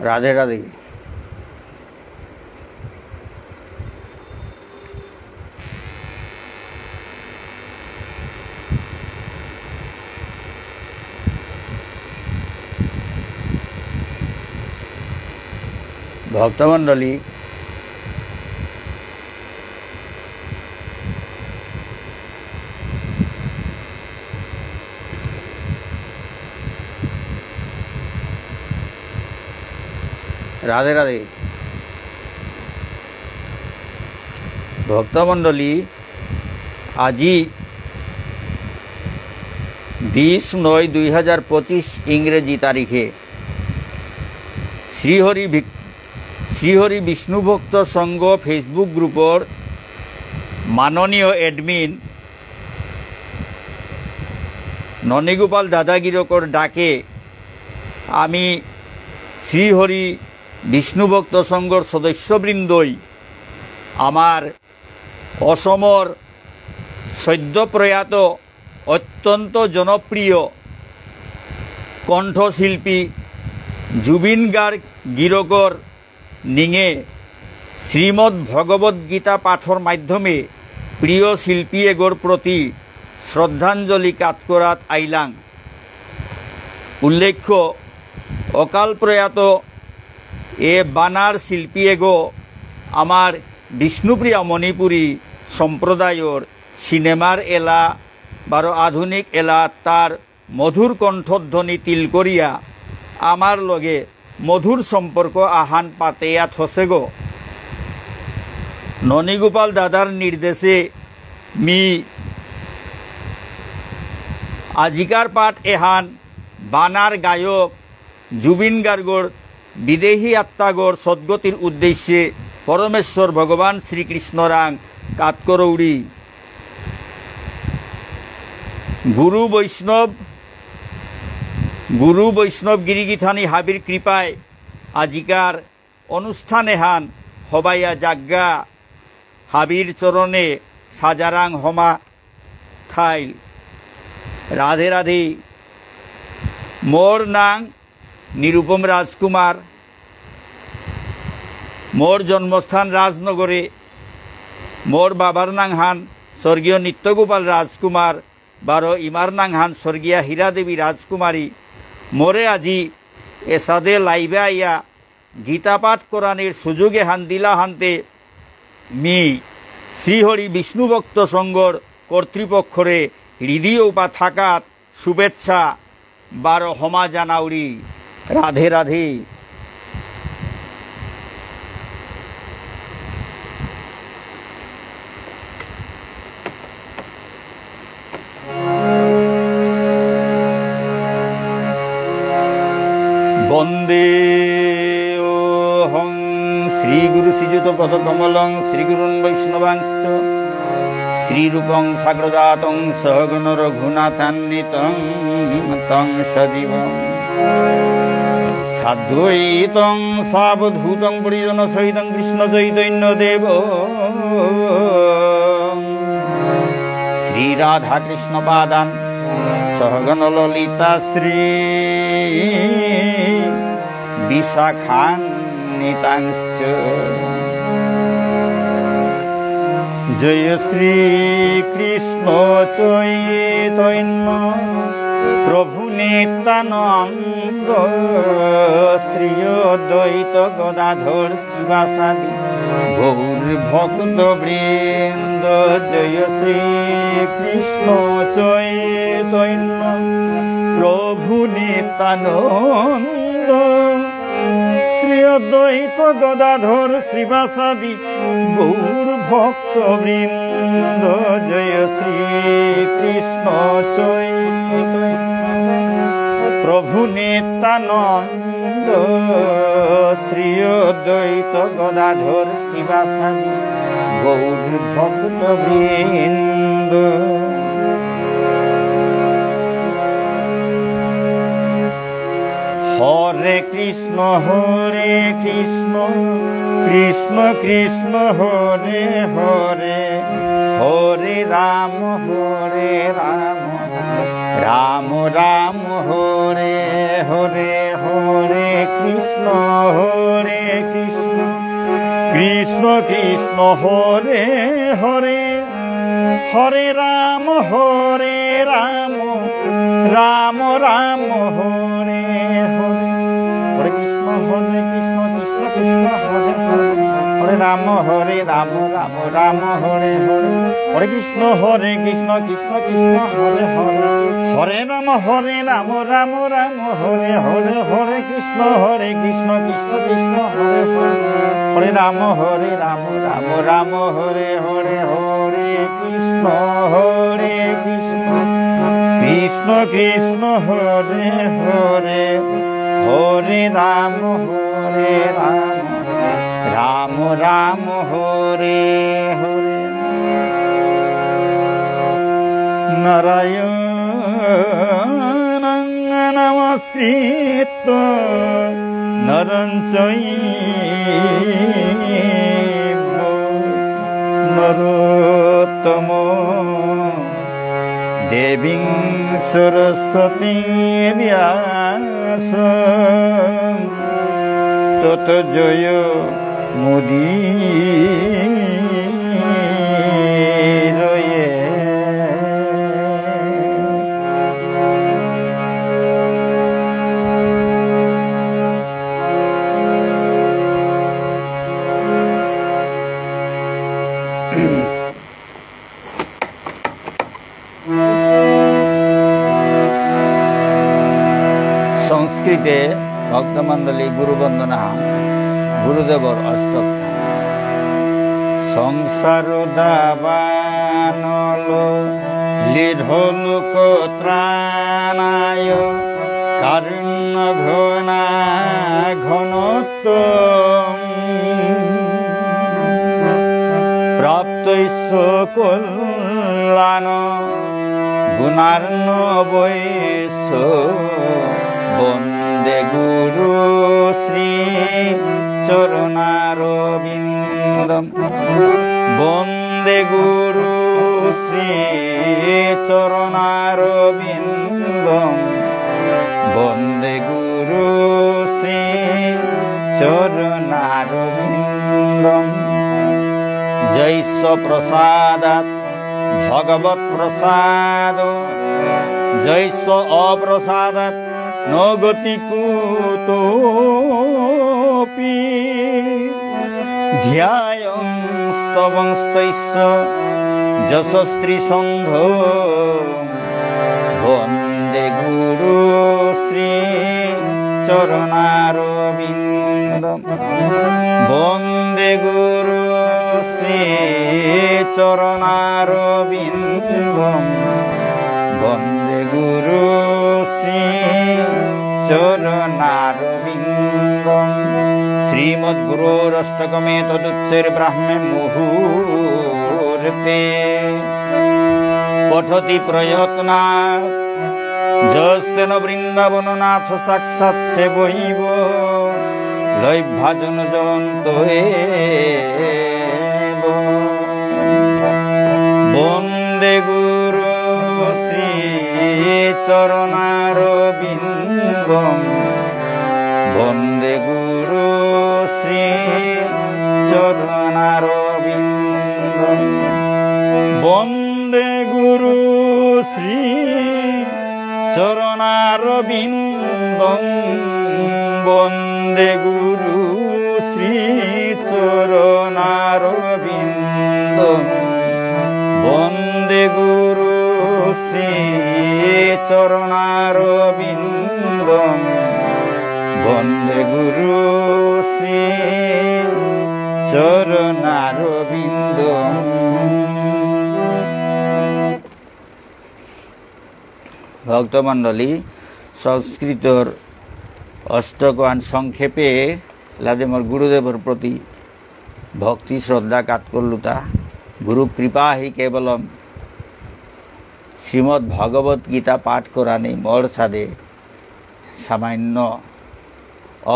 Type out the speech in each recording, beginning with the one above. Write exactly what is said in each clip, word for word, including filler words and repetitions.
রাধে রাধে। ভক্তমণ্ডলী, রাধে রাধে। ভক্তমণ্ডলী, আজি বিশ নয় দুই হাজার পঁচিশ ইংরেজি তারিখে শ্রীহরি ভিক-, শ্রীহরি বিষ্ণু ভক্ত সংঘ Facebook গ্রুপর মাননীয় admin ননীগোপাল দাদা গিরকর ডাকে আমি শ্রীহরি বিষ্ণু ভক্ত সংঘর সদস্যবৃন্দই আমার অসমর সদ্য প্রয়াত অত্যন্ত জনপ্রিয় কণ্ঠশিল্পী জুবিন গার্গ গিরকর নিঙে শ্রীমদ্ ভগবদ্ গীতা পাঠর মাধ্যমে প্রিয় শিল্পী এগর প্রতি শ্রদ্ধাঞ্জলি কাত করাত আইলাং। উল্লেখ্য, অকাল প্রয়াত এ বানার শিল্পী এগো আমার বিষ্ণুপ্রিয়া মণিপুরী সম্প্রদায়র সিনেমার এলা বারো আধুনিক এলা তার মধুর কণ্ঠধ্বনি তিল করিয়া আমার লগে মধুর সম্পর্ক আহান পাতেয়া থসেগো। ননীগোপাল দাদার নির্দেশে মি আজিকার পাঠ এহান বানার গায়ক জুবিন গার্গর বিদেহী আত্মাগর সদ্গতির উদ্দেশ্যে পরমেশ্বর ভগবান শ্রীকৃষ্ণরাং কাতকরৌড়ি। গুরু বৈষ্ণব, গুরু বৈষ্ণব গিরিগিথানি হাবির কৃপায় আজিকার অনুষ্ঠান এহান হবাইয়া জাগ্গা হাবির চরণে সাজারাং হমা থাইল। রাধে রাধে। মোর নাং নিরুপম রাজকুমার। মোর জন্মস্থান রাজনগরে। মোর বাবার নাংহান স্বর্গীয় নিত্যগোপাল রাজকুমার, বারো ইমার নাংহান স্বর্গীয়া হীরা দেবী রাজকুমারী। মোরে আজি এসাদে লাইভে আইয়া গীতা পাঠ করানির সুযোগ এহান দিলা হানতে মি শ্রীহরি বিষ্ণু ভক্ত সংঘর কর্তৃপক্ষরে হৃদয় উপা থাকাত শুভেচ্ছা বারো হমা জানাউরি। রাধে রাধে। বন্দে অহং শ্রীগুরু শ্রীযুত পদকমলং শ্রীগুরুন বৈষ্ণবাংশ্চ শ্রীরূপং সাগ্রজাতং সহগণ রঘুনাথান্বিতং তং সজীবং সাদ্বৈতং সাবধূতং পরিজন সহিতং কৃষ্ণ চৈতন্য দেব শ্রী রাধা কৃষ্ণ পাদান সহগণ ললিতা শ্রী বিশাখান্বিতাংশ্চ। জয় শ্রী কৃষ্ণ চৈতন্য প্রভু নিত্যানন্দ শ্রী অদ্বৈত গদাধর শ্রীবাসাদি গৌর ভক্ত বৃন্দ। জয় শ্রী কৃষ্ণ চৈতন্য প্রভু নিত্যানন্দ শ্রী অদ্বৈত গদাধর শ্রীবাসাদি গৌর ভক্ত বৃন্দ। জয় শ্রী কৃষ্ণ চৈতন্য প্রভু নিত্যানন্দ শ্রী অদ্বৈত গদাধর শ্রীবাসাদি গৌর ভক্ত বৃন্দ। হরে কৃষ্ণ হরে কৃষ্ণ কৃষ্ণ কৃষ্ণ হরে হরে হরে রাম হরে রাম রাম রাম হরে হরে হরে কৃষ্ণ, হরে কৃষ্ণ, কৃষ্ণ কৃষ্ণ, হরে হরে, হরে রাম, হরে রাম, রাম রাম, হরে হরে। হরে কৃষ্ণ, হরে কৃষ্ণ, কৃষ্ণ কৃষ্ণ, হরে হরে, হরে রাম, হরে রাম, রাম রাম, হরে হরে। হরে কৃষ্ণ, হরে কৃষ্ণ, কৃষ্ণ কৃষ্ণ, হরে হরে, হরে রাম, হরে রাম, রাম রাম, হরে হরে। হরে কৃষ্ণ, হরে কৃষ্ণ, কৃষ্ণ কৃষ্ণ, হরে হরে, হরে রাম, হরে রাম, রাম রাম, হরে হরে। হরে কৃষ্ণ, হরে কৃষ্ণ, কৃষ্ণ কৃষ্ণ, হরে হরে, হরে রাম, হরে রাম, রাম রাম, হরে হরে। নারায়ণং নমস্কৃত্য নরং চৈব নরোত্তম, দেবীং সরস্বতী ব্যাস তত জয় মুদীরয়ে। সংস্কৃতে ভক্তমণ্ডলী গুরু বন্দনা, গুরুদেবর অষ্টক। সংসার দাবানল লীঢ় লোক ত্রাণায় কারুণ্য ঘনা ঘন প্রাপ্তস্য কল্যাণ গুণার্ণবস্য। বন্দে গুরু শ্রী চরণারবিন্দম। বন্দে গুরু শ্রী চরণারবিন্দম। বন্দে গুরু শ্রী চরণারবিন্দম। যস্য প্রসাদাৎ ভগবৎ প্রসাদ, যস্য অপ্রসাদাৎ ন গতি কুতোপি। ধ্যায়ং স্তবং স্তস্য যশস্ত্রিসন্ধ। বন্দে গুরু শ্রী চরণারবিন্দ। বন্দে গুরু শ্রী চরণারবিন্দ। বন্দে গুরু শ্রী চরণারবিন্দ। শ্রীমদ্গুরোরষ্টকমেতদুচ্চৈর্ব্রাহ্মে মুহূর্তে। পঠতি প্রয়ত্নাৎ যস্তেন বৃন্দাবননাথ সাক্ষাৎ সেবৈব লভ্যা জনযন্তু এব। বন্দে গুরু শ্রী চরণারবিন্দম। বন্দে গুরু শ্রী চরণারবিন্দম। বন্দে গুরু শ্রী চরণারবিন্দম। বন্দে গুরু শ্রী চরণারবিন্দম। বন্দে গুরু শ্রী চরণারবিন্দম। বন্দে গুরু শ্রী চরণারবিন্দম। ভক্তমণ্ডলী, সংস্কৃতর অষ্টকহান সংক্ষেপে লাদে মোর গুরুদেবর প্রতি ভক্তি শ্রদ্ধা কাত করলুতা। গুরু কৃপা হি কেবলম। শ্রীমদ্ ভগবত গীতা পাঠ করানি মোর সাদে সামান্য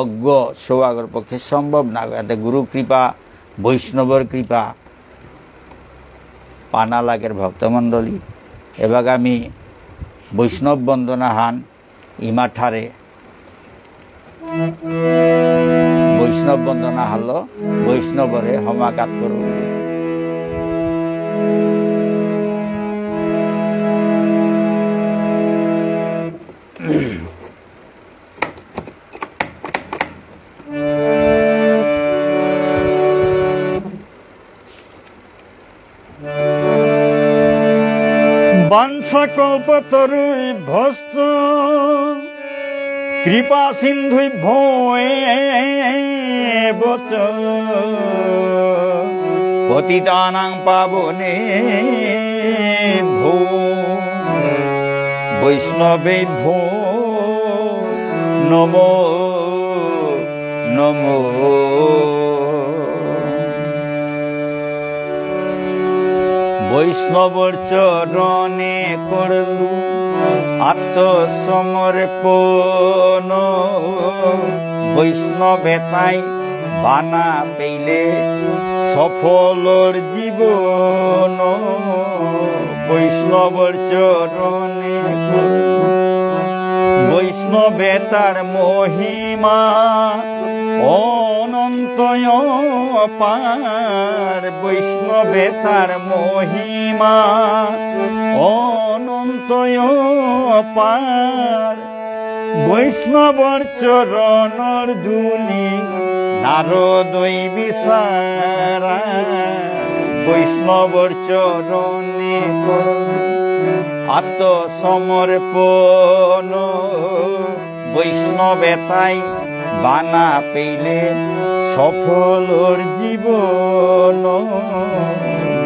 অজ্ঞ সৌগর পক্ষে সম্ভব না। এতে গুরু কৃপা, বৈষ্ণবর কৃপা পানা লাগের ভক্তমণ্ডলী। এবাকা আমি বৈষ্ণব বন্দনাহান ইমাঠারে বৈষ্ণব বন্দনা হারলো, বৈষ্ণবরে হমাকাত করুরি। বাঞ্ছাকল্পতরুভ্যশ্চ কৃপা সিন্ধুভ্যো এব চ পতিতানাং পাবনেভ্যো বৈষ্ণবেভ্যো নমো নমো। বৈষ্ণবর চরণে করলু আত্মসমর্পণ। বৈষ্ণবে তাই বানা পেইলে সফলর জীবন। বৈষ্ণবর চরণে করলু। বৈষ্ণবে তার মহিমা অনন্তয় পার। বৈষ্ণবে তার মহিমা অনন্তয় পার। বৈষ্ণবর চরণর ধুলি নারদই বিচারা। বৈষ্ণবর চরণে করলু আত্মসমর্পণ। বৈষ্ণবে তাই বানা পেইলে সফলর জীবন।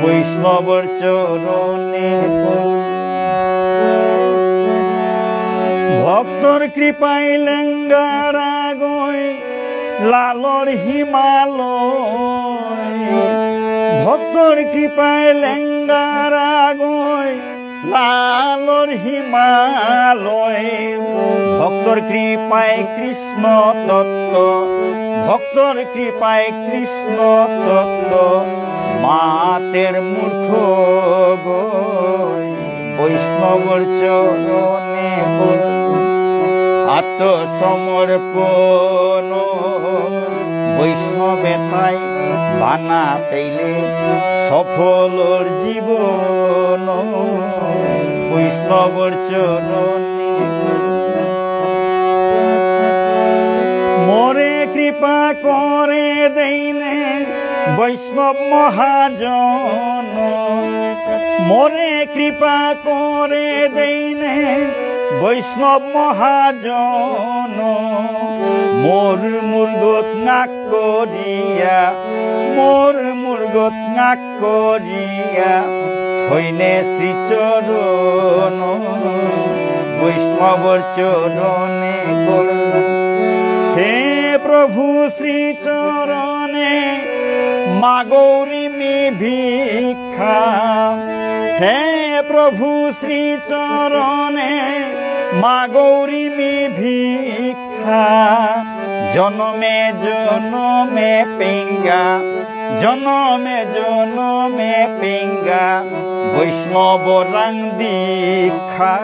বৈষ্ণবর চরণে ভক্তর কৃপায় লেঙ্গারা গই লালর হিমালয়। ভক্তর কৃপায় লেঙ্গারা গই লালর হিমালয়। ভক্তর কৃপায় কৃষ্ণ তত্ত্ব, ভক্তর কৃপায় কৃষ্ণ তত্ত্ব মাতের মূর্খ গই। বৈষ্ণবর চরণে করলু আত্মসমর্পণ। বৈষ্ণবে তাই বানা পেইলে সফলর জীবন। বৈষ্ণবর চরণে মোরে কৃপা করে দেইনে বৈষ্ণব মহাজন। মোরে কৃপা করে দেইনে বৈষ্ণব মহাজন। মোর মুরগত নাক করিয়া, মোর মুরগত নাক করিয়া থইনে শ্রীচরণ। বৈষ্ণবর চরণে করলু। হে প্রভু শ্রীচরণে মাগৌরি মি ভিক্ষা। হে প্রভু শ্রীচরণে মাগৌরি মি ভিক্ষা। জনমে জনমে পেঙ্গা, জনমে জনমে পেঙ্গা বৈষ্ণব রাং দীক্ষা।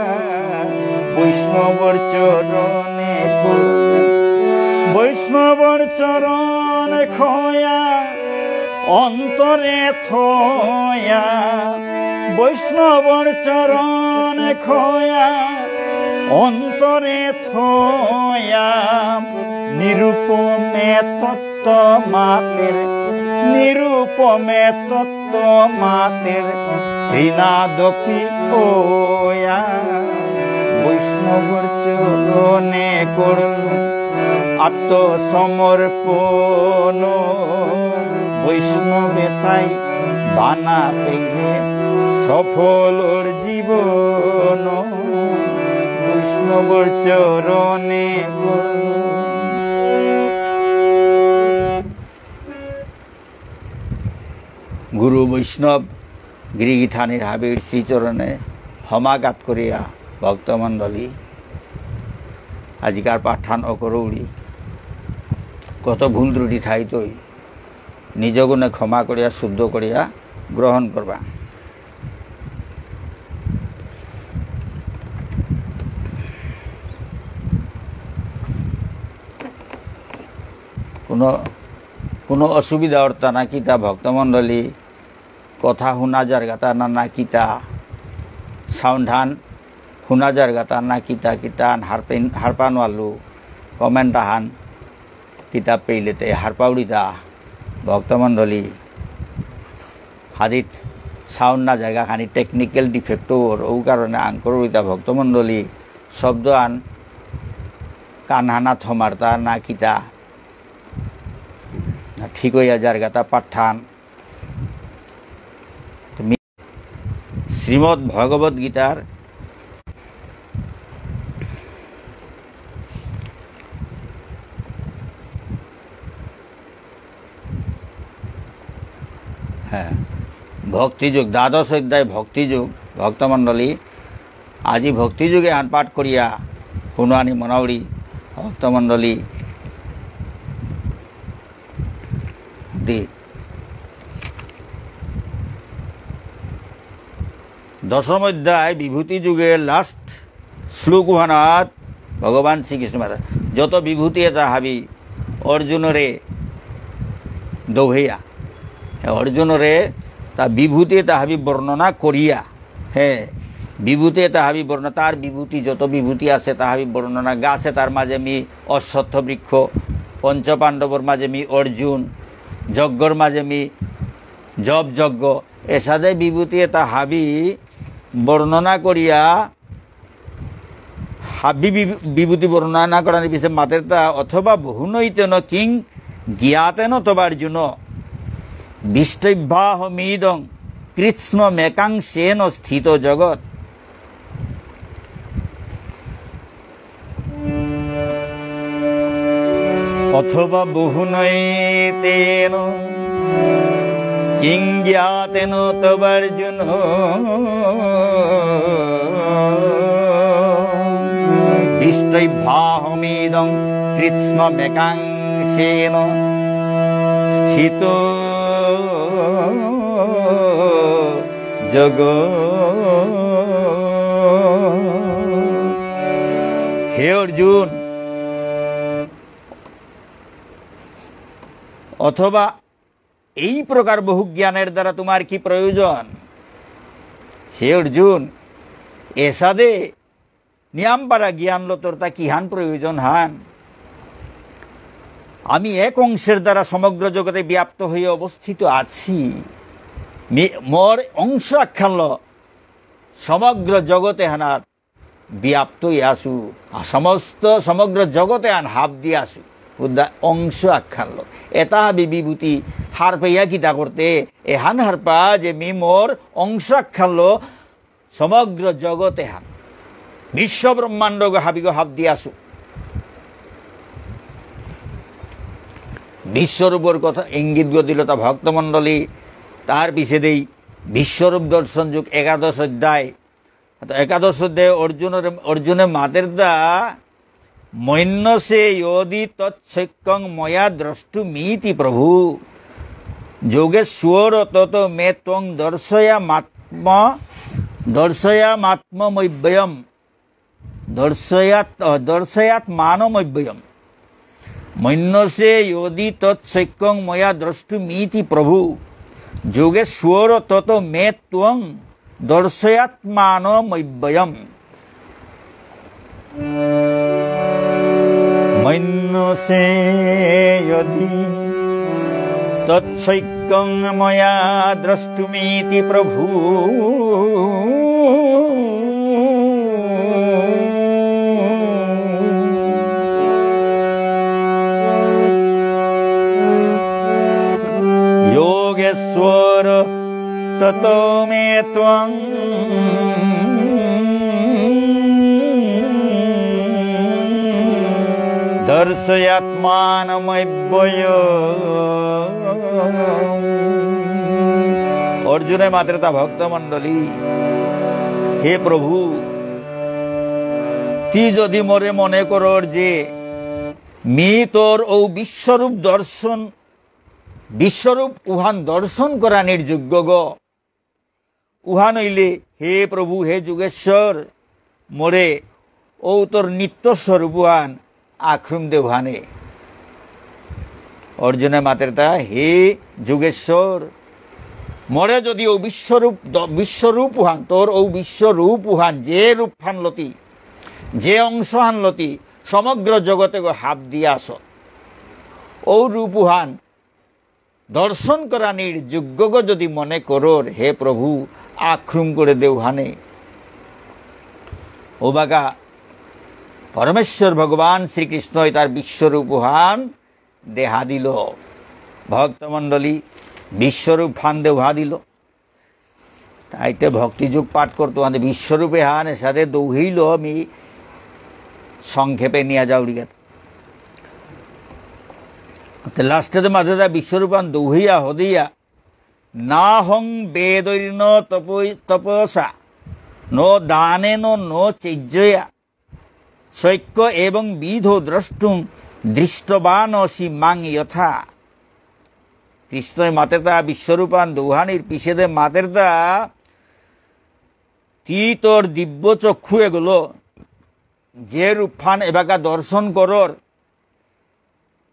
বৈষ্ণবর চরণে করলু। বৈষ্ণবর চরণ খয়া অন্তরে থয়া। বৈষ্ণবর চরণ খয়া অন্তরে থয়া। নিরুপমে তত্ত্ব মাতের, নিরুপমে তত্ত্ব মাতের ত্রিনাদপি ওয়া। বৈষ্ণবর চরণে করলু আত্মসমর্পণ। বৈষ্ণবে তাই বানা পেইলে সফলর জীবন। বৈষ্ণবর চরণে করলু। গুরু বৈষ্ণব গিরিগিথানির হাবির শ্রীচরণে হমাগাত করিয়া ভক্তমণ্ডলী, আজিকার পাঠহান অকরৌরি। কত ভুল ত্রুটি থাইতই, নিজ গুণে ক্ষমা করিয়া, শুদ্ধ করিয়া গ্রহণ করবা। কোনো, কোনো অসুবিধা অরতা না কিতা ভক্তমণ্ডলী? কথা হুনা যারগাতা না, না কিতা? Sound হান হুনা যারগাতা না কিতা? কিতা হান হারপেন, হারপান ওয়ালু comment হান কিতা পেইলেতে হারপাউরিতা ভক্তমণ্ডলী। হাদিত sound না যারগা খানি technical defect অর, ও কারণে আঙকরুরিতা ভক্তমণ্ডলী। শব্দ আন কানহানা থমারতা না কিতা? না ঠিক হইয়া যারগাতা পাঠান। শ্রীমদ্ ভগবত গীতার, হ্যাঁ, ভক্তিযোগ, দ্বাদশ অধ্যায় ভক্তিযোগ, ভক্তমণ্ডলী, আজি ভক্তিযোগ এহান পাঠ করিয়া হুনুয়ানি মনাউরি, ভক্তমণ্ডলী। দি। দশম অধ্যায় বিভূতি যোগে last শ্লোক উহানাত ভগবান শ্রীকৃষ্ণ মাতা যত বিভূতি এতা হাবি অর্জুনরে দৌহেয়া। অর্জুনরে তা বিভূতি এতা হাবি বর্ণনা করিয়া। হে, বিভূতি এতা হাবি বর্ণ-, তার বিভূতি, যত বিভূতি আছে তা হাবি বর্ণনা। গাছে তার মাঝে মি অশ্বত্থ বৃক্ষ, পঞ্চপাণ্ডবর মাঝে মি অর্জুন, যজ্ঞর মাঝে মি জপ যজ্ঞ, এসাদে বিভূতি এতা হাবি বর্ণনা করিয়া, হাবি বি-, বিভূতি বর্ণনা করানি পিছে মাতেরতা, অথবা বহুনৈতেন কিং জ্ঞাতেন তবার্জুন, বিষ্টভ্যাহমিদং কৃৎস্নমেকাংশেন স্থিত জগৎ। অথবা বহুনৈতেন কিং জ্ঞাতেন তবার্জুন, বিষ্টভ্যাহমিদং কৃৎস্নমেকাংশেন স্থিত জগৎ। হে অর্জুন, অথবা এই প্রকার বহু জ্ঞানের দ্বারা তোমার কি প্রয়োজন? হে অর্জুন, এসাদে নিয়ামপারা জ্ঞান লতরতা কিহান প্রয়োজন হান? আমি এক অংশের দ্বারা সমগ্র জগতে ব্যাপ্ত হয়ে অবস্থিত আছি। মি-, মোর অংশ আখ্যানল সমগ্র জগতে হানাত ব্যাপ্ত হয়ে আসু, আর সমস্ত সমগ্র জগতে আন হাব দিয়ে আসু। উদ্দা অংশ আখ্যানল। এতা হাবি বিভূতি হারপেয়া কিতা করতে, এহান হারপা যে মি মোর অংশ আখ্যানল সমগ্র জগত এহান, বিশ্ব ব্রহ্মাণ্ডগ হাবিগ হাব দি আসু। বিশ্বরূপর কথা ইঙ্গিতগ দিলতা ভক্তমণ্ডলী, তার পিছেদেই বিশ্বরূপ দর্শন যোগ একাদশ অধ্যায়। তো একাদশ অধ্যায় অর্জুনর, অর্জুনে মাতেরতা, মন্যসে যুদ্ধি তচ্ছক্যং ময়া দ্রষ্টুমিতি প্রভু। যোগেশ্বর ততো মে ত্বং দর্শয়ামাত্ম-, দর্শয়ামাত্মমব্যয়ম। দর্শয়াত-, আহ, দর্শয়াত্মানমব্যয়ম। মন্যসে যুদ্ধি তচ্ছক্যং ময়া দ্রষ্টুমিতি প্রভু। যোগেশ্বর ততো মে ত্বং দর্শয়াত্মানমব্যয়ম। মন্যসে যুদ্ধি তচ্ছক্যং ময়া দ্রষ্টুমিতি প্রভু। যোগেশ্বর ততো মে ত্বং দর্শয়াত্মানমব্যয়ম। অর্জুনে মাতেরতা ভক্তমণ্ডলী, হে প্রভু, তি যদি মোরে মনে করর যে মি তোর ঔ বিশ্বরূপ দর্শন, বিশ্বরূপ উহান দর্শন করানির যোগ্যগ, উহান হইলে, হে প্রভু, হে যোগেশ্বর, মোরে ঔ তোর নিত্য স্বরূপ উহান আখরুম দে উহানে। অর্জুনে মাতেরতা, হে যোগেশ্বর, মোরে যদি ও বিশ্বরূপ দ-, বিশ্বরূপ উহান, তোর ও বিশ্বরূপ উহান, যে রূপহান লতি, যে অংশহান লতি, সমগ্র জগতে গো হাত দিয়া আস। ও রূপ উহান দর্শন করানির যোগ্যগ যদি মনে করর, হে প্রভু, আক্রম করে দেউহানে। ওবাকা পরমেশ্বর ভগবান শ্রীকৃষ্ণই তার বিশ্বরূপহান দেহা দিল। ভক্তমণ্ডলী, বিশ্বরূপহান দেহা দিল। তাইতে ভক্তিযোগ পাঠ করতো, মানে বিশ্বরূপহান এসাদে দৌহিল, আমি সংক্ষেপে নিয়ে যাওরিগা। তে লাস্টে তো মাঝে যা বিশ্বরূপহান দৌহিয়া হদিয়া, "নাহং বেদৈর্ন তপৈ-, তপসা, ন দানেন ন চেজ্জয়া, শক্য এবং বিধো দ্রষ্টুং দৃষ্টবানসি মাং যথা।" কৃষ্ণই মাতেরতা বিশ্বরূপহান দৌহানির পিছেদে মাতেরতা, তি তোর দিব্য চক্ষু এগলো, যে রূপহান এবাকা দর্শন করর,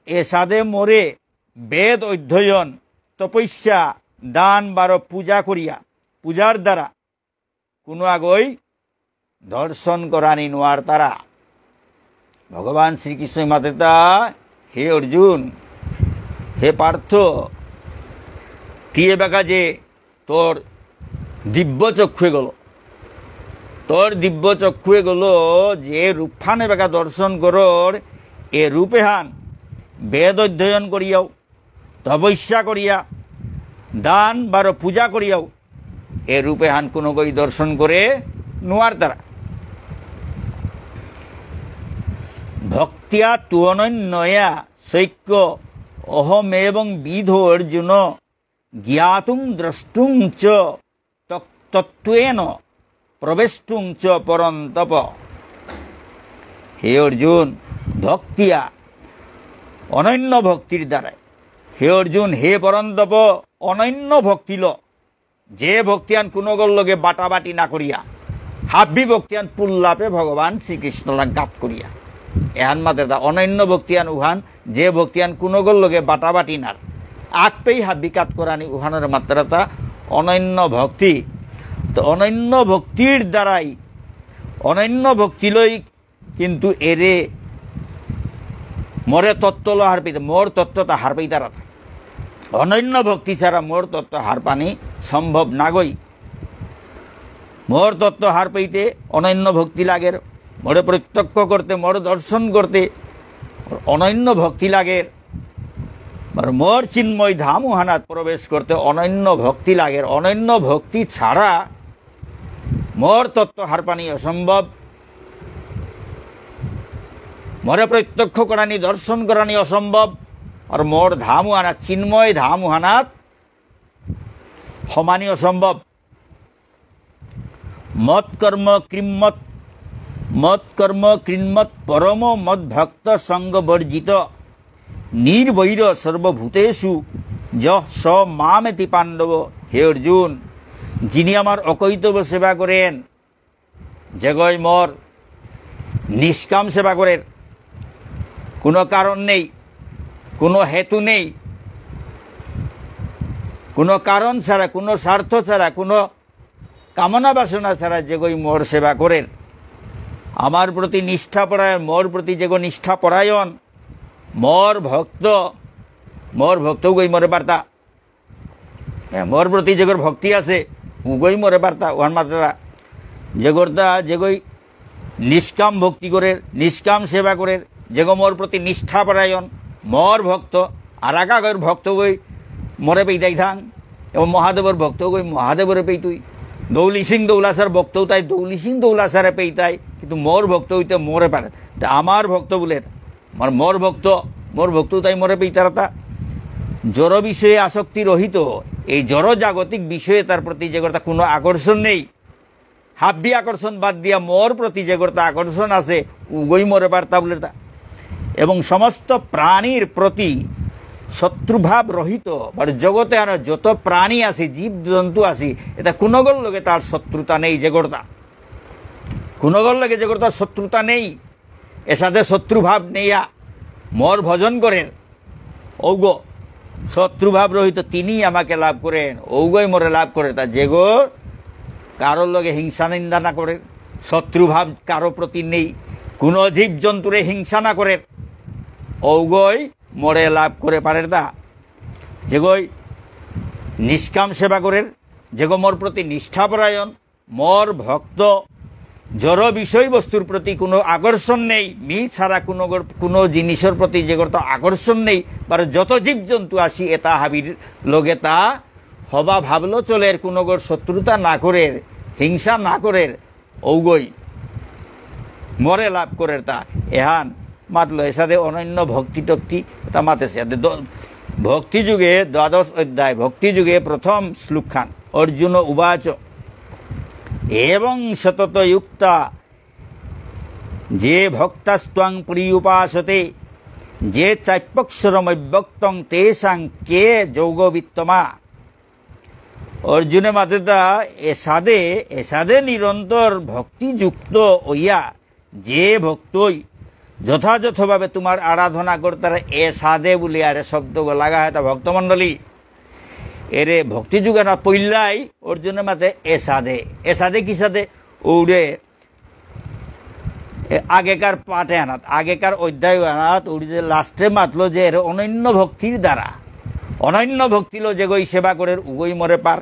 এসাদে মোরে বেদ অধ্যয়ন, তপস্যা, দান বারো পূজা করিয়া, পূজার দ্বারা কোনো আগই দর্শন করানি নোয়ারতারা। ভগবান শ্রীকৃষ্ণ মাতেতা, হে অর্জুন, হে পার্থ, তি এবাকা যে তোর দিব্য চক্ষু এগলো, তোর দিব্য চক্ষু এগলো যে রূপহান এবাকা দর্শন করর, এ রূপেহান বেদ অধ্যয়ন করিয়াও, তপস্যা করিয়া, দান বারো পূজা করিয়াও, এ রূপেহান কোনো কই দর্শন করে নোয়ারতারা। ভক্তিয়া তু অনন্যয়া শক্য অহমেবং বিধো অর্জুন জ্ঞাতুং দ্রষ্টুং চ তক-, তত্ত্বেন প্রবেষ্টুং চ পরন্তপ। হে অর্জুন, ভক্তিয়া, অনন্য ভক্তির দ্বারা, হে অর্জুন, হে পরন্তপ, অনন্য ভক্তিল, যে ভক্তিহান কুনগর লগে বাটাবাটি না করিয়া, হাব্বি ভক্তিহান পুল্লাপে ভগবান শ্রীকৃষ্ণরাং গাত করিয়া। এহান মাতেরতা অনন্য ভক্তিহান উহান, যে ভক্তিহান কুনগর লগে বাটাবাটি নার। আকপেই হাব্বি কাত করানি উহানরে মাতেরতা অনন্য ভক্তি। তো অনন্য ভক্তির দ্বারাই, অনন্য ভক্তি লই কিন্তু এরে মোরে তত্ত্বলো হারপেইতে, মোর তত্ত্বতা হারপেইতারাতা। অনন্য ভক্তি ছাড়া মোর তত্ত্ব হারপানি সম্ভব নাগই। মোর তত্ত্ব হারপেইতে অনন্য ভক্তি লাগের, মোরে প্রত্যক্ষ করতে, মোরে দর্শন করতে অনন্য ভক্তি লাগের। আর মোর চিন্ময় ধাম উহানাত প্রবেশ করতে অনন্য ভক্তি লাগের। অনন্য ভক্তি ছাড়া মোর তত্ত্ব হারপানি অসম্ভব, মোরে প্রত্যক্ষ করানি, দর্শন করানি অসম্ভব, আর মোর ধাম উহানাত, চিন্ময় ধাম উহানাত হমানি অসম্ভব। মৎকর্ম কৃন্মৎ, মৎকর্ম কৃন্মৎ পরম মদ্ভক্ত সঙ্গ বর্জিত, নির্বৈর সর্বভূতেষু যঃ স মামেতি পাণ্ডব। হে অর্জুন, যিনি আমার অকৈতব সেবা করেন, যেগই মোর নিষ্কাম সেবা করের, কোনো কারণ নেই, কোনো হেতু নেই, কোনো কারণ ছাড়া, কোনো স্বার্থ ছাড়া, কোনো কামনা বাসনা ছাড়া যেগই মোর সেবা করের, আমার প্রতি নিষ্ঠাপরায়ণ, মোর প্রতি যেগো নিষ্ঠাপরায়ণ, মোর ভক্ত, মোর ভক্ত উগই মোরে পারতা। হ্যাঁ, মোর প্রতি যেগর ভক্তি আছে, উগই মোরে পারতা, উহান মাতেরতা। যেগরতা, যেগই নিষ্কাম ভক্তি করের, নিষ্কাম সেবা করের, যেগো মোর প্রতি নিষ্ঠাপরায়ণ, মোর ভক্ত, আর আগর ভক্ত গই মোরে পেইতাই থাং, এবং মহাদেবর ভক্ত গই মহাদেবরে পেইতুই। দৌলি সিং দৌলাসার ভক্ত তাই দৌলি সিং দৌলাসারে পেইতাই, কিন্তু মোর ভক্ত হইতে মোরে পারে। তা আমার ভক্ত বলে, আমার মোর ভক্ত, মোর ভক্ত তাই মোরে পেইতারাতা। জড় বিষয়ে আসক্তি রহিত, এই জড় জাগতিক বিষয়ে তার প্রতি যেগরতা কোনো আকর্ষণ নেই। হাব্বি আকর্ষণ বাদ দিয়া মোর প্রতি যেগরতা আকর্ষণ আছে, উগই মোরে পারতা বুলেতা। এবং সমস্ত প্রাণীর প্রতি শত্রুভাব রহিত, মানে জগতে আর যত প্রাণী আছে, জীব জন্তু আছে, এটা কোনোগর লগে তার শত্রুতা নেই যেগরতা। কোনোগর লগে যেগরতা শত্রুতা নেই। এসাদে শত্রুভাব নেইয়া মোর ভজন করের, ঔগ শত্রুভাব রহিত, তিনি আমাকে লাভ করেন, ঔগই মোরে লাভ করে। তা যেগো কারোর লগে হিংসা নিন্দা না করে, শত্রুভাব কারো প্রতি নেই, কোনো জীবজন্তুরে হিংসা না করে, ঔগই মোরে লাভ করে পারের তা। যেগই নিষ্কাম সেবা করের, যেগো মোর প্রতি নিষ্ঠাপরায়ণ, মোর ভক্ত, জড় বিষয়বস্তুর প্রতি কোনো আকর্ষণ নেই, মি ছাড়া কোনো গর-, কোনো জিনিসের প্রতি যেগর তো আকর্ষণ নেই, বারো যত জীবজন্তু আসি এতা হাবির লগে তা হবা ভাবলো চলের, কোনো গর শত্রুতা না করের, হিংসা না করের, ঔগই মোরে লাভ করের তা। এহান মাতলো এসাদে অনন্য ভক্তি টক্তি তা মাতেসে। দে দ-, ভক্তিযোগে দ্বাদশ অধ্যায়, ভক্তিযোগে প্রথম শ্লোকহান। অর্জুন উবাচ, "এবং সতত যুক্তা যে ভক্তাস্ত্বাং পর্যুপাসতে, যে চাপ্যক্ষরমব্যক্তং তেষাং কে যোগবিত্তমা।" অর্জুনে মাতেতা এসাদে, এসাদে নিরন্তর ভক্তিযুক্ত অইয়া যে ভক্তই যথাযথভাবে তোমার আরাধনা করতারা, এসাদে বলে আরে শব্দগ লাগা হয় তা ভক্তমণ্ডলী। এরে ভক্তি যোগে না পইলাই অর্জুনে মাতে এসাদে। এসাদে কিসাদে? ওরে এ, আগেকার পাঠে আনাত, আগেকার অধ্যায় আনাত, ওটি যে লাস্টে মাতলো যে এর অনন্য ভক্তির দ্বারা, অনন্য ভক্তিলো যেগই সেবা করের উগই মোরে পার।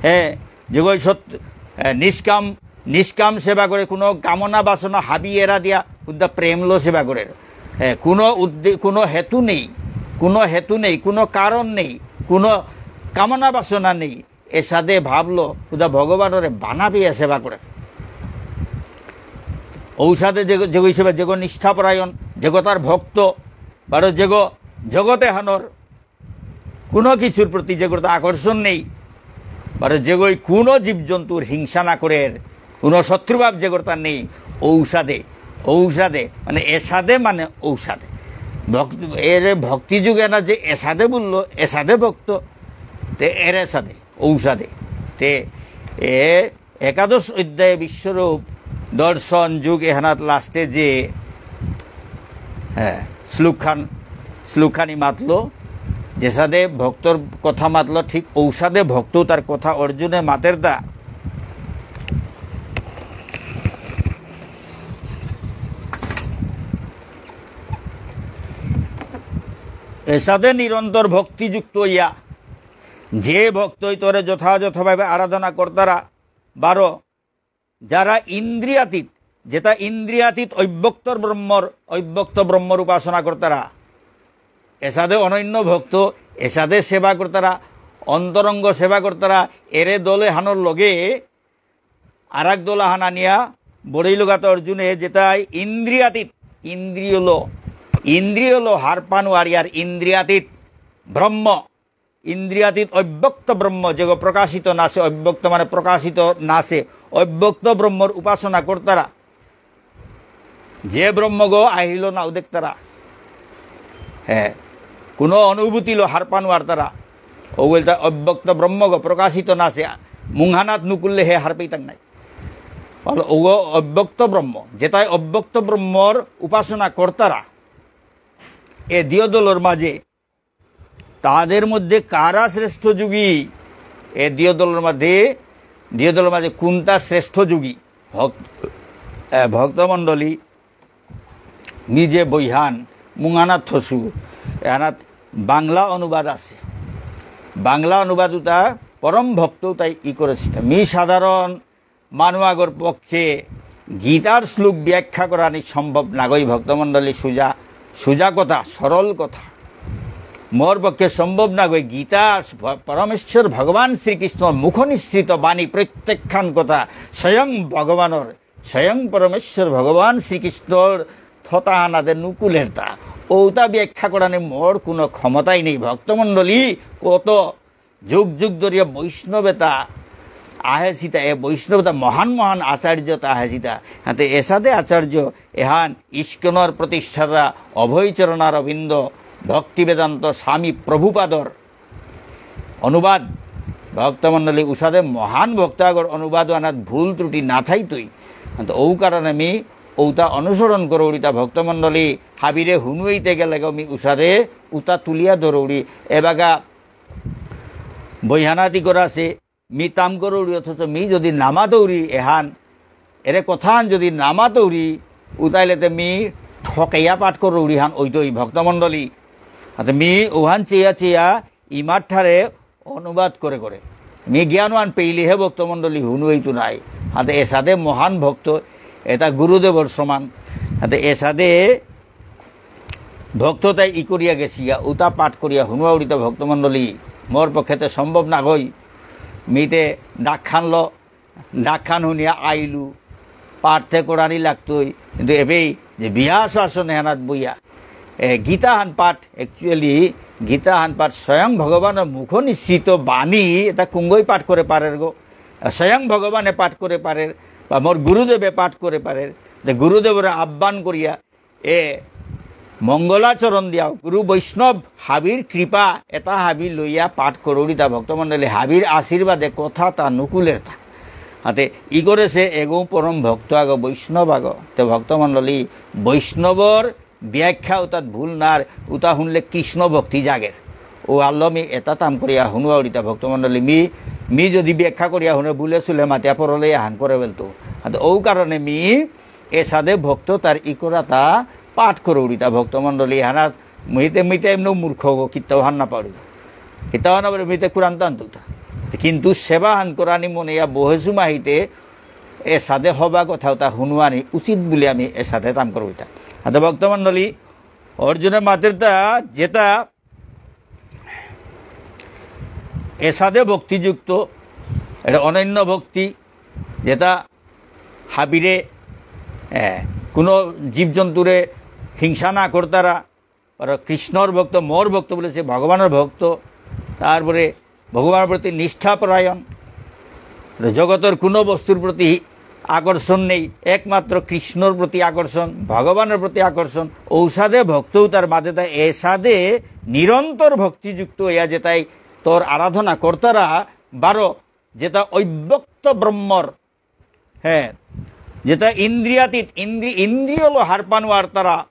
হ্যাঁ, যেগই সত্য, এ, নিষ্কাম, নিষ্কাম সেবা করে কোনো কামনা বাসনা হাবি এরা দিয়া উদ্দা প্রেমলো সেবা করের। হ্যাঁ, কোনো উদ্দে-, কোনো হেতু নেই, কোনো হেতু নেই, কোনো কারণ নেই, কোনো কামনা বাসনা নেই। এসাদে ভাবলো, উদা ভগবানরে বানা পেয়া সেবা করে। ঔসাদে যেগ-, যেগ হিসেবে যেগ নিষ্ঠাপরায়ণ, যেগ তার ভক্ত, বারো যেগ জগতে হানর কোনো কিছুর প্রতি যেগর তা আকর্ষণ নেই, বারো যেগই কোনো জীবজন্তুর হিংসা না করের, কোনো শত্রুভাব যেগর তার নেই, ঔসাদে, ঔসাদে, মানে এসাদে মানে ঔসাদে। ভক্ত-, এরে ভক্তি যোগে না যে এসাদে বললো, এসাদে ভক্ত, তে এর এসাদে। ঔসাদে। তে এ একাদশ অধ্যায়ে বিশ্বরূপ দর্শন যোগ এহানাত লাস্টে যে, হ্যাঁ, শ্লোকহান, শ্লোকহানি মাতলো, যেসাদে ভক্তর কথা মাতলো, ঠিক ঔসাদে ভক্ত তার কথা অর্জুনে মাতের দা। এসাদে নিরন্তর ভক্তিযুক্ত ইয়া, যে ভক্তই তোরে যথাযথভাবে আরাধনা করতারা, বারো, যারা ইন্দ্রিয়াতীত, যেটা ইন্দ্রিয়াতীত অব্যক্ত ব্রহ্মর, অব্যক্ত ব্রহ্মর উপাসনা করতারা, এসাদে অনন্য ভক্ত, এসাদে সেবা করতারা, অন্তরঙ্গ সেবা করতারা, এরে দলে হানোর লগে আরাক দল আহান আনিয়া বড়ই লগাতে অর্জুনে যেটাই ইন্দ্রিয়াতীত, ইন্দ্রিয়লো, ইন্দ্রিয়লো হারপানো আর ইয়ার ইন্দ্রিয়াতীত ব্রহ্ম, ইন্দ্রিয়াতীত অব্যক্ত ব্রহ্ম, যেগো প্রকাশিত নাসে, অব্যক্ত মানে প্রকাশিত নাসে, অব্যক্ত ব্রহ্মর উপাসনা করতারা, যে ব্রহ্মগো আহিল না উদেকতারা, হ্যাঁ, কোনো অনুভূতিলো হারপানো আর তারা, ও বলতে অব্যক্ত ব্রহ্মগো প্রকাশিত নাসে, মুংহানাত নুকুললে হে হারপেইতাং নাই। বলো, ওগো অব্যক্ত ব্রহ্ম, যেটাই অব্যক্ত ব্রহ্মর উপাসনা করতারা, এ দিয় দলর মাঝে তাদের মধ্যে কারা শ্রেষ্ঠ যোগী? এ দিয় দলর মধ্যে, দিয় দলর মাঝে কোনটা শ্রেষ্ঠ যোগী? ভক্ত, এ, ভক্তমণ্ডলী, নিজে বইহান মুঙানাত থসু, এহানাত বাংলা অনুবাদ আছে। বাংলা অনুবাদ উতা পরম ভক্ত তাই ই করেসিতা। মি সাধারণ মানু আগর পক্ষে গীতার শ্লোক ব্যাখ্যা করানি সম্ভব নাগই ভক্তমণ্ডলী, সুজা, সুজা কথা, সরল কথা। মোর পক্ষে সম্ভব নাগই। গীতা ভ-, পরমেশ্বর ভগবান শ্রীকৃষ্ণর মুখনিঃসৃত বাণী প্রত্যেকহান কথা স্বয়ং ভগবানর, স্বয়ং পরমেশ্বর ভগবান শ্রীকৃষ্ণর থতাহানাদে নুকুলেরতা। ওতা ব্যাখ্যা করানি মোর কোনো ক্ষমতাই নেই। ভক্তমণ্ডলী, কত যুগ যুগ ধরিয়া বৈষ্ণবেতা আহেসিতা, এ বৈষ্ণবেতা মহান মহান আচার্যতা আহেসিতা। হাতে এসাদে আচার্য এহান ইস্কনর প্রতিষ্ঠাতা অভয়চরণারবিন্দ ভক্তিবেদান্ত স্বামী প্রভুপাদর অনুবাদ। ভক্তমণ্ডলী, উসাদে মহান ভক্ত আগর অনুবাদ আনাত ভুল ত্রুটি না থাইতই। হাতে ও কারণে আমি ঔতা অনুসরণ করৌরিতা ভক্তমণ্ডলী, হাবিরে হুনুইতে গেলে গো মি উসাদে উতা তুলিয়া ধরৌরি। এবাগা বইহানাতি করাসে, মি তাম করৌরি, অথচ মি যদি নামাতৌরি এহান, এরে কথাহান যদি নামাতৌরি, উতাইলেতে মি ঠকেয়া পাঠ করৌরি হান ঔতই ভক্তমণ্ডলী। হাতে মি উহান চেয়া চেয়া ইমার ঠারে অনুবাদ করে করে। মি জ্ঞানহান পেইলেহে ভক্তমণ্ডলী হুনুইতু নাই। হাতে এসাদে মহান ভক্ত, এতা গুরুদেবর সমান। হাতে এসাদে ভক্ত তাই ই করিয়া গেছিয়া, উতা পাঠ করিয়া হুনুয়াউরিতা ভক্তমণ্ডলী, মোর পক্ষেতে সম্ভব না হই। মিতে ডাকখান ল, ডাকখান হুনিয়া আইলু, পাঠ তে করানি লাগতই। কিন্তু এবেই যে ব্যাস আসনে হানাত বইয়া, এ, গীতাহান পাঠ, actually, গীতাহান পাঠ স্বয়ং ভগবানর মুখ নিঃসৃত বাণী, এতা কুঙ্গই পাঠ করে পারের গো। স্বয়ং ভগবানে পাঠ করে পারের, বা মোর গুরুদেবে পাঠ করে পারের। যে গুরুদেবরে আহ্বান করিয়া, এ মঙ্গলাচরণ দিয়াও, গুরু বৈষ্ণব হাবির কৃপা, এতা হাবি লইয়া পাঠ করৌরিতা ভক্তমণ্ডলী, হাবির আশীর্বাদে কথা তা নুকুলের তা। হাতে ই করেসে এগো পরম ভক্ত আগো, বৈষ্ণব আগো। তে ভক্তমণ্ডলী, বৈষ্ণবর ব্যাখ্যা উতাত ভুল নার, উতা হুনলে কৃষ্ণ ভক্তি জাগের। ও আল্লো মি এতা তাম করিয়া হুনুয়াউরিতা ভক্তমণ্ডলী, মি, মি যদি ব্যাখ্যা করিয়া হুনে ভুলে সুলে মাতিয়া পরলে আহান করে বেলতো। হাতে ও কারণে মি এসাদে ভক্ত তার ইকরাতা পাঠ করৌরিতা ভক্তমণ্ডলী হানাত মিতে মিতে এমন মূর্খ গো, কিত্তাও হান না পারু। কিত্তাও হান না পারু, মিতে কুরআন তান তুতা। কিন্তু সেবা হান করানি মনে ইয়া বহেসু মাহিতে এসাদে হবা কথা উতা হুনুয়ানি উচিত বুলি আমি এসাদে তাম করৌরিতা। হাতে ভক্তমণ্ডলী, অর্জুনে মাতেরতা যেতা এসাদে ভক্তিযুক্ত, এটা অনন্য ভক্তি, যেতা হাবিরে, এ, কোনো জীবজন্তুরে হিংসা না করতারা, আর কৃষ্ণর ভক্ত, মোর ভক্ত বলেছে, ভগবানের ভক্ত, তারপরে ভগবানের প্রতি নিষ্ঠাপরায়ণ, জগতর কোনো বস্তুর প্রতি আকর্ষণ নেই, একমাত্র কৃষ্ণর প্রতি আকর্ষণ, ভগবানের প্রতি আকর্ষণ। ঔসাদে ভক্ত তার মাঝে তা এসাদে নিরন্তর ভক্তিযুক্ত হইয়া যেতাই তোর আরাধনা করতারা বারো, যেতা অব্যক্ত ব্রহ্মর, হ্যাঁ, যেতা ইন্দ্রিয়াতীত, ইন্দ্রি-, ইন্দ্রিয়লো হারপানো আর তারা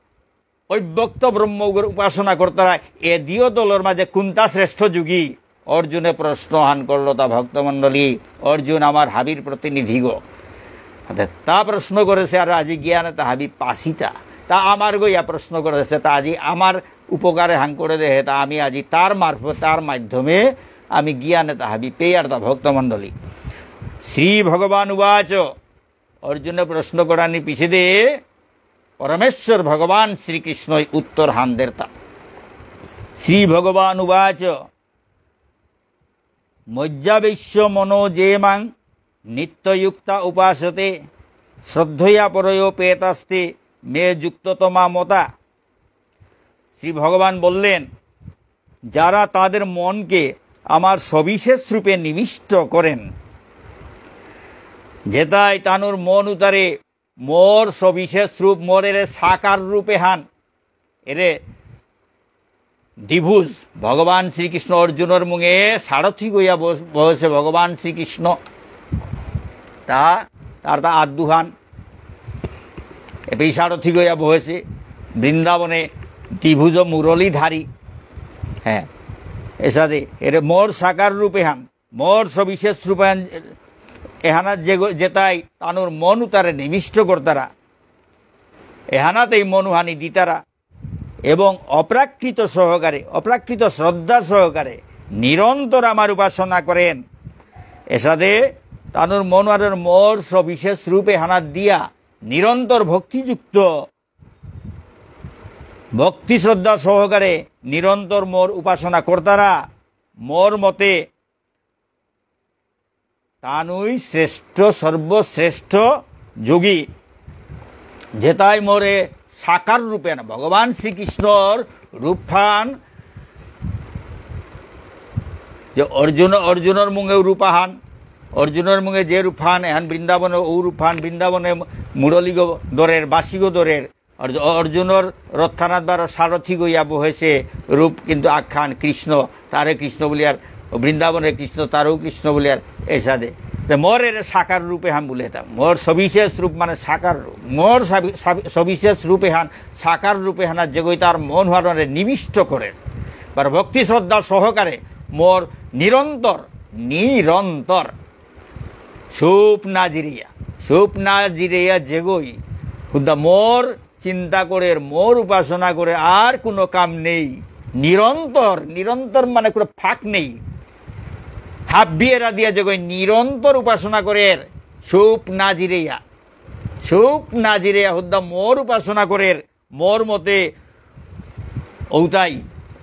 অব্যক্ত ব্রহ্মগর উপাসনা করতারা, এ দিয় দলর মাঝে কোনটা শ্রেষ্ঠ যোগী? অর্জুনে প্রশ্ন হান করলো তা ভক্তমণ্ডলী, অর্জুন আমার হাবির প্রতিনিধি গো। অর্থাৎ তা প্রশ্ন করেছে আর আজি জ্ঞানে তা হাবি পাসিতা। তা আমার গো ইয়া প্রশ্ন করেছে, তা আজি আমার উপকারে হান করে দেহে, তা আমি আজি তার মারফত, তার মাধ্যমে আমি জ্ঞানে তা হাবি পেয়ার তা ভক্তমণ্ডলী। শ্রী ভগবান উবাচ, অর্জুনে প্রশ্ন করানি পিছেদে পরমেশ্বর ভগবান শ্রীকৃষ্ণই উত্তর হান দেরতা। শ্রী ভগবান উবাচ, ময়্যাবেশ্য মনো যে মাং নিত্যযুক্তা উপাসতে, শ্রদ্ধয়া পরয়োপেতাস্তে মে যুক্ততমা মতা। শ্রী ভগবান বললেন, যারা তাদের মনকে আমার সবিশেষ রূপে নিবিষ্ট করেন, যেতাই তানুর মন উতারে মোর সবিশেষ রূপ, মোর এরে সাকার রূপে হান, এরে দ্বিভুজ, ভগবান শ্রীকৃষ্ণ অর্জুনর মুঙে সারথি গইয়া বস-, বসে ভগবান শ্রীকৃষ্ণ। তা, তার তা আদ্দুহান, এপেই সারথি গইয়া বসে বৃন্দাবনে দ্বিভুজ মুরলীধারী। হ্যাঁ, এসাদে এরে মোর সাকার রূপে হান, মোর সবিশেষ রূপায়ণ এহানাত যে, যেতাই তানুর মন উতারে নিবিষ্ট করতারা, এহানাত এই মনুহানি দিতারা এবং অপ্রাকৃত সহকারে, অপ্রাকৃত শ্রদ্ধা সহকারে নিরন্তর আমার উপাসনা করেন। এসাদে তানুর মন আর মোর সবিশেষ রূপ এহানাত দিয়া নিরন্তর ভক্তিযুক্ত, ভক্তি শ্রদ্ধা সহকারে নিরন্তর মোর উপাসনা করতারা, মোর মতে তানুই শ্রেষ্ঠ, সর্বশ্রেষ্ঠ যোগী, যেতাই মোরে সাকার রূপে না, ভগবান শ্রীকৃষ্ণর রূপহান, যে অর্জুন, অর্জুনর মুঙে রূপাহান, অর্জুনর মুঙে যে রূপহান, এহান বৃন্দাবনে ও রূপহান, বৃন্দাবনে মুরলীগ দরের, বাঁশিগ দরের, অর্জ-, অর্জুনর রথহানাত বারো সারথি গইয়া বহেছে রূপ, কিন্তু আখ্যান কৃষ্ণ, তারে কৃষ্ণ বলিয়ার, বৃন্দাবনের কৃষ্ণ, তারেও কৃষ্ণ বলিয়ার, এসাদে। তে মোর এরে সাকার রূপ এহান বুলে তা। মোর সবিশেষ রূপ মানে সাকার রূপ। মোর সাবি-, সাবি-, সবিশেষ রূপ এহান, সাকার রূপ এহানা যেগই তার মন হারণে নিবিষ্ট করে। বারো ভক্তি শ্রদ্ধা সহকারে মোর নিরন্তর, নিরন্তর সুপ না জিরিয়া, সুপ না জিরিয়া যেগই হুদা মোর চিন্তা করের, মোর উপাসনা করে, আর কোনো কাম নেই। নিরন্তর, নিরন্তর মানে কোনো ফাঁক নেই। হাব্বি এরা দিয়া যেগই নিরন্তর উপাসনা করের, সুপ না জিরেয়া, সুপ না জিরেয়া হুদ্দা মোর উপাসনা করের, মোর মতে ঔতাই,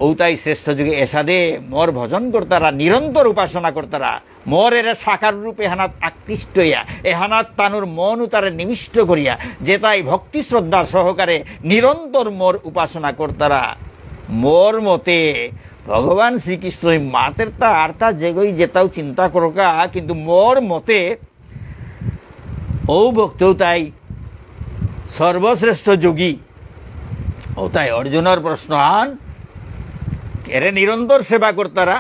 ঔতাই শ্রেষ্ঠ যোগী। এসাদে মোর ভজন করতারা, নিরন্তর উপাসনা করতারা, মোর এরে সাকার রূপ এহানাত আকৃষ্ট হইয়া, এহানাত তানুর মন উতারে নিবিষ্ট করিয়া, যেতাই ভক্তি শ্রদ্ধা সহকারে নিরন্তর মোর উপাসনা করতারা। মোর মতে ভগবান শ্রীকৃষ্ণই মাতের তা আর তা যেগই যেতাও চিন্তা করকা, কিন্তু মোর মতে ঔ ভক্ত ঔতাই সর্বশ্রেষ্ঠ যোগী। ঔতাই অর্জুনর প্রশ্ন আন, এরে নিরন্তর সেবা করতারা,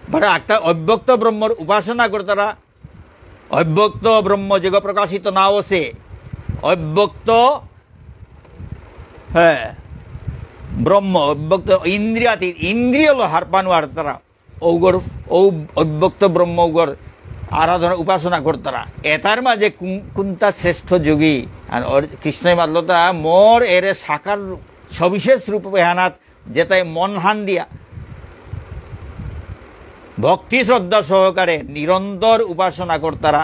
বারো একটা অব্যক্ত ব্রহ্মর উপাসনা করতারা, অব্যক্ত ব্রহ্ম যেগ প্রকাশিত না অসে, অব্যক্ত, হ্যাঁ, ব্রহ্ম, অব্যক্ত ইন্দ্রিয়াতীত, ইন্দ্রিয়লো হারপানো আর তারা ঔগর, ঔ অব্যক্ত ব্রহ্ম ঔগর আরাধনা উপাসনা করতারা। এতার মাঝে কোন-, কোনটা শ্রেষ্ঠ যোগী? আর অর-, কৃষ্ণই মাতলতা মোর এরে সাকার রূপ, সবিশেষ রূপ এহানাত যেতাই মন হান দিয়া ভক্তি শ্রদ্ধা সহকারে নিরন্তর উপাসনা করতারা,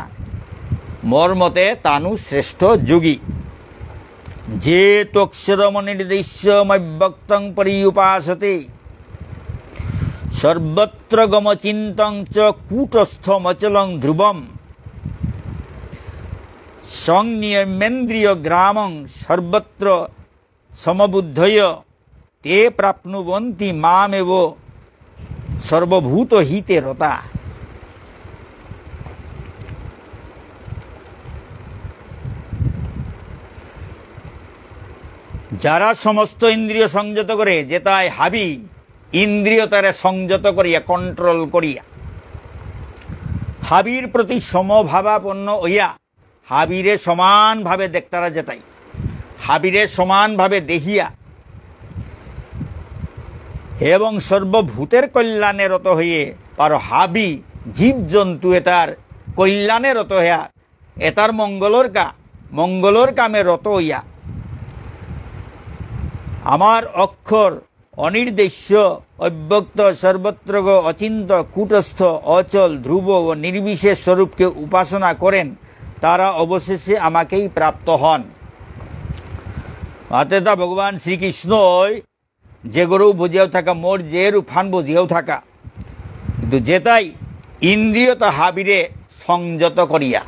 মোর মতে তানু শ্রেষ্ঠ যোগী। যে ত্বক্ষরমনির্দেশ্য মব্যক্তং পর্যুপাসতে, সর্বত্র গমচিন্তং চ কূটস্থমচলং ধ্রুবম। সংনিয়মেন্দ্রিয় গ্রামং সর্বত্র সমবুদ্ধয় তে প্রাপ্নুবন্তি মামেব সর্বভূত হিতে রতা। যারা সমস্ত ইন্দ্রিয় সংযত করে, যেতাই হাবি ইন্দ্রিয় তারে সংযত করিয়া, কন্ট্রোল করিয়া, হাবির প্রতি সমভাবাপন্ন হইয়া, হাবিরে সমানভাবে দেখতারা যেতাই, হাবিরে সমানভাবে দেখিয়া এবং সর্বভূতের কল্যাণে রত হয়ে, বারো হাবি জীবজন্তু এতার কল্যাণে রত হইয়া, এতার মঙ্গলর কা-, মঙ্গলর কামে রত হইয়া, আমার অক্ষর অনির্দেশ্য, অব্যক্ত, সর্বত্রগ, অচিন্ত, কূটস্থ, অচল, ধ্রুব ও নির্বিশেষ স্বরূপকে উপাসনা করেন, তারা অবশেষে আমাকেই প্রাপ্ত হন। অর্থাৎ ভগবান শ্রীকৃষ্ণই যেগরে বুঝিয়াও থাকা, মোর যে রূপহান বুঝিয়াও থাকা, কিন্তু যেতাই ইন্দ্রিয়তা হাবিরে সংযত করিয়া,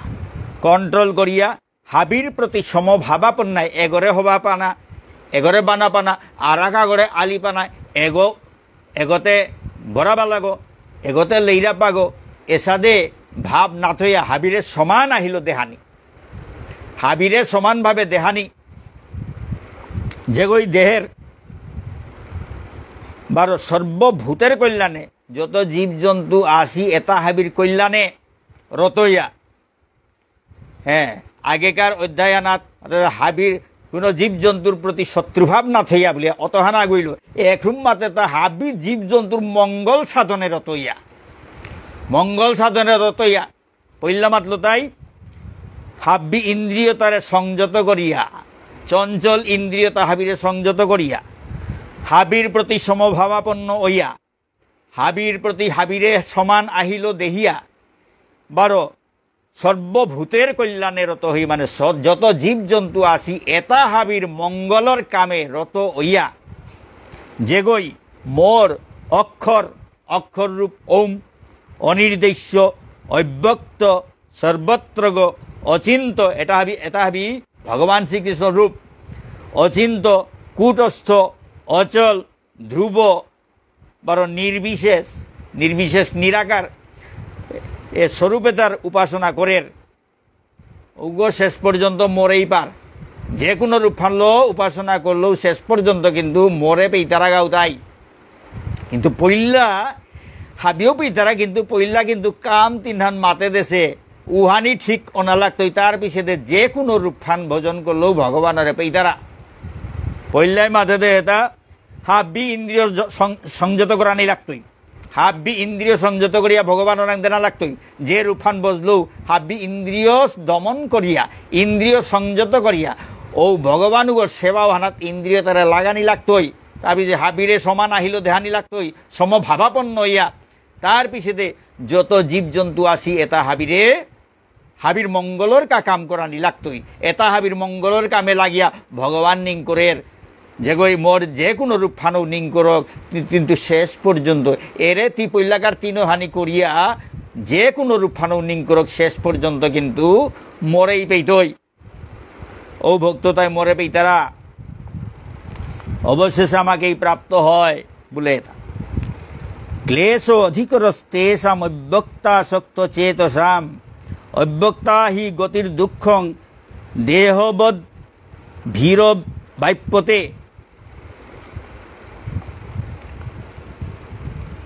কন্ট্রোল করিয়া, হাবির প্রতি সমভাবাপন্নাই, এগরে হবা পানা, এগরে বানা পানা, আরাক আগরে আলি পানা, এগো, এগতে বরাবা লাগো, এগতে লেইরা পাগো, এসাদে ভাব না থইয়া হাবিরে সমান আহিল দেহানি। হাবিরে সমানভাবে দেহানি, যেগই দেহের বারো সর্বভূতের কল্যাণে, যত জীবজন্তু আসি এতা হাবির কল্যাণে রতইয়া, হ্যাঁ, আগেকার অধ্যায় আনাত, অর্থাৎ হাবির কোনো জীবজন্তুর প্রতি শত্রুভাব না থইয়া বুলিয়া অতহানা গইল। এখন মাতে তা হাবি জীবজন্তুর মঙ্গল সাধনে রতইয়া। মঙ্গল সাধনে রতইয়া। পইলা মাতলো তাই, হাবি ইন্দ্রিয় তারে সংযত করিয়া, চঞ্চল ইন্দ্রিয় তা হাবিরে সংযত করিয়া, হাবির প্রতি সমভাবাপন্ন হইয়া, হাবির প্রতি হাবিরে সমান আহিল দেহিয়া, বারো সর্বভূতের কল্যাণে রত হই, মানে স-, যত জীবজন্তু আসি, এতা হাবির মঙ্গলর কামে রত হইয়া, যেগই মোর অক্ষর, অক্ষর রূপ ওম, অনির্দেশ্য, অব্যক্ত, সর্বত্রগ, অচিন্ত, এতা হাবি, এতা হাবি ভগবান শ্রীকৃষ্ণ রূপ, অচিন্ত, কূটস্থ, অচল, ধ্রুব, বারো নির্বিশেষ, নির্বিশেষ নিরাকার, এ স্বরূপে তার উপাসনা করের, উগো শেষ পর্যন্ত মোরেই পার। যে কোনো রূপহানলো উপাসনা করলেও শেষ পর্যন্ত কিন্তু মোরে পেইতারা গাউতাই। কিন্তু পইলা হাবিও পেইতারা, কিন্তু পইলা কিন্তু কাম তিনহান মাতে দেসে, উহানি ঠিক অনা লাগতই, তার পিছেদে যে কোনো রূপহান ভজন করলেও ভগবানরে পেইতারা। পইলাই মাতেদে এতা হাব্বি ইন্দ্রিয় জ-, সং-, সংযত করানি লাগতই। হাব্বি ইন্দ্রিয় সংযত করিয়া ভগবানরাং দেনা লাগতই। যে রূপহান ভজলেও হাব্বি ইন্দ্রিয় দমন করিয়া, ইন্দ্রিয় সংযত করিয়া, ও ভগবান উগর সেবা হানাত ইন্দ্রিয় তারা লাগানি লাগতই। তাবি যে হাবিরে সমান আহিল দেহানি লাগতই, সমভাবাপন্ন হইয়া, তার পিছেদে যত জীবজন্তু আসি এতা হাবিরে, হাবির মঙ্গলর কা কাম করানি লাগতই। এতা হাবির মঙ্গলর কামে লাগিয়া ভগবান নিংকরের, যেগই মোর যে কোনো রূপহানও নিংকরক, কি-, কিন্তু শেষ পর্যন্ত এরে তি পৈলাকার তিনহানি করিয়া যে কোনো রূপহানও নিংকরক, শেষ পর্যন্ত কিন্তু মোরেই পেইতই। ও ভক্ত তাই মোরে পেইতারা, অবশেষে আমাকেই প্রাপ্ত হয় বুলে এতা। ক্লেশ অধিকরস্তেষাম অব্যক্তাসক্ত চেতসাম। অব্যক্তা হি গতির দুঃখং দেহবদ ভীর বাপ্যতে।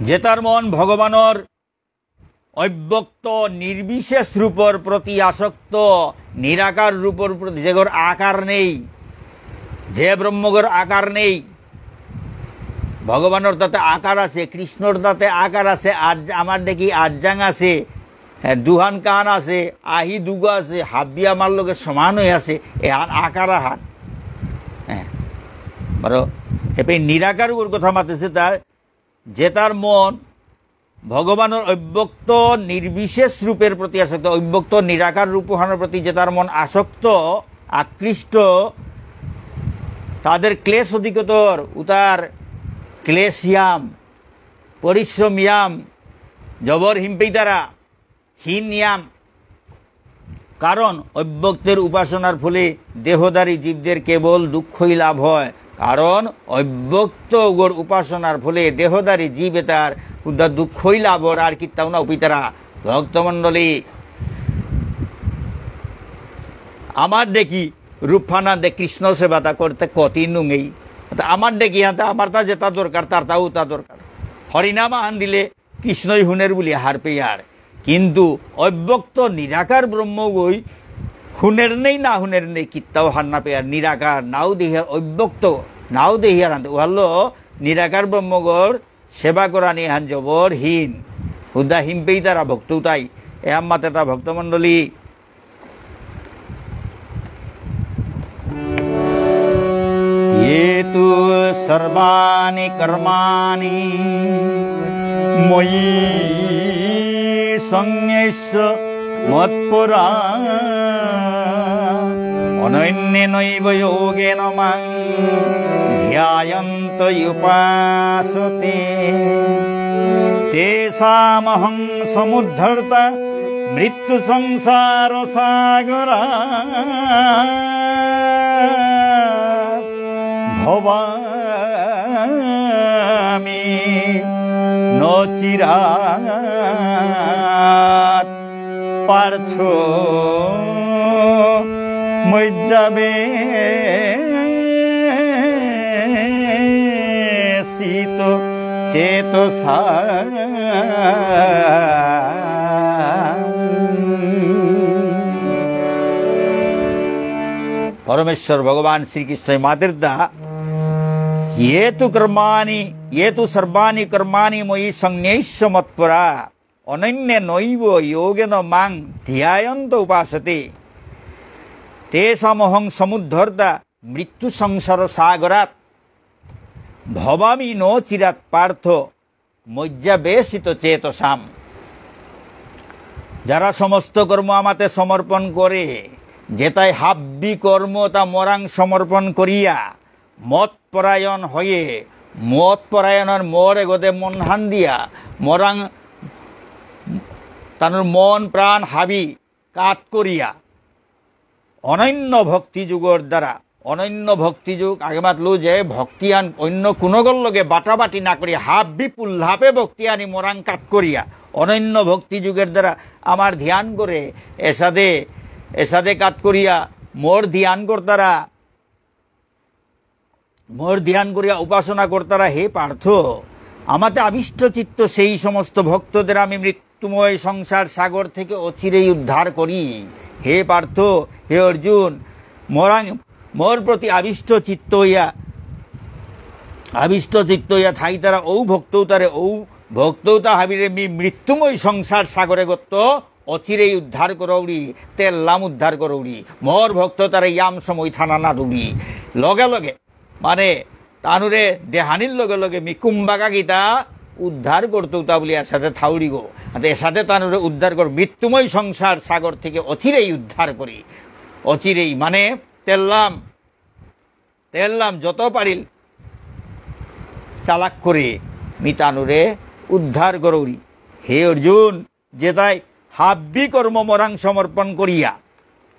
যেতার মন ভগবানর অব্যক্ত নির্বিশেষ রূপর প্রতি আসক্ত, নিরাকার রূপর প্রতি, যেগর আকার নেই, যে ব্রহ্মগর আকার নেই। ভগবানর তাতে আকার আছে, কৃষ্ণর তাতে আকার আছে, আজ-, আমার দেখি আজ্জাং আছে, হ্যাঁ, দুহান কান আছে, আহি দুগো আছে, হাব্বি আমার লগে সমান হয়ে আছে, এহান আকার আহান। হ্যাঁ, বারো, এপে নিরাকার ওর কথা মাতেছে তার, যেতার মন ভগবানর অব্যক্ত নির্বিশেষ রূপের প্রতি আসক্ত, অব্যক্ত নিরাকার রূপহানর প্রতি যেতার মন আসক্ত, আকৃষ্ট, তাদের ক্লেশ অধিকতর, উতার ক্লেশ ইয়াম, পরিশ্রম ইয়াম, জবর হিমপেইতারা, হীন ইয়াম। কারণ অব্যক্তের উপাসনার ফলে দেহধারী জীবদের কেবল দুঃখই লাভ হয়। কারণ অব্যক্ত উগর উপাসনার ফলে দেহধারী জীব এতার উদ্ধার দুঃখই লাভ হয়, আর কিত্তাও না উপিতারা। ভক্তমণ্ডলী, আমার দেখি রূপহানাদে কৃষ্ণ সেবাতা করতে কতি নুঙেই। তা আমার দেখি হাতে আমার তা যেতা দরকার, তার তাও তা দরকার। হরিনাম আহান দিলে কৃষ্ণই হুনের বুলি হারপেয়ার। কিন্তু অব্যক্ত নিরাকার ব্রহ্মগই হুনের নেই, না হুনের নেই, কিত্তাও হার না পেয়ার। নিরাকার নাও দেহিয়ার, অব্যক্ত নাও দেহিয়ার আনতে। উহালো নিরাকার ব্রহ্মগর সেবা করানি হান জবর হীন। হুদা হিমপেইতারা ভক্ত উতাই। এ আম্মাতে তা ভক্তমণ্ডলী। ये तु सर्वाणि कर्माणि मयि सन्न्यस्य मत्परा। अनन्येनैव योगेन मां ध्यायन्त उपासते। तेषामहं समुद्धर्ता मृत्युसंसारसागरात्। भवामि न चिरात् पार्थ मय्यावेशितचेतसाम्। পরমেশ্বর ভগবান শ্রীকৃষ্ণ মাতেরতা, ये तु कर्माणि, ये तु सर्वाणि कर्माणि मयि सन्न्यस्य मत्परा। অনন্যেনৈব যোগেন মাং ধ্যায়ন্ত উপাসতে। তেষামহং সমুদ্ধর্তা মৃত্যু সংসার সাগরাৎ। ভবামি ন চিরাৎ পার্থ ময়্যাবেশিত চেতসাম। যারা সমস্ত কর্ম আমাতে সমর্পণ করে, যেতাই হাব্বি কর্ম তা মোরাং সমর্পণ করিয়া, মত পরায়ণ হয়ে, মত পরায়ণর মোর এগোদে মনহান দিয়া, মোরাং তানুর মন প্রাণ হাবি কাত করিয়া, অনন্য ভক্তিযোগর দ্বারা, অনন্য ভক্তিযোগ আগে মাতলো যে ভক্তিহান অন্য কোনোগর লগে বাটাবাটি না করি হাব্বি পুল্লাপে ভক্তিহানি মোরাং কাত করিয়া, অনন্য ভক্তিযোগের দ্বারা আমার ধ্যান করে, এসাদে, এসাদে কাত করিয়া মোর ধ্যান করতারা, মোর ধ্যান করিয়া উপাসনা করতারা, হে পার্থ, আমাতে আবিষ্ট চিত্ত সেই সমস্ত ভক্তদের আমি মৃত্যু মৃত্যুময় সংসার সাগর থেকে অচিরেই উদ্ধার করি। হে পার্থ, হে অর্জুন, মরাং, মোর প্রতি আবিষ্ট চিত্ত হইয়া, আবিষ্ট চিত্ত হইয়া থাইতারা ঔ ভক্তৌতারে, ঔ ভক্তৌতা হাবিরে মি মৃত্যুময় সংসার সাগরে গত্ত অচিরেই উদ্ধার করৌরি, তেল্লাম উদ্ধার করৌরি। মোর ভক্ততারে ইয়াম সময় থানা না দৌড়ি। লগে লগে, মানে, তানুরে দেহানির লগে লগে মি কুম্বাকা গীতা উদ্ধার করতৌতা বুলি এসাদে থাউরিগো। আর এসাদে তানুরে উদ্ধার কর, মৃত্যুময় সংসার সাগর থেকে অচিরেই উদ্ধার করি। অচিরেই, মানে, তেল্লাম, তেল্লাম যত পারিল চালাক করে মি তানুরে উদ্ধার করৌরি। হে অর্জুন, যেতাই হাব্বি কর্ম মরাং সমর্পণ করিয়া,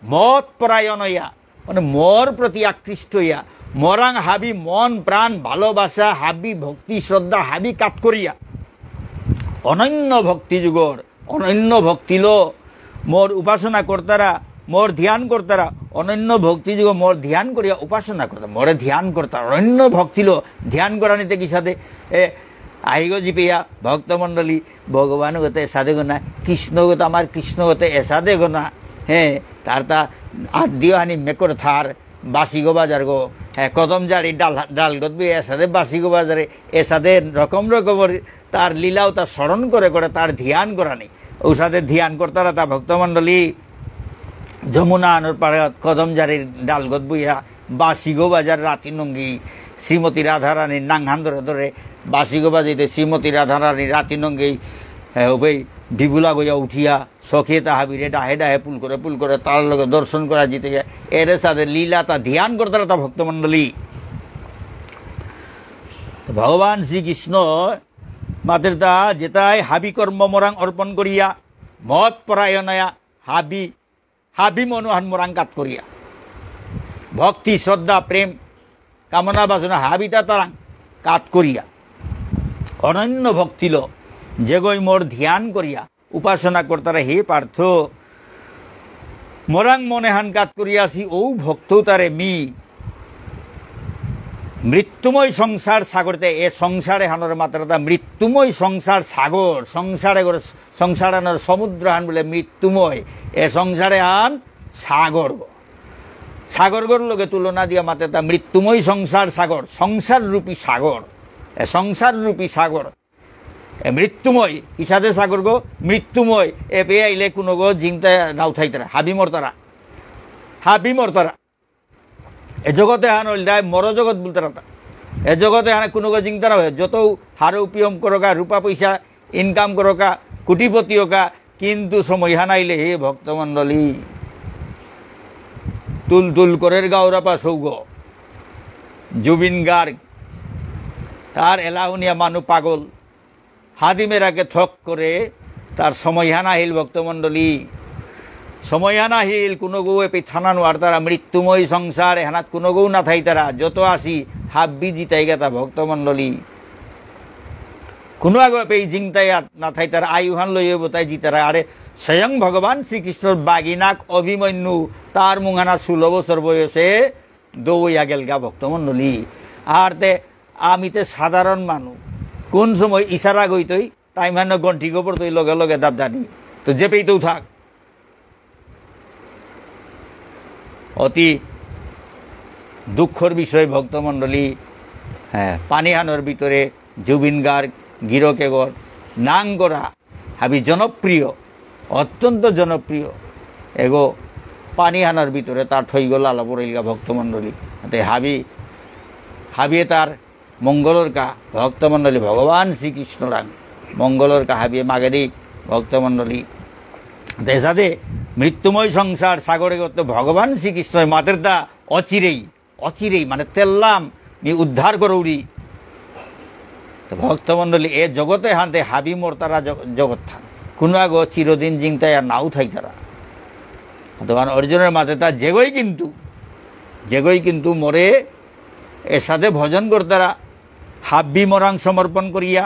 মত পরায়ণ হইয়া, মানে মোর প্রতি আকৃষ্ট হইয়া, মরাং হাবি মন প্রাণ ভালোবাসা, হাবি ভক্তি শ্রদ্ধা, হাবি কাত করিয়া, অনন্য ভক্তি যুগর, অনন্য ভক্তিলো মোর উপাসনা করতারা, মোর ধ্যান করতারা, অনন্য ভক্তি যুগ মোর ধ্যান করিয়া উপাসনা করতারা, মোরে ধ্যান করতারা, অনন্য ভক্তিলো ধ্যান করানিতে কিসাদে, এ, আহিগ জিপিয়া ভক্তমণ্ডলী, ভগবান গতে এসাদে গোনা, কৃষ্ণ গতে আমার কৃষ্ণ গতে এসাদে গোনা। হ্যাঁ, তার তা আদিও হানি মেকর থার, বাসিগো বাজার গো, হ্যাঁ, কদম জারি ডাল, ডাল গত বি এসাদে বাসিগো বাজারে, এসাদে রকম রকমর তার লীলাও তা স্মরণ করে করে তার ধ্যান করানি। ঔসাদে ধ্যান করতারা তা ভক্তমণ্ডলী, যমুনা আনোর পারে কদম জারির ডাল গত বইয়া, বাসিগো বাজার রাতি নঙ্গি, শ্রীমতী রাধারানীর নাংহান ধরে ধরে, বাসিগো বাজাইতে শ্রীমতী রাধারানীর রাতি নঙ্গি, এ, ওই বিবুলা গইয়া উঠিয়া, সখী তা হাবিরে ডাহে ডাহে পুল করে পুল করে তার লগে দর্শন করা জিতে যায়। এরে সাদে লীলা তা ধ্যান করতারা তা ভক্তমণ্ডলী। তো ভগবান শ্রীকৃষ্ণ মাতের তা যেতাই হাবি কর্ম মরাং অর্পণ করিয়া, মত পরায়ণয়া হাবি হাবি মনোহান মোরাং কাত করিয়া। ভক্তি, শ্রদ্ধা, প্রেম, কামনা বাসনা হাবিতা তারাং কাত করিয়া। অনন্য ভক্তিলো যেগই মোর ধ্যান করিয়া উপাসনা করতারা হে পার্থ। মোরাং মনেহান কাত করিয়া আসি ঔ ভক্ততারে মি মৃত্যুময় সংসার সাগরতে এ সংসারে হানর মাত্রাতা মৃত্যুময় সংসার সাগর, সংসারে গর সংসার আনর সমুদ্র হান বুলে মৃত্যুময়। এ সংসারে হান সাগর। সাগরগর লগে তুলনা দিয়া মাতে তা মৃত্যুময় সংসার সাগর, সংসার রূপী সাগর। এ সংসার রূপী সাগর। এ মৃত্যুময়, ইসাদে সাগরগো মৃত্যুময়। এপে আইলে কুনগো জিংতা নাও থাইতারা, হাবি মরতারা। হাবি মরতারা। এ জগতে হান হইল দায় মর জগত বুলতে রাতা। এ জগতে হান কোনো জিংতা না হয়। যত হারৌ পিয়ম করকা, রূপা পয়সা ইনকাম করকা, কোটিপতি হোকা, কিন্তু সময় হানাইলে হে ভক্তমণ্ডলী, তুল তুল করের গাওরা পা সৌগ। জুবিন গার্গ, তার এলাহুনিয়া মানু পাগল। হাদিমেরাকে থক করে তার সময়হান আহিল ভক্তমণ্ডলী। সময়হান আহিল, কোনো গৌয়ে পিথানা নোয়ারতারা, মৃত্যুময় সংসার, এহানাত কোনো গৌ না থাইতারা, যত আসি হাব্বি জিতাই গেতা ভক্তমণ্ডলী। কোনো আগে পেই জিংতাই আত না থাইতারা, আয়ুহান লইয়ে বোতাই জিতারা। আরে স্বয়ং ভগবান শ্রীকৃষ্ণর বাগিনাক অভিমন্যু, তার মুঙানা ষোলো বছর বয়সে দৌয়া গেলগা ভক্তমণ্ডলী। আর তে আমি তে সাধারণ মানু। কোন সময় ইশারা গইতই, টাইম হানো ঘন্টি গোবর তই লগে লগে দাবদানি। তো যে পেইতেও থাক। অতি দুঃখর বিষয় ভক্তমণ্ডলী, হ্যাঁ, পানিহানর ভিতরে জুবিন গার্গ, গিরকেগর, নাঙ করা, হাবি জনপ্রিয়, অত্যন্ত জনপ্রিয়। এগো পানিহানর ভিতরে তার ঠইগো লালা পড়িলগা ভক্তমণ্ডলী। তে হাবি, হাবিয়ে তার মঙ্গলর কা ভক্তমণ্ডলী ভগবান শ্রীকৃষ্ণরাং মঙ্গলর কা হাবিয়ে মাগে দিক ভক্তমণ্ডলী। তে সাথে মৃত্যুময় সংসার সাগরে গত ভগবান শ্রীকৃষ্ণ মাতের তা অচিরেই অচিরেই মানে তেল্লাম মি উদ্ধার করৌরি। তো ভক্তমণ্ডলী, এ জগতে হানতে হাবি মরতারা জ-, জগৎ থান। কোনো আগো চিরদিন জিংতাই আর নাও থাইতারা। তো মানে অর্জুনের মাতে তা যেগই কিন্তু, যেগই কিন্তু মরে এসাদে ভজন করতারা, হাব্বি মরাং সমর্পণ করিয়া,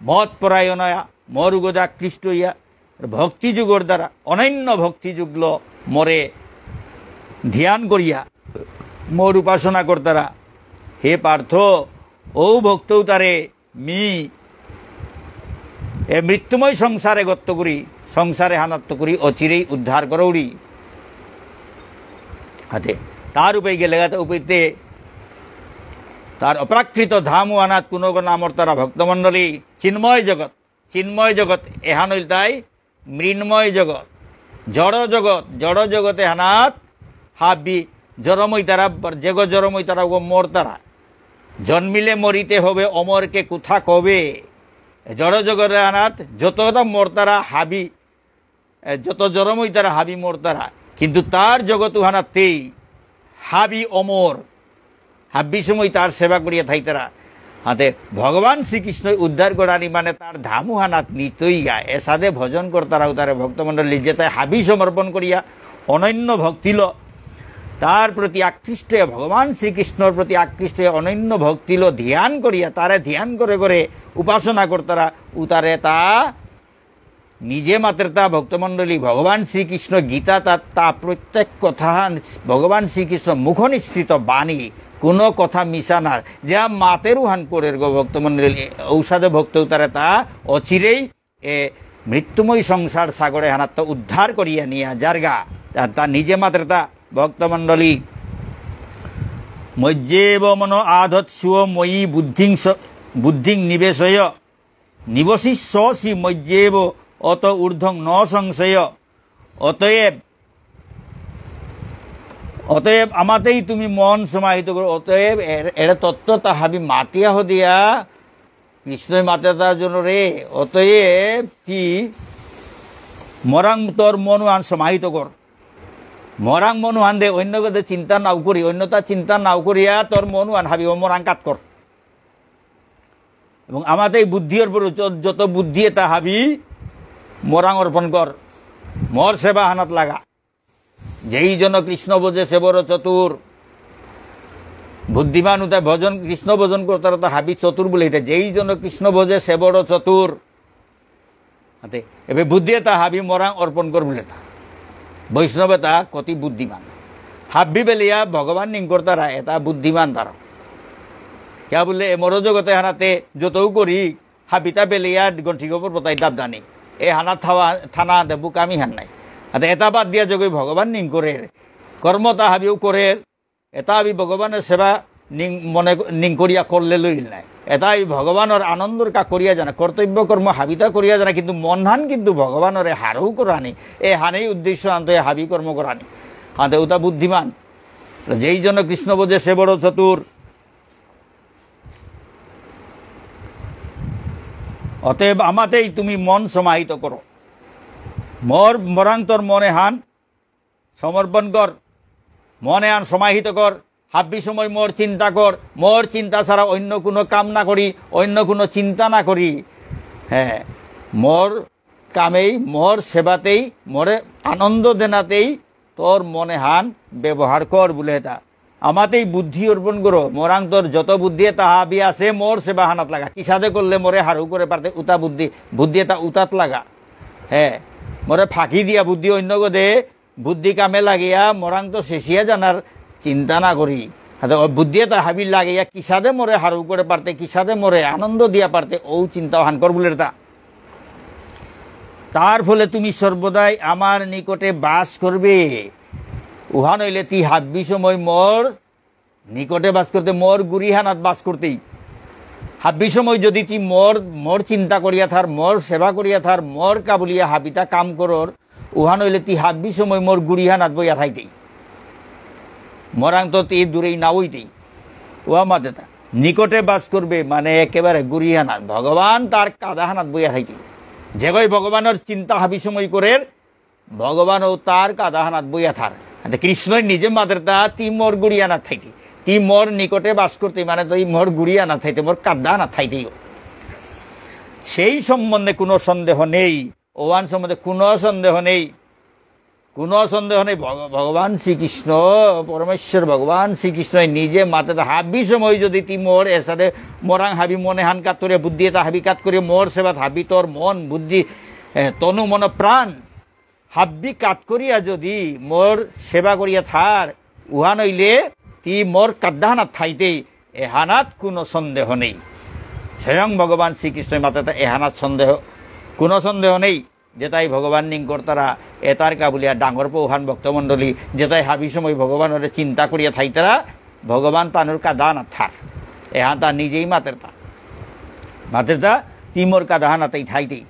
মত পরায়ণ হইয়া, মোর উগদে আকৃষ্ট হইয়া, ভক্তিযোগর দ্বারা, অনন্য ভক্তিযোগলো মোরে ধ্যান করিয়া, মোর উপাসনা করতারা। হে পার্থ, ঔ ভক্তৌতারে মি এ মৃত্যুময় সংসারে গত্ত করি, সংসারে হানাত্ত করি, অচিরেই উদ্ধার করৌরি। হাতে, তার উপে গেলেগা তা উপেতে, তার অপ্রাকৃত ধাম আনাত কোনো নামর তারা ভক্তমণ্ডলী, চিন্ময় জগৎ, চিন্ময় জগৎ, এহান ইলতাই মৃন্ময় জগৎ, জড় জগৎ, জড় জগতে হানাত হাবি জরমইতারা, যেগো জরমইতারা ও মরতারা। জন্মিলে মরিতে হবে, অমরকে কথা কবে। জড় জগতে হানাত যতটা মরতারা হাবি, এ, যত জরমইতারা হাবি মরতারা। কিন্তু তার জগত হানাতেই হাবি অমর। হাব্বি সময় তার সেবা করিয়া থাইতারা। হাতে ভগবান শ্রীকৃষ্ণ উদ্ধার করানি মানে তার ধামুহানাত নিতইয়া, এসাদে ভজন করতারা উতারে ভক্তমণ্ডলী যেতাই হাবি সমর্পণ করিয়া অনন্য ভক্তিল, তার প্রতি আকৃষ্ট হয়ে, ভগবান শ্রীকৃষ্ণর প্রতি আকৃষ্ট হয়ে অনন্য ভক্তিল ধ্যান করিয়া, তারে ধ্যান করে করে উপাসনা করতারা উতারে তা নিজে মাতের তা ভক্তমণ্ডলী, ভগবান শ্রীকৃষ্ণ গীতা তাত তা প্রত্যেক কথা ভগবান শ্রীকৃষ্ণ মুখনিঃসৃত বাণী, কোনো কথা মিশা না, যা মাতের উহান করের গো ভক্তমণ্ডলী, ঔসাদে ভক্ত উতারে তা অচিরেই এ মৃত্যুময় সংসার সাগরে হানাত্ত উদ্ধার করিয়া নিয়া যারগা, তা, তা নিজে মাতের তা ভক্তমণ্ডলী। ময়্যেব মন আধৎস্ব ময়ি বুদ্ধিং স-, বুদ্ধিং নিবেশয়। নিবসিষ্যসি ময়্যেব অত ঊর্ধ্বং ন সংশয়। অতএব, অতএব আমাতেই তুমি মন সমাহিত করো। অতএব এর, এর তত্ত্ব তা হাবি মাতিয়া হদিয়া কৃষ্ণই মাতে তা জনরে। অতএব তি মরাং তোর মন আন সমাহিত কর। মরাং মন আন দে অন্য কথা চিন্তা নাও করি, অন্যতা চিন্তা নাও করিয়া তোর মন আন হাবি ও মরাং কাত কর। এবং আমাতে এই বুদ্ধি অর্পণ, য-, যত বুদ্ধি এটা হাবি মোরাং অর্পণ কর, মোর সেবা হানাত লাগা। যেই জন কৃষ্ণ ভজে সে বড় চতুর। বুদ্ধিমান উতা ভজন, কৃষ্ণ ভজন করতারা তা হাবি চতুর বুলে এটা। যেই জন কৃষ্ণ ভজে সে বড় চতুর। আতে, এবে বুদ্ধি এটা হাবি মোরাং অর্পণ কর বুলে তা। বৈষ্ণব এটা কতি বুদ্ধিমান। হাবি বেলিয়া ভগবান নিং করতারা এটা বুদ্ধিমান তারা। কিয়া বুলে এ মর জগতে হানাতে যতও করি, হাবিতা বেলিয়া গন্ঠি গোবর পতাই দাবদানি। এ হানা থাওয়া, থানা দে বুকামি হান নাই। আতে এটা বাদ দিয়া যগই ভগবান নিং করের। কর্মতা হাবিও করের। এটা হাবি ভগবানের সেবা নিং মনে ক-, নিং করিয়া করলে লইল নাই। এটা হাবি ভগবানের আনন্দর কা করিয়া জানা, কর্তব্য কর্ম হাবিতা করিয়া জানা, কিন্তু মনহান কিন্তু ভগবানরে হারৌ করানি। এ হানেই উদ্দেশ্য আনতে হাবি কর্ম করানি। হাতে উতা বুদ্ধিমান। যেই জন কৃষ্ণ বোঝে সে বড় চতুর। অতএব আমাতেই তুমি মন সমাহিত করো। মোর, মোরাং তোর মনে হান সমর্পণ কর, মনে হান সমাহিত কর, হাব্বি সময় মোর চিন্তা কর, মোর চিন্তা ছাড়া অন্য কোনো কাম না করি, অন্য কোনো চিন্তা না করি। হ্যাঁ, মোর কামেই, মোর সেবাতেই, মোরে আনন্দ দেনাতেই তোর মনে হান ব্যবহার কর বুলে এটা। আমাতেই বুদ্ধি অর্পণ করো, মোরাং তোর যত বুদ্ধি এটা হাবি আছে, মোর সেবা হানাত লাগা। কিসাদে করলে মোরে হারু করে পারতে উতা বুদ্ধি, বুদ্ধি এটা উতাত লাগা। হ্যাঁ, মোরে ফাঁকি দিয়া বুদ্ধি অন্য গদে বুদ্ধি কামে লাগিয়া মোরাং তো শেষিয়া জানার চিন্তা না করি। হাতে ও বুদ্ধি এটা হাবি লাগিয়া কিসাদে মোরে হারু করে পারতে, কিসাদে মোরে আনন্দ দিয়া পারতে, ও চিন্তা হান কর বুলে তা। তার ফলে তুমি সর্বদাই আমার নিকটে বাস করবে। উহান হইলে তি হাব্বি সময় মোর নিকটে বাস করতে, মোর গুরিহানাত বাস করতেই। হাব্বি সময় যদি তি মোর, মোর চিন্তা করিয়া থার, মোর সেবা করিয়া থার, মোর কাবুলিয়া হাবিতা কাম করর, উহান হইলে তি হাব্বি সময় মোর গুরিহানাত বইয়া থাইতেই। মোরাং তো তি দূরেই না হইতেই। ওয়া মাতেতা। নিকটে বাস করবে, মানে একেবারে গুরিহানাত। ভগবান তার কাদাহানাত বইয়া থাইতেই। যেগই ভগবানের চিন্তা হাবি সময় করের, ভগবানও তার কাদাহানাত বইয়া থার। আতে কৃষ্ণই নিজে মাতের তা, তি মোর গুড়িয়ানাত থাইতে, তি মোর নিকটে বাস করতে, মানে তি মোর গুড়িয়ানাত থাইতে, মোর কাদাহানাত থাইতেই। সেই সম্বন্ধে কোনো সন্দেহ নেই, ওহান সম্বন্ধে কোনো সন্দেহ নেই, কোনো সন্দেহ নেই। ভগ-, ভগবান শ্রীকৃষ্ণ, পরমেশ্বর ভগবান শ্রীকৃষ্ণ নিজে মাতে তা, হাবি সময় যদি তি মোর এসাদে মোরাং হাবি মনে হান কাত করে, বুদ্ধি এটা হাবি কাত করে, মোর সেবাত হাবি তোর মন, বুদ্ধি, এ, তনু, মন, প্রাণ, হাব্বি কাত করিয়া যদি মোর সেবা করিয়া থার, উহান হইলে তি মোর কাদাহানাত থাইতেই, এহানাত কোনো সন্দেহ নেই। স্বয়ং ভগবান শ্রীকৃষ্ণ মাতে তা এহানাত সন্দেহ কোনো সন্দেহ নেই, যেতাই ভগবান নিংকরতারা, এতার কা বুলিয়া ডাঙর পৌহান ভক্তমণ্ডলী, যেতাই হাবি সময় ভগবানরে চিন্তা করিয়া থাইতারা, ভগবান তানুর কাদানা থার। এহান তা নিজেই মাতেরতা। মাতেরতা, তি মোর কাদাহানাতেই থাইতেই।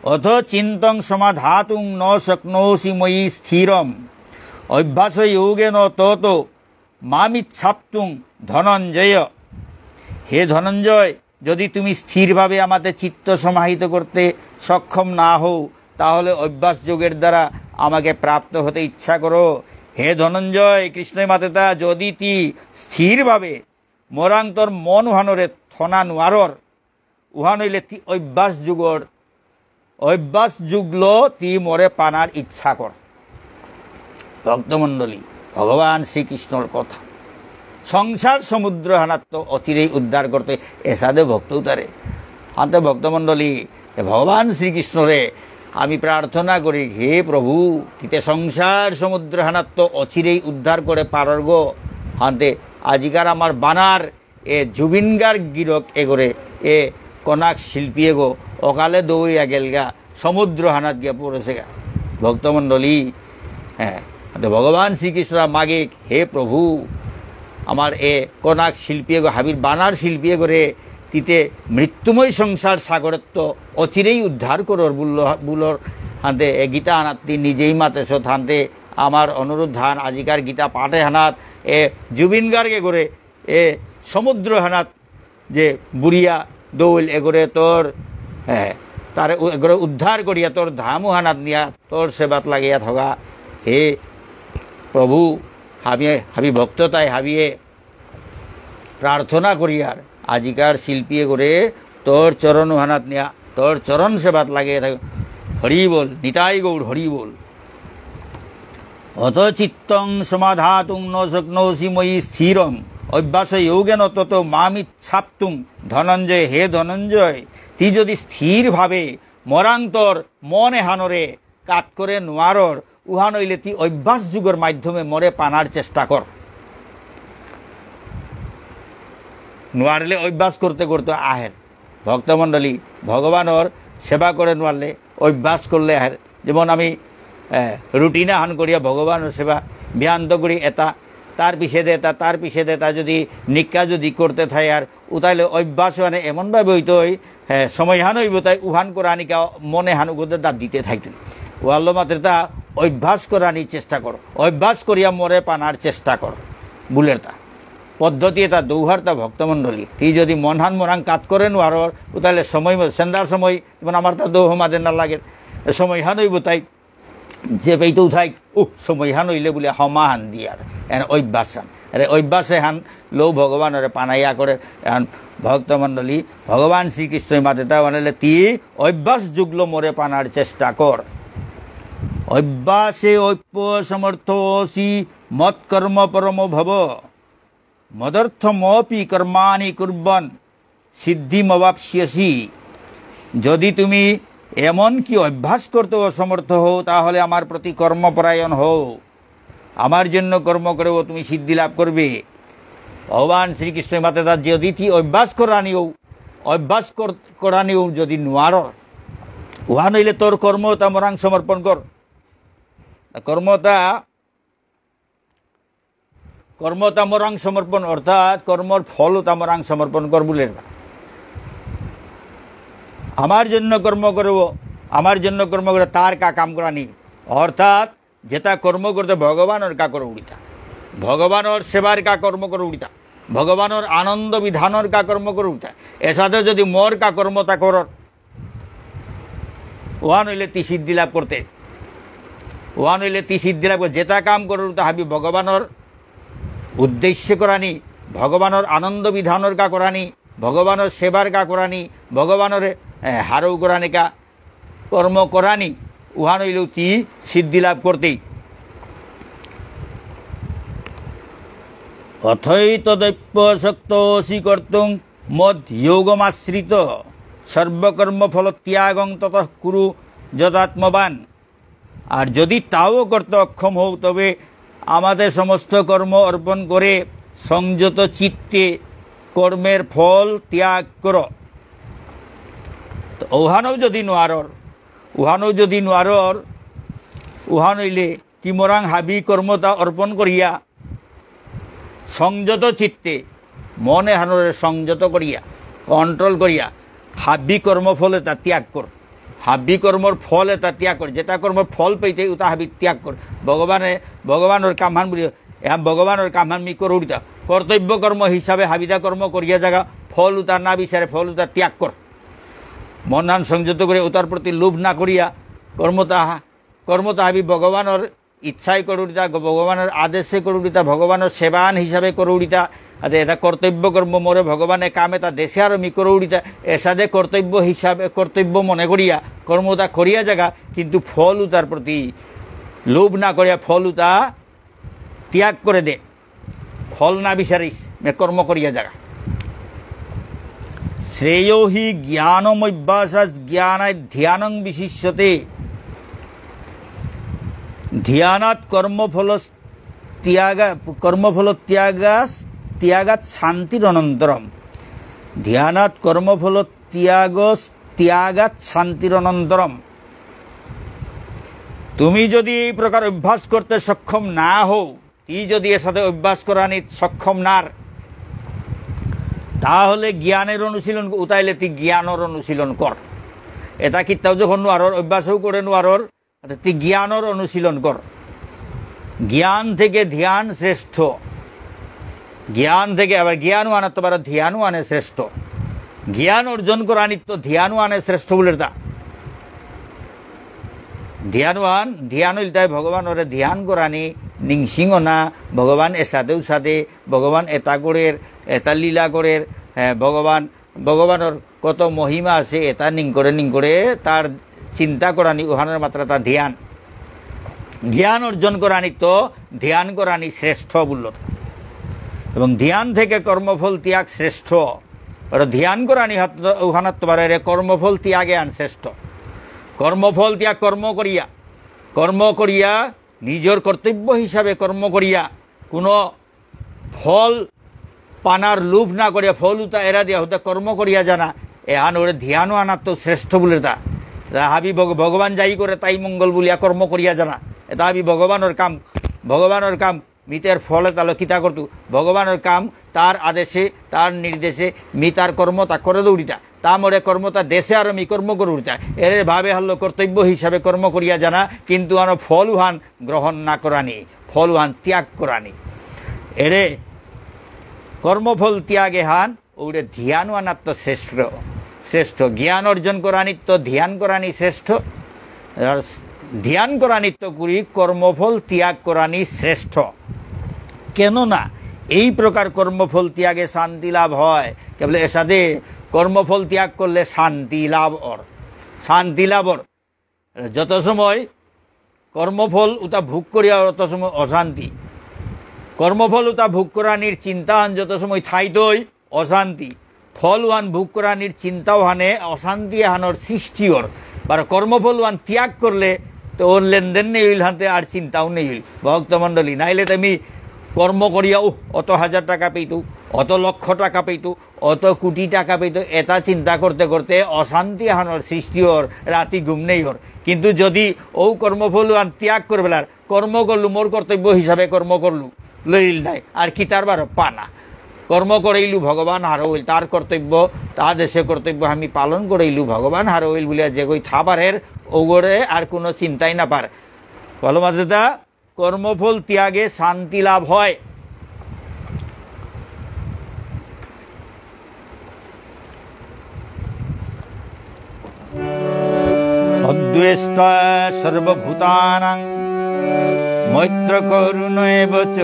অথ চিত্তং সমাধাতুং ন শক্নোষি ময়ি স্থিরম। অভ্যাসযোগেন তত মামিচ্ছাপ্তুং ধনঞ্জয়। হে ধনঞ্জয়, যদি তুমি স্থিরভাবে আমাতে চিত্ত সমাহিত করতে সক্ষম না হও, তাহলে অভ্যাস যোগের দ্বারা আমাকে প্রাপ্ত হতে ইচ্ছা করো। হে ধনঞ্জয়, কৃষ্ণই মাতেতা, যদি তি স্থিরভাবে মরাং তোর মন উহানরে থনা নুয়ারর, উহান হইলে তি অভ্যাস যোগর, অভ্যাস যোগলো তি মোরে পানার ইচ্ছা কর। ভক্তমণ্ডলী, ভগবান শ্রীকৃষ্ণর কথা। সংসার সমুদ্র হানাত্ত অচিরেই উদ্ধার করতে এসাদে ভক্ত উতারে। হাতে ভক্তমণ্ডলী, এ ভগবান শ্রীকৃষ্ণরে আমি প্রার্থনা করি, হে প্রভু, তিতে সংসার সমুদ্র হানাত্ত অচিরেই উদ্ধার করে পারর গো। হাতে আজিকার আমার বানার এ জুবিন গার্গ গিরক এগরে, এ কনাক শিল্পী এগো, অকালে দৌড়িয়া গেলগা, সমুদ্র হানাত গিয়া পড়েছেগা। ভক্তমণ্ডলী, হ্যাঁ, তো ভগবান শ্রীকৃষ্ণ মাগে, হে প্রভু, আমার এ কনাক শিল্পী এগো, হাবির বানার শিল্পী এগরে, তিতে মৃত্যুময় সংসার সাগরত্ত অচিরেই উদ্ধার করর বুলল, বুলর হাতে এ গীতা হানাত তি নিজেই মাতেসত হাতে আমার অনুরোধ হান আজিকার গীতা পাঠে হানাত এ জুবিন গার্গ এগরে এ সমুদ্র হানাত যে বুড়িয়া দৌল এগরে তোর, এ, তারে উ-, এগরে উদ্ধার করিয়া তোর ধামু হানাত নিয়া তোর সেবাত লাগিয়া থগা। হে প্রভু, হাবিয়ে, হাবি ভক্ত তাই হাবিয়ে প্রার্থনা করিয়ার আজিকার শিল্পী এগরে তোর চরণ হানাত নিয়া তোর চরণ সেবাত লাগিয়া থাক। হরি বল, নিতাই গৌর হরি বল। অথ চিত্তং সমাধাতুং ন শক্নোষি ময়ি স্থিরম অভ্যাস যোগেন তত মামিচ্ছাপ্তুং। ধনঞ্জয়, হে ধনঞ্জয়, তি যদি স্থিরভাবে মরাং তোর মন এহানরে কাত করে নোয়ারর, উহান হইলে তি অভ্যাস যোগর মাধ্যমে মরে পানার চেষ্টা কর। নোয়ারলে অভ্যাস করতে করতে আহের। ভক্তমণ্ডলী, ভগবানর সেবা করে নোয়ারলে অভ্যাস করলে আহের। যেমন আমি, এ, রুটিন আহান করিয়া ভগবানর সেবা বিয়ান্ত করি এটা, তার পিছে দে এটা, তার পিছে দে এটা, যদি নিকা যদি করতে থাই আর উতাইলে অভ্যাস মানে এমনভাবে হইতই, হ্যাঁ, সময়হান হইব তাই উহান করানিকা মনে হান উগতে দাঁত দিতে থাকতো। ওয়াল্লো মাত্রে তা অভ্যাস করানি চেষ্টা করো, অভ্যাস করিয়া মরে পানার চেষ্টা করো। বুলের তা পদ্ধতি এটা দৌহার তা ভক্তমণ্ডলী। তুই যদি মনহান মরাং কাত করে নোয়ারর, উতাইলে সময় মতো, সেন্দার সময়, যেমন আমার তা দৌহ মাঝে না লাগে, সময়হান হইব তাই যে পেইতেও থাক, উহ, সময়হান হইলে বলে হমাহান দিয়ার, এন অভ্যাস হান। আরে অভ্যাস এহান লো ভগবানরে পানাইয়া করে, এহান ভক্তমণ্ডলী, ভগবান শ্রীকৃষ্ণই মাতে তা বানালে তি অভ্যাস যুগলো মোরে পানার চেষ্টা কর। অভ্যাসে অপ্য সমর্থ অসি মৎকর্ম পরম ভব। মদর্থমপি কর্মাণি কুর্বন সিদ্ধিমবাপ্স্যসি। যদি তুমি এমন কি অভ্যাস করতে অসমর্থ হও, তাহলে আমার প্রতি কর্মপরায়ণ হও, আমার জন্য কর্ম করেও তুমি সিদ্ধি লাভ করবে। ভগবান শ্রীকৃষ্ণ মাতে তা যদি তুই অভ্যাস করানিও, অভ্যাস কর-, করানিও যদি নোয়ারর, উহা নইলে তোর কর্মতা মোরাং সমর্পণ কর। কর্মতা কর্মতা মোরাং সমর্পণ, অর্থাৎ কর্মর ফলতা মোরাং সমর্পণ কর বুলের না। আমার জন্য কর্ম করব, আমার জন্য কর্ম করে তার কা কাম করানি, অর্থাৎ যেটা কর্ম করতে ভগবানর কা কর উড়িতা, ভগবানর সেবার কা কর্ম কর উড়িতা, ভগবানর আনন্দ বিধানর কা কর্ম কর উড়িতা। এসাদে যদি মোর কা কর্মতা করর, ওহান হইলে তি সিদ্ধি লাভ করতে। ওহান হইলে তি সিদ্ধি লাভ করতে। যেটা কাম করর, তা হাবি ভগবানর উদ্দেশ্য করানি, ভগবানর আনন্দ বিধানর কা করানি, ভগবানর সেবার কা করানি, ভগবানর, এ, হারৌ করানি কা কর্ম করানি, ওহান হইলেও তি সিদ্ধি লাভ করতেই। অথৈতদপ্য শক্তোসি কর্তুং মদ্যোগমাশ্রিত। সর্বকর্মফলত্যাগং ততঃ কুরু যদাত্মবান। আর যদি তাও করতে অক্ষম হও, তবে আমাতে সমস্ত কর্ম অর্পণ করে সংযত চিত্তে কর্মের ফল ত্যাগ করো। তো ওহানও যদি নোয়ারর, উহানও যদি নুয়ারর, উহান হইলে তি মোরাং হাবি কর্মতা অর্পণ করিয়া, সংযত চিত্তে, মন এহানরে সংযত করিয়া, control করিয়া, হাবি কর্মফল এতা ত্যাগ কর। হাবি কর্মর ফল এতা ত্যাগ কর। যেতা কর্মর ফল পেইতে উতা হাবি ত্যাগ কর। ভগবানে, ভগবানর কামহান বুলি, এহান ভগবানর কামহান মি করুরিতা। কর্তব্য কর্ম হিসাবে হাবিতা কর্ম করিয়া যাগা, ফল উতা না বিচারে, ফল উতা ত্যাগ কর। মনহান সংযত করে উতার প্রতি লোভ না করিয়া, কর্মতা, কর্মতা হাবি ভগবানর ইচ্ছাই করুরিতা, গ-, ভগবানর আদেশে করুরিতা, ভগবানর সেবান হিসাবে করুরিতা। আতে এতা কর্তব্য কর্ম মোরে ভগবানে কাম এতা দেসে আর মি করুরিতা। এসাদে কর্তব্য হিসাবে, কর্তব্য মনে করিয়া কর্মতা করিয়া যাগা, কিন্তু ফল উতার প্রতি লোভ না করিয়া ফল উতা ত্যাগ করে দে। ফল না বিচারিস, মে কর্ম করিয়া যাগা। শ্রেয়ো হি জ্ঞানমভ্যাসাৎ জ্ঞানাৎ ধ্যানং বিশিষ্যতে। ধ্যানাৎ কর্মফল ত্যাগা-, কর্মফল ত্যাগাস-, ত্যাগাৎ শান্তিরনন্তরম। ধ্যানাৎ কর্মফল ত্যাগস-, ত্যাগাৎ শান্তিরনন্তরম। তুমি যদি এই প্রকার অভ্যাস করতে সক্ষম না হও, তি যদি এসাদে অভ্যাস করানিত সক্ষম নার, তাহলে জ্ঞানের অনুশীলন ক-, উতাইলে তি জ্ঞানর অনুশীলন কর। এতা কিত্তাও যখন নুয়ারর, অভ্যাসও করে নুয়ারর, আচ্ছা, তি জ্ঞানর অনুশীলন কর। জ্ঞান থেকে ধ্যান শ্রেষ্ঠ। জ্ঞান থেকে আবার জ্ঞান ওয়ানাত তো বারো ধ্যান ওয়ানে শ্রেষ্ঠ। জ্ঞান অর্জন করানিত তো ধ্যান ওয়ানে শ্রেষ্ঠ বুলের তা। ধ্যান ওয়ান, ধ্যান ইলতাই ভগবানরে ধ্যান করানি, নিংসিং অনা, ভগবান এসাদে উসাদে, ভগবান এতা করের, এতা লীলা করের, এ, ভগবান, ভগবানর কত মহিমা আছে, এতা নিংকরে নিংকরে তার চিন্তা করানি, উহানর মাত্রা তা ধ্যান। জ্ঞান অর্জন করানি তো ধ্যান করানি শ্রেষ্ঠ বুলল। এবং ধ্যান থেকে কর্মফল ত্যাগ শ্রেষ্ঠ। আর ধ্যান করানি হাত, উহানাত তোমার এরে কর্মফল ত্যাগ এহান শ্রেষ্ঠ। কর্মফল ত্যাগ কর্ম করিয়া, কর্ম করিয়া, নিজর কর্তব্য হিসাবে কর্ম করিয়া, কোনো ফল পানার লোভ না করিয়া, ফল উতা এরা দিয়া হুদা কর্ম করিয়া যানা, এহান ওরে ধ্যান আনাত তো শ্রেষ্ঠ বুলে তা। তা হাবি ভগ-, ভগবান যাই করে তাই মঙ্গল বুলিয়া কর্ম করিয়া যানা। এতা হাবি ভগবানর কাম, ভগবানর কাম। মি তের ফলে তালো কিতা করতু? ভগবানর কাম, তার আদেশে, তার নির্দেশে, মি তার কর্ম তা করে দৌড়িতা। তা মোরে কর্ম তা দেশে আর মি কর্ম করুরিতা। এরে ভাবে হারলো কর্তব্য হিসাবে কর্ম করিয়া যানা, কিন্তু আনো ফল উহান গ্রহণ না করানি, ফল উহান ত্যাগ করানি। এরে কর্মফল ত্যাগ এহান, ওরে ধ্যান আনাত্ত শ্রেষ্ঠ, শ্রেষ্ঠ। জ্ঞান অর্জন করানিত্ত ধ্যান করানি শ্রেষ্ঠ। আর ধ্যান করানিত্ত করি কর্মফল ত্যাগ করানি শ্রেষ্ঠ। কেননা এই প্রকার কর্মফল ত্যাগে শান্তি লাভ হয়। কেবল এসাদে কর্মফল ত্যাগ করলে শান্তি লাভ অর, শান্তি লাভ অর। যত সময় কর্মফল উতা ভোগ করিয়া অর, অত সময় অশান্তি। কর্মফল উতা ভোগ করানির চিন্তা আন যত সময় থাইতই, অশান্তি। ফল ওহান ভোগ করানির চিন্তা ওহানে অশান্তি এহানর সৃষ্টি অর। বারো কর্মফল ওহান ত্যাগ করলে তো ওর লেনদেন নেই হইল, হাতে আর চিন্তাও নেই হইল। ভক্তমণ্ডলী, নাইলে তো আমি কর্ম করিয়াও অত হাজার টাকা পেইতু, অত লক্ষ টাকা পেইতু, অত কোটি টাকা পেইতু, এতা চিন্তা করতে করতে অশান্তি এহানর সৃষ্টি অর, রাতি ঘুম নেই অর। কিন্তু যদি ও কর্মফল ওহান ত্যাগ করে বেলার, কর্ম করলু, মোর কর্তব্য হিসাবে কর্ম করলু, লইল নাই, আর কি তার বারো পানা। কর্ম করেইলু, ভগবান হারৌ হইল, তার কর্তব্য, তা দেশে কর্তব্য আমি পালন করেইলু, ভগবান হারৌ হইল বুলিয়া যে গই থা পারের, ওগরে আর কোনো চিন্তাই না পার। বলো মাতেতা, কর্মফল ত্যাগে শান্তি লাভ হয়। অদ্বেষ্টা সর্বভূতানাং মৈত্র করুণ এব চ।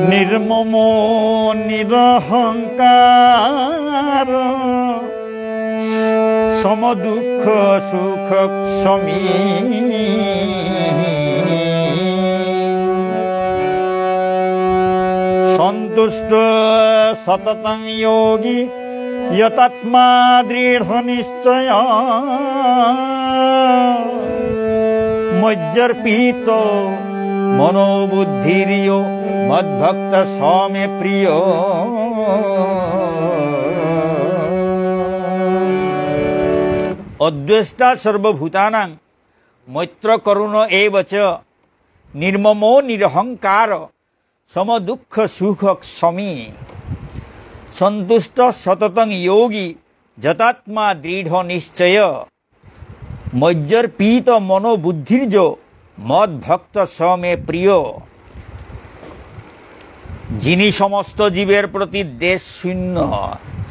নির্মমো নিরহংকার সমদুঃখ সুখ সমী। সন্তুষ্ট সততং যোগী যতাত্মা দৃঢ় নিশ্চয়। মজ্জর্পিত মনোবুদ্ধির্যো মদ্ভক্ত স মে প্রিয়। অদ্বেষ্টা সর্বভূতানাং মৈত্র করুণ এব চ। নির্মমো নিরহংকার সমদুঃখ সুখ সমী। সন্তুষ্ট সততং যোগী যতাত্মা দৃঢ় নিশ্চয়। মজ্জর্পিত মনোবুদ্ধির্য মদ ভক্ত স মে প্রিয়। যিনি সমস্ত জীবের প্রতি দ্বেষ শূন্য,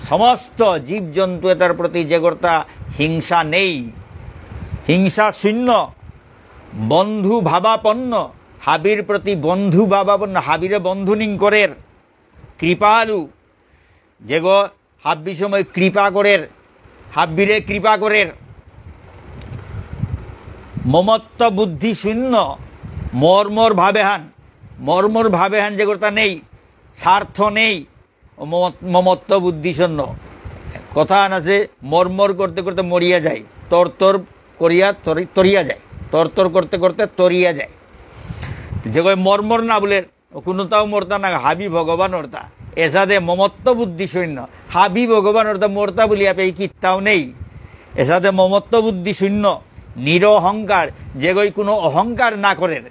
সমস্ত জীবজন্তু এতার প্রতি যেগরতা হিংসা নেই, হিংসা শূন্য, বন্ধু ভাবাপন্ন, হাবির প্রতি বন্ধু ভাবাপন্ন, হাবিরে বন্ধু নিংকরের, কৃপালু, যেগো হাব্বি সময় কৃপা করের, হাব্বিরে কৃপা করের। মমত্ব বুদ্ধি শূন্য, মর্মর ভাবেহান, মর্মর ভাবেহান যেগরতা নেই, স্বার্থ নেই, মম-, মমত্ব বুদ্ধি শূন্য। কথা আন আছে, মর্মর করতে করতে মরিয়া যায়, তর তর করিয়া তরি-, তরিয়া যায়, তর তর করতে করতে তরিয়া যায়। যেগো মর্মর না বুলের, ও কোনোতাও মরতা না, হাবি ভগবানরতা। এসাদে মমত্ব বুদ্ধি শূন্য, হাবি ভগবানরতা, মরতা বুলিয়া পেই কিত্তাও নেই। এসাদে মমত্ব বুদ্ধি শূন্য, নিরহংকার, যেগই কোনো অহংকার না করের,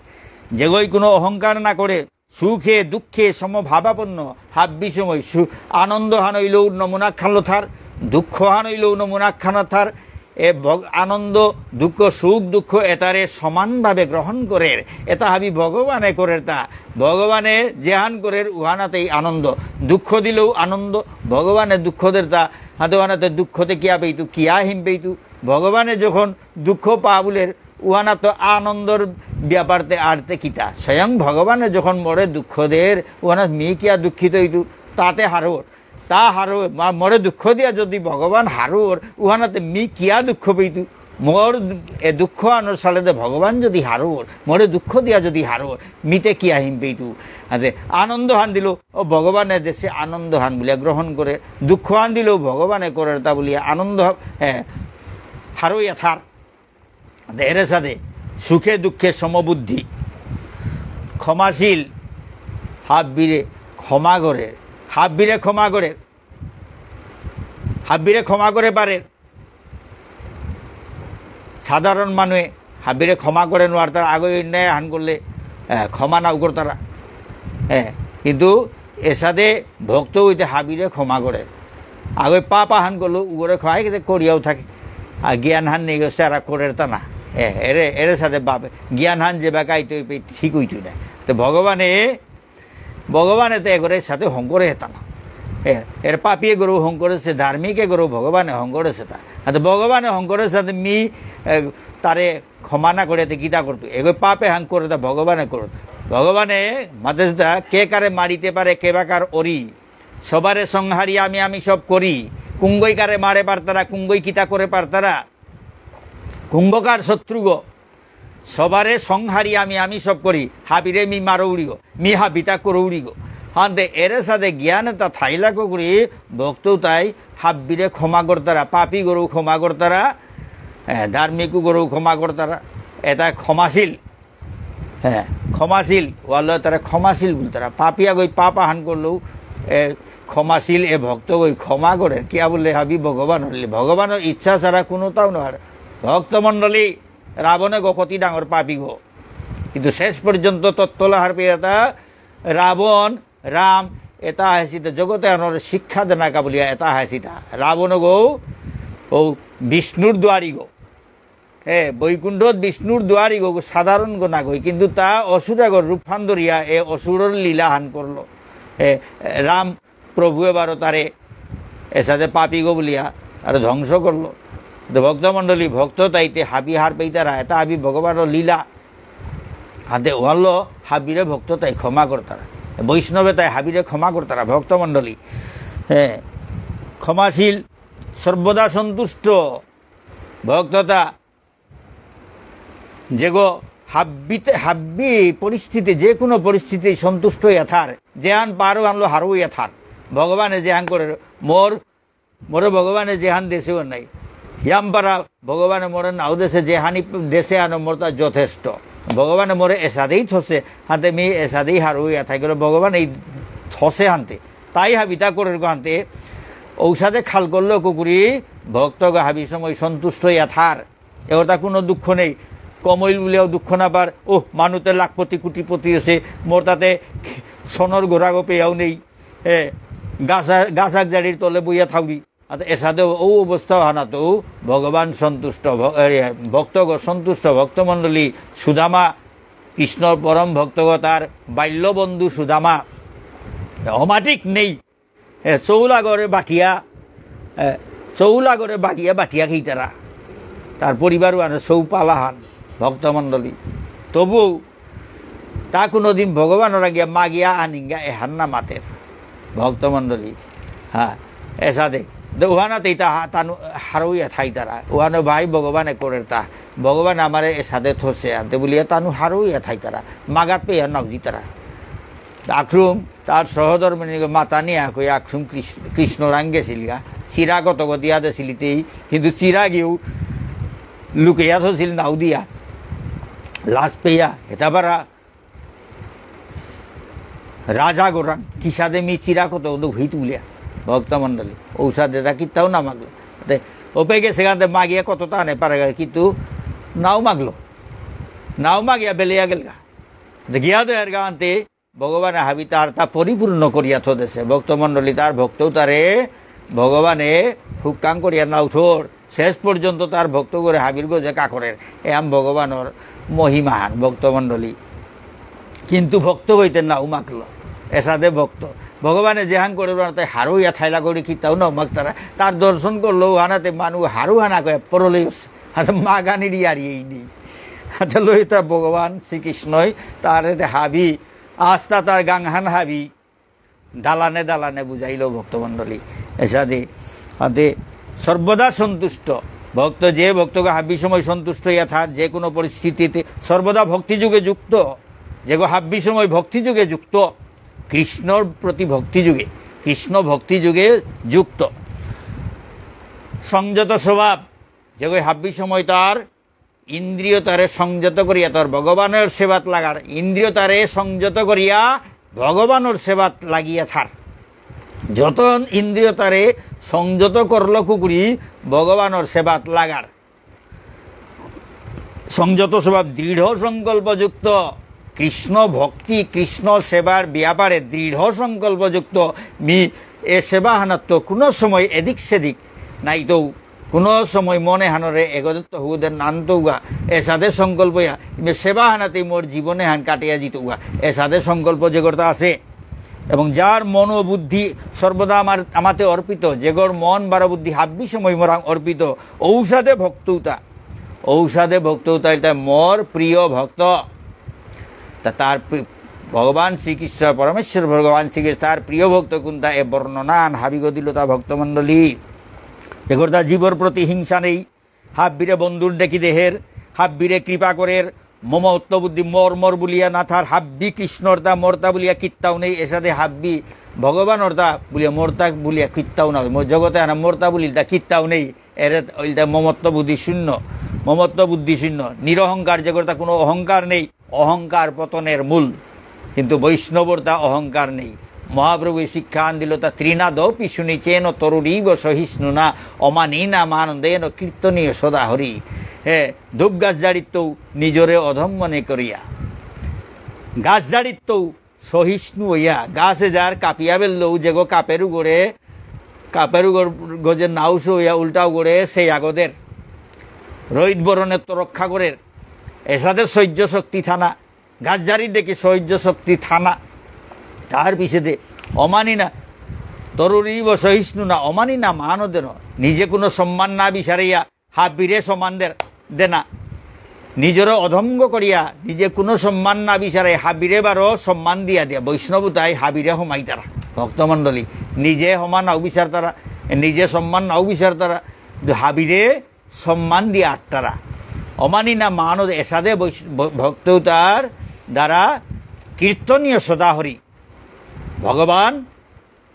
যেগই কোনো অহংকার না করে, সুখে দুঃখে সমভাবাপন্ন, হাব্বি সময় সু-, আনন্দ হান হইলেও নমুনা খালো থার, দুঃখ হান হইলেও নমুনা খানা থার, এ ভগ-, আনন্দ, দুঃখ, সুখ, দুঃখ এতারে সমানভাবে গ্রহণ করের। এতা হাবি ভগবানে করের তা। ভগবানে যেহান করের উহানাতেই আনন্দ। দুঃখ দিলেও আনন্দ। ভগবানে দুঃখ দের তা। হাতে উহানাতে দুঃখতে কিয়া পেইতু, কিয়া হিম পেইতু। ভগবানে যখন দুঃখ পা বুলের, উহানাত আনন্দর ব্যাপারতে আরতে কিতা। স্বয়ং ভগবানে যখন মোরে দুঃখ দের, উহানাত মি কিয়া দুঃখিত হইতু, তাতে হারোর। তা হারো, মা-, মোরে দুঃখ দিয়া যদি ভগবান হারোর, উহানাতে মি কিয়া দুঃখ পেইতু? মোর এ দুঃখ আনোর সালেদে ভগবান যদি হারোর, মোরে দুঃখ দিয়া যদি হারোর, মিতে কিয়া হিম পেইতু? আতে আনন্দ হান দিল, ও ভগবানে দেসে আনন্দ হান বুলিয়া গ্রহণ করে, দুঃখ হান দিল ভগবানে করের তা বুলিয়া আনন্দ, এ, হারো যথার। এরে সাদে সুখে দুঃখে সমবুদ্ধি, ক্ষমাশীল, হাব্বিরে ক্ষমা করে, হাব্বিরে ক্ষমা করে, হাব্বিরে ক্ষমা করে পারে। সাধারণ মানুষে হাব্বিরে ক্ষমা করে নোয়ারতারা, আগে অন্যায় হান করলে, আহ, ক্ষমা নাও করতারা। হ্যাঁ, কিন্তু এসাদে ভক্ত হইতে হাবিরে ক্ষমা করে। আগে পাপ আহান করলো, উগরে ক্ষমা, এই যে করিয়াও থাকে। আর জ্ঞান হান নেই, সেরা করে তা না। এ, এরে, এরে সাদে বাপ, জ্ঞান হান যে বাকাই তো এই ঠিক হইতো না। তো ভগবানে, ভগবানে তো এগরে সাথে হংকরে হেতা না। এ, এর পাপী এগরে হংকরে সে, ধার্মিক এগরে ভগবানে হংকরে সে তা। আর তো ভগবানে হংকরে সাথে মি, এ, তারে ক্ষমা না করে তে কিতা করতো? এগো পাপে হান করে তা ভগবানে করে তা। ভগবানে মাতে তা কে কারে মারিতে পারে, কে বা কার অরি। সবারে সংহারি আমি, আমি সব করি। কুঙ্গই কারে মারে পারতারা, কুঙ্গই কিতা করে পারতারা। কুঙ্গকার শত্রুগ। সবারে সংহারি আমি, আমি সব করি। হাবিরে মি মারো উড়িগ। মি হাবিতা করো উড়িগ। হানতে এরে সাদে জ্ঞান এতা থাইলাক করি ভক্ত তাই হাব্বিরে ক্ষমা করতারা, পাপী গরু ক্ষমা করতারা, এ, ধার্মিক গরু ক্ষমা করতারা। এতা ক্ষমাশীল। হ্যাঁ, ক্ষমাশীল, ওয়াল্লো তারা ক্ষমাশীল বুলতারা। পাপিয়া গই পাপ আহান করলেও, এ, ক্ষমাশীল এ ভক্ত গই ক্ষমা করে। কিয়া বুললে হাবি ভগবান হলে। ভগবানের ইচ্ছা ছাড়া কোনোটাও নয়। ভক্তমণ্ডলী, রাবণে গো কতি ডাঙর পাপী গো। কিন্তু শেষ পর্যন্ত তত্ত্বলা হারপেয়াতা রাবণ, রাম, এতা হাসিতা জগতে আনর শিক্ষা দেনাকা বুলিয়া এতা হাসিতা। রাবণ গো, ও বিষ্ণুর দুয়ারি গো। এ, বৈকুণ্ঠত বিষ্ণুর দুয়ারি গো, সাধারণ গো না গই, কিন্তু তা অসুর আগর রূপহান ধরিয়া এ অসুরর লীলা হান করলো। এ, রাম প্রভু এবারও তারে এসাদে পাপী গো বুলিয়া আর ধ্বংস করলো। তো ভক্তমণ্ডলী, ভক্ত তাইতে হাবি হার পেইতারা, এতা হাবি ভগবানর লীলা। হাতে ওয়াল্লো হাবিরে ভক্ত তাই ক্ষমা করতারা। বৈষ্ণবে তাই হাবিরে ক্ষমা করতারা, ভক্তমণ্ডলী। হ্যাঁ, ক্ষমাশীল, সর্বদা সন্তুষ্ট, ভক্ততা যেগো হাব্বিতে, হাব্বি পরিস্থিতি, যে কোনো পরিস্থিতি সন্তুষ্ট ইয়া থার, যেহান পারো আনলো হারো ইয়া থার। ভগবানে যেহান করে মোর, মোরে ভগবানে যেহান দেসে ও নাই। ইয়াম পারা ভগবানে মোরে নাও দেসে, যেহানি দেসে আনো মোর তা যথেষ্ট। ভগবানে মোরে এসাদেই থসে, হাতে মি এসাদেই হারো ইয়া থাই গেল। ভগবান এই থসে হানতে। তাই হাবিতা করে হানতে, ঔসাদে খাল করলো কুকুরি, ভক্তগ হাবি সময় সন্তুষ্ট ইয়া থার। এ অর্থা কোনো দুঃখ নেই। কমইল বুলিয়াও দুঃখ না পার। ওহ, মানুতে লাখপতি কোটিপতি আছে, মোর তাতে সোনর ঘোড়াগো পেয়াও নেই। এ, গাছা, গাছাক জারির তলে বইয়া থাউরি। আর এসাদে ও অবস্থা হানাতো ভগবান সন্তুষ্ট, ভ-, এ, ভক্তগ সন্তুষ্ট, ভক্তমণ্ডলী সুদামা, কৃষ্ণর পরম ভক্তগ তার বাল্য বন্ধু সুদামা। অমাটিক নেই। এ, চৌলাগরে বাটিয়া, এ, চৌলাগরে বাটিয়া, বাটিয়া খেইতারা। তার পরিবার আনে চৌপালাহান, ভক্তমণ্ডলী। তবু তা কোনোদিন ভগবানর আগে মাগিয়া আনিঙ্গা এহান না মাতের। ভক্তমণ্ডলী, হ্যাঁ, এসাদে। দে উহানাতে ইতা হা-, তানু হারৌইয়া থাইতারা। উহানো ভাই ভগবানে করের তা। ভগবান আমারে এসাদে থসে আনতে বলিয়া তানু হারৌইয়া থাইতারা। মাগাত পেয়া নাও দিতারা। আক্রুম তার সহধর্মিনীকে মাতা নিয়া কই আক্রুম কৃষ্ণ, কৃষ্ণ রাঙ্গে সিলগা। চিরা কত গদিয়া দে সিলিতেই, কিন্তু চিরা গিয়েও লুকিয়া থসিল নাও দিয়া। লাজ পেয়া, হেতাবারা রাজা গোরাং, কিসাদে মি চিরা কত দু হিত বুলিয়া। ভক্তমণ্ডলী, ঔসাদে তা কিত্তাও না মাগলো। তে, ওপে গেছে গানতে মাগিয়া কত তা নে পারে গা, কিন্তু নাও মাগলো। নাও মাগিয়া বেলিয়া গেলগা। তে, গিয়া দে আর গানতে ভগবানে হাবি তার তা পরিপূর্ণ করিয়া থদেছে। ভক্তমণ্ডলী তার ভক্তও তারে ভগবানে হুকাং করিয়া নাও থর। শেষ পর্যন্ত তার ভক্ত করে হাবির গজে কাকরের। এ আম ভগবানর মহিমাহান ভক্তমণ্ডলী। কিন্তু ভক্ত হইতে নাও মাগলো। এসাদে ভক্ত। ভগবানে যেহান করে তাই হারু ইয়া থাইলা করে কিতাও নাও মাগতারা। তার দর্শন করলো হানাতে মানু হারু হানা কয়ে পরলেও হাতে মাগানির ইয়ারি এই নেই। হাতে লইতা ভগবান শ্রীকৃষ্ণই তার এতে হাবি আস্তা তার গাংহান হাবি দালানে দালানে বুঝাইল ভক্তমণ্ডলী। এসাদে, আদে সর্বদা সন্তুষ্ট। ভক্ত যে ভক্তকে হাব্বি সময় সন্তুষ্ট ইয়া থার, যে কোনো পরিস্থিতিতে সর্বদা ভক্তিযোগে যুক্ত, যেগো হাব্বি সময় ভক্তিযোগে যুক্ত, কৃষ্ণর প্রতি ভক্তিযোগে, কৃষ্ণ ভক্তিযোগে যুক্ত। সংযত স্বভাব, যেগো হাব্বি সময় তার ইন্দ্রিয় তারে সংযত করিয়া তোর ভগবানের সেবাত লাগার, ইন্দ্রিয় তারে সংযত করিয়া ভগবানর সেবাত লাগিয়া থার। যত ইন্দ্রিয় তারে সংযত করল কুকুরি ভগবানর সেবাত লাগার। সংযত স্বভাব, দৃঢ় সংকল্পযুক্ত, কৃষ্ণ ভক্তি, কৃষ্ণ সেবার ব্যাপারে দৃঢ় সংকল্পযুক্ত। মি এ সেবা হানাত্ত কোনো সময় এদিক সেদিক নাইতৌ কোনো সময় মনে হানরে এগদত্ত হুদে নান্তৌগা, এসাদে সংকল্প ইয়া, ইমে সেবা হানাতে মোর জীবনে হান কাটিয়া জিতৌগা, এসাদে সংকল্প যেগরতা আছে। এবং যার মন ও বুদ্ধি সর্বদা আমার, আমাতে অর্পিত, যেগর মন বারো বুদ্ধি হাব্বি সময় মোরাং অর্পিত, ঔসাদে ভক্তৌতা, ঔসাদে ভক্তৌতা, এটা মোর প্রিয় ভক্ত। তা তার প্রি-, ভগবান শ্রীকৃষ্ণ, পরমেশ্বর ভগবান শ্রীকৃষ্ণ, তার প্রিয় ভক্ত কোনটা, এ বর্ণনান হাবিগ দিল তা ভক্তমণ্ডলী। এগরতা জীবর প্রতি হিংসা নেই, হাব্বিরে বন্ধুর ডেকি দেহের, হাব্বিরে কৃপা করের, মমত্ব বুদ্ধি মর মর বুলিয়া না থার, হাব্বি কৃষ্ণর তা মরতা বুলিয়া কিত্তাও নেই, এসাদে হাব্বি ভগবানর তা বুলিয়া মরতা বুলিয়া কিত্তাও না, ম-, জগতে আনা মরতা বুলিল তা কিত্তাও নেই, এরে ইলতা মমত্ব বুদ্ধি শূন্য, মমত্ব বুদ্ধি শূন্য, নিরহংকার যেগরতা কোনো অহংকার নেই, অহংকার পতনের মূল। কিন্তু বৈষ্ণবর তা অহংকার নেই। মহাপ্রভু শিক্ষা আন দিল তা তৃণাদপি সুনিচেন তরুরীব সহিষ্ণুনা অমানিনা মানদেন কীর্তনীয় সদা হরি। হে, ধূপ গাছ জাড়িত্তও নিজরে অধম মনে করিয়া। গাছ জাড়িত্তও সহিষ্ণু হইয়া, গাছে যার কাপিয়া বেললেও যেগো কাপের উগরে, কাপের উগর গজে নাউস হইয়া উল্টা উগরে সেই আগদের। রোহিত বরণের তো রক্ষা করের। এসাদে সহ্য শক্তি থানা। গাছ জারি দেখি সহ্য শক্তি থানা। তার পিছেদে অমানি না, তরুরীব সহিষ্ণুনা, অমানি না মানদেন। নিজে কোনো সম্মান না বিচারিয়া হাবিরে সম্মান দের, দেনা। নিজরে অধমগ করিয়া, নিজে কোনো সম্মান না বিচারে হাবিরে বারো সম্মান দিয়া দিয়া। বৈষ্ণব তাই হাবিরে হমাইতারা। ভক্তমণ্ডলী, নিজে হমা নাও বিচারতারা, নিজে সম্মান নাও বিচারতারা, কিন্তু হাবিরে সম্মান দিয়া আটতারা। অমানি না মানদ এসাদে বৈষ-, ভ-, ভক্ততার দ্বারা কীর্তনীয় সদাহরি। ভগবান,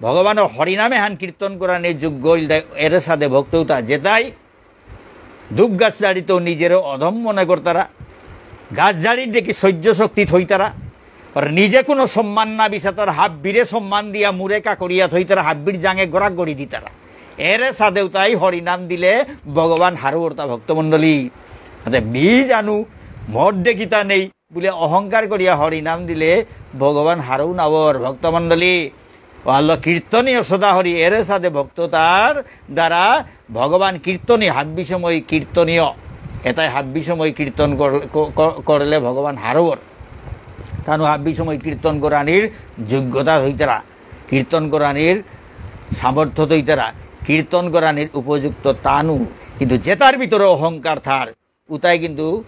ভগবানর হরিনাম এহান কীর্তন করানি যোগ্য ইলতাই এরে সাদে ভক্ততা যেতাই ধূপ গাছ জাড়িত নিজের অধম মনে করতারা, গাছ জাড়ির দেখি সহ্য শক্তি থইতারা, আর নিজে কোনো সম্মান না বিচারতারা, হাব্বিরে সম্মান দিয়া মুরে কাকরিয়া থইতারা, হাব্বির জাঙে গোড়া গড়ি দিতারা। এরে সাদে উতাই হরিনাম দিলে ভগবান হারৌ অরতা ভক্তমণ্ডলী। আতে মি জানু, মোর দেখিতা নেই বুলে অহংকার করিয়া হরিনাম দিলে ভগবান হারৌ নাওর ভক্তমণ্ডলী। ও আল্লাহ কীর্তনীয় সদা হরি, এরে সাদে ভক্ততার দ্বারা ভগবান কীর্তনীয়, হাব্বি সময় কীর্তনীয়। এতাই হাব্বি সময় কীর্তন কর-, ক-, ক-, করলে ভগবান হারৌর। তানু হাব্বি সময় কীর্তন করানির যোগ্যতা হইতারা, কীর্তন করানির সামর্থ্য হইতারা, কীর্তন করানির উপযুক্ত তানু। কিন্তু যেতার ভিতরে অহংকার থার, উতাই কিন্তু,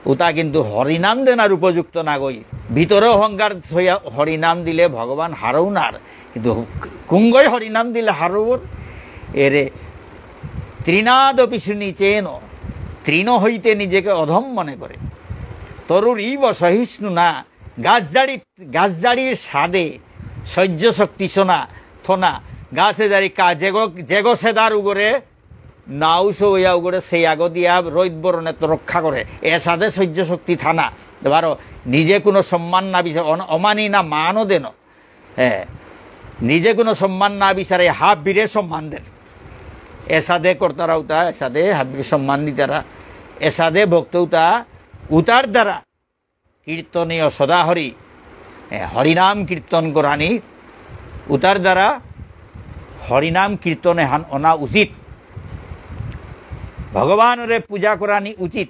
উতা কিন্তু হরিনাম দেনার উপযুক্ত নাগই। ভিতরে অহংকার থইয়া হরিনাম দিলে ভগবান হারৌনার, কিন্তু কুঙ্গই হরিনাম দিলে হারৌর। এরে তৃণাদপি সুনিচেন, তৃণ হইতে নিজেকে অধম মনে করে। তরুরিব সহিষ্ণুনা, গাছ জাড়ি, গাছ জাড়ির সাদে সহ্য শক্তি সোনা, থনা, গাছে জাড়ি কা-, যেগো, যেগো সেদার উগরে নাও সইয়া উগরে সেই আগো দিয়া রৈত বরণে তো রক্ষা করে। এসাদে সহ্য শক্তি থানা। এবারও নিজে কোনো সম্মান না বিচার, অন-, অমানি না মানও দেন। হ্যাঁ, নিজে কোনো সম্মান না বিচারে হাব্বিরে সম্মান দেন। এসাদে কর্তারা উতা, এসাদে হাব্বিরে সম্মান দিতারা, এসাদে ভক্ত উতা, উতার দ্বারা কীর্তনীয় সদাহরি, এ, হরিনাম কীর্তন করানি, উতার দ্বারা হরিনাম কীর্তন এহান অনা উচিত। ভগবানরে পূজা করানি উচিত,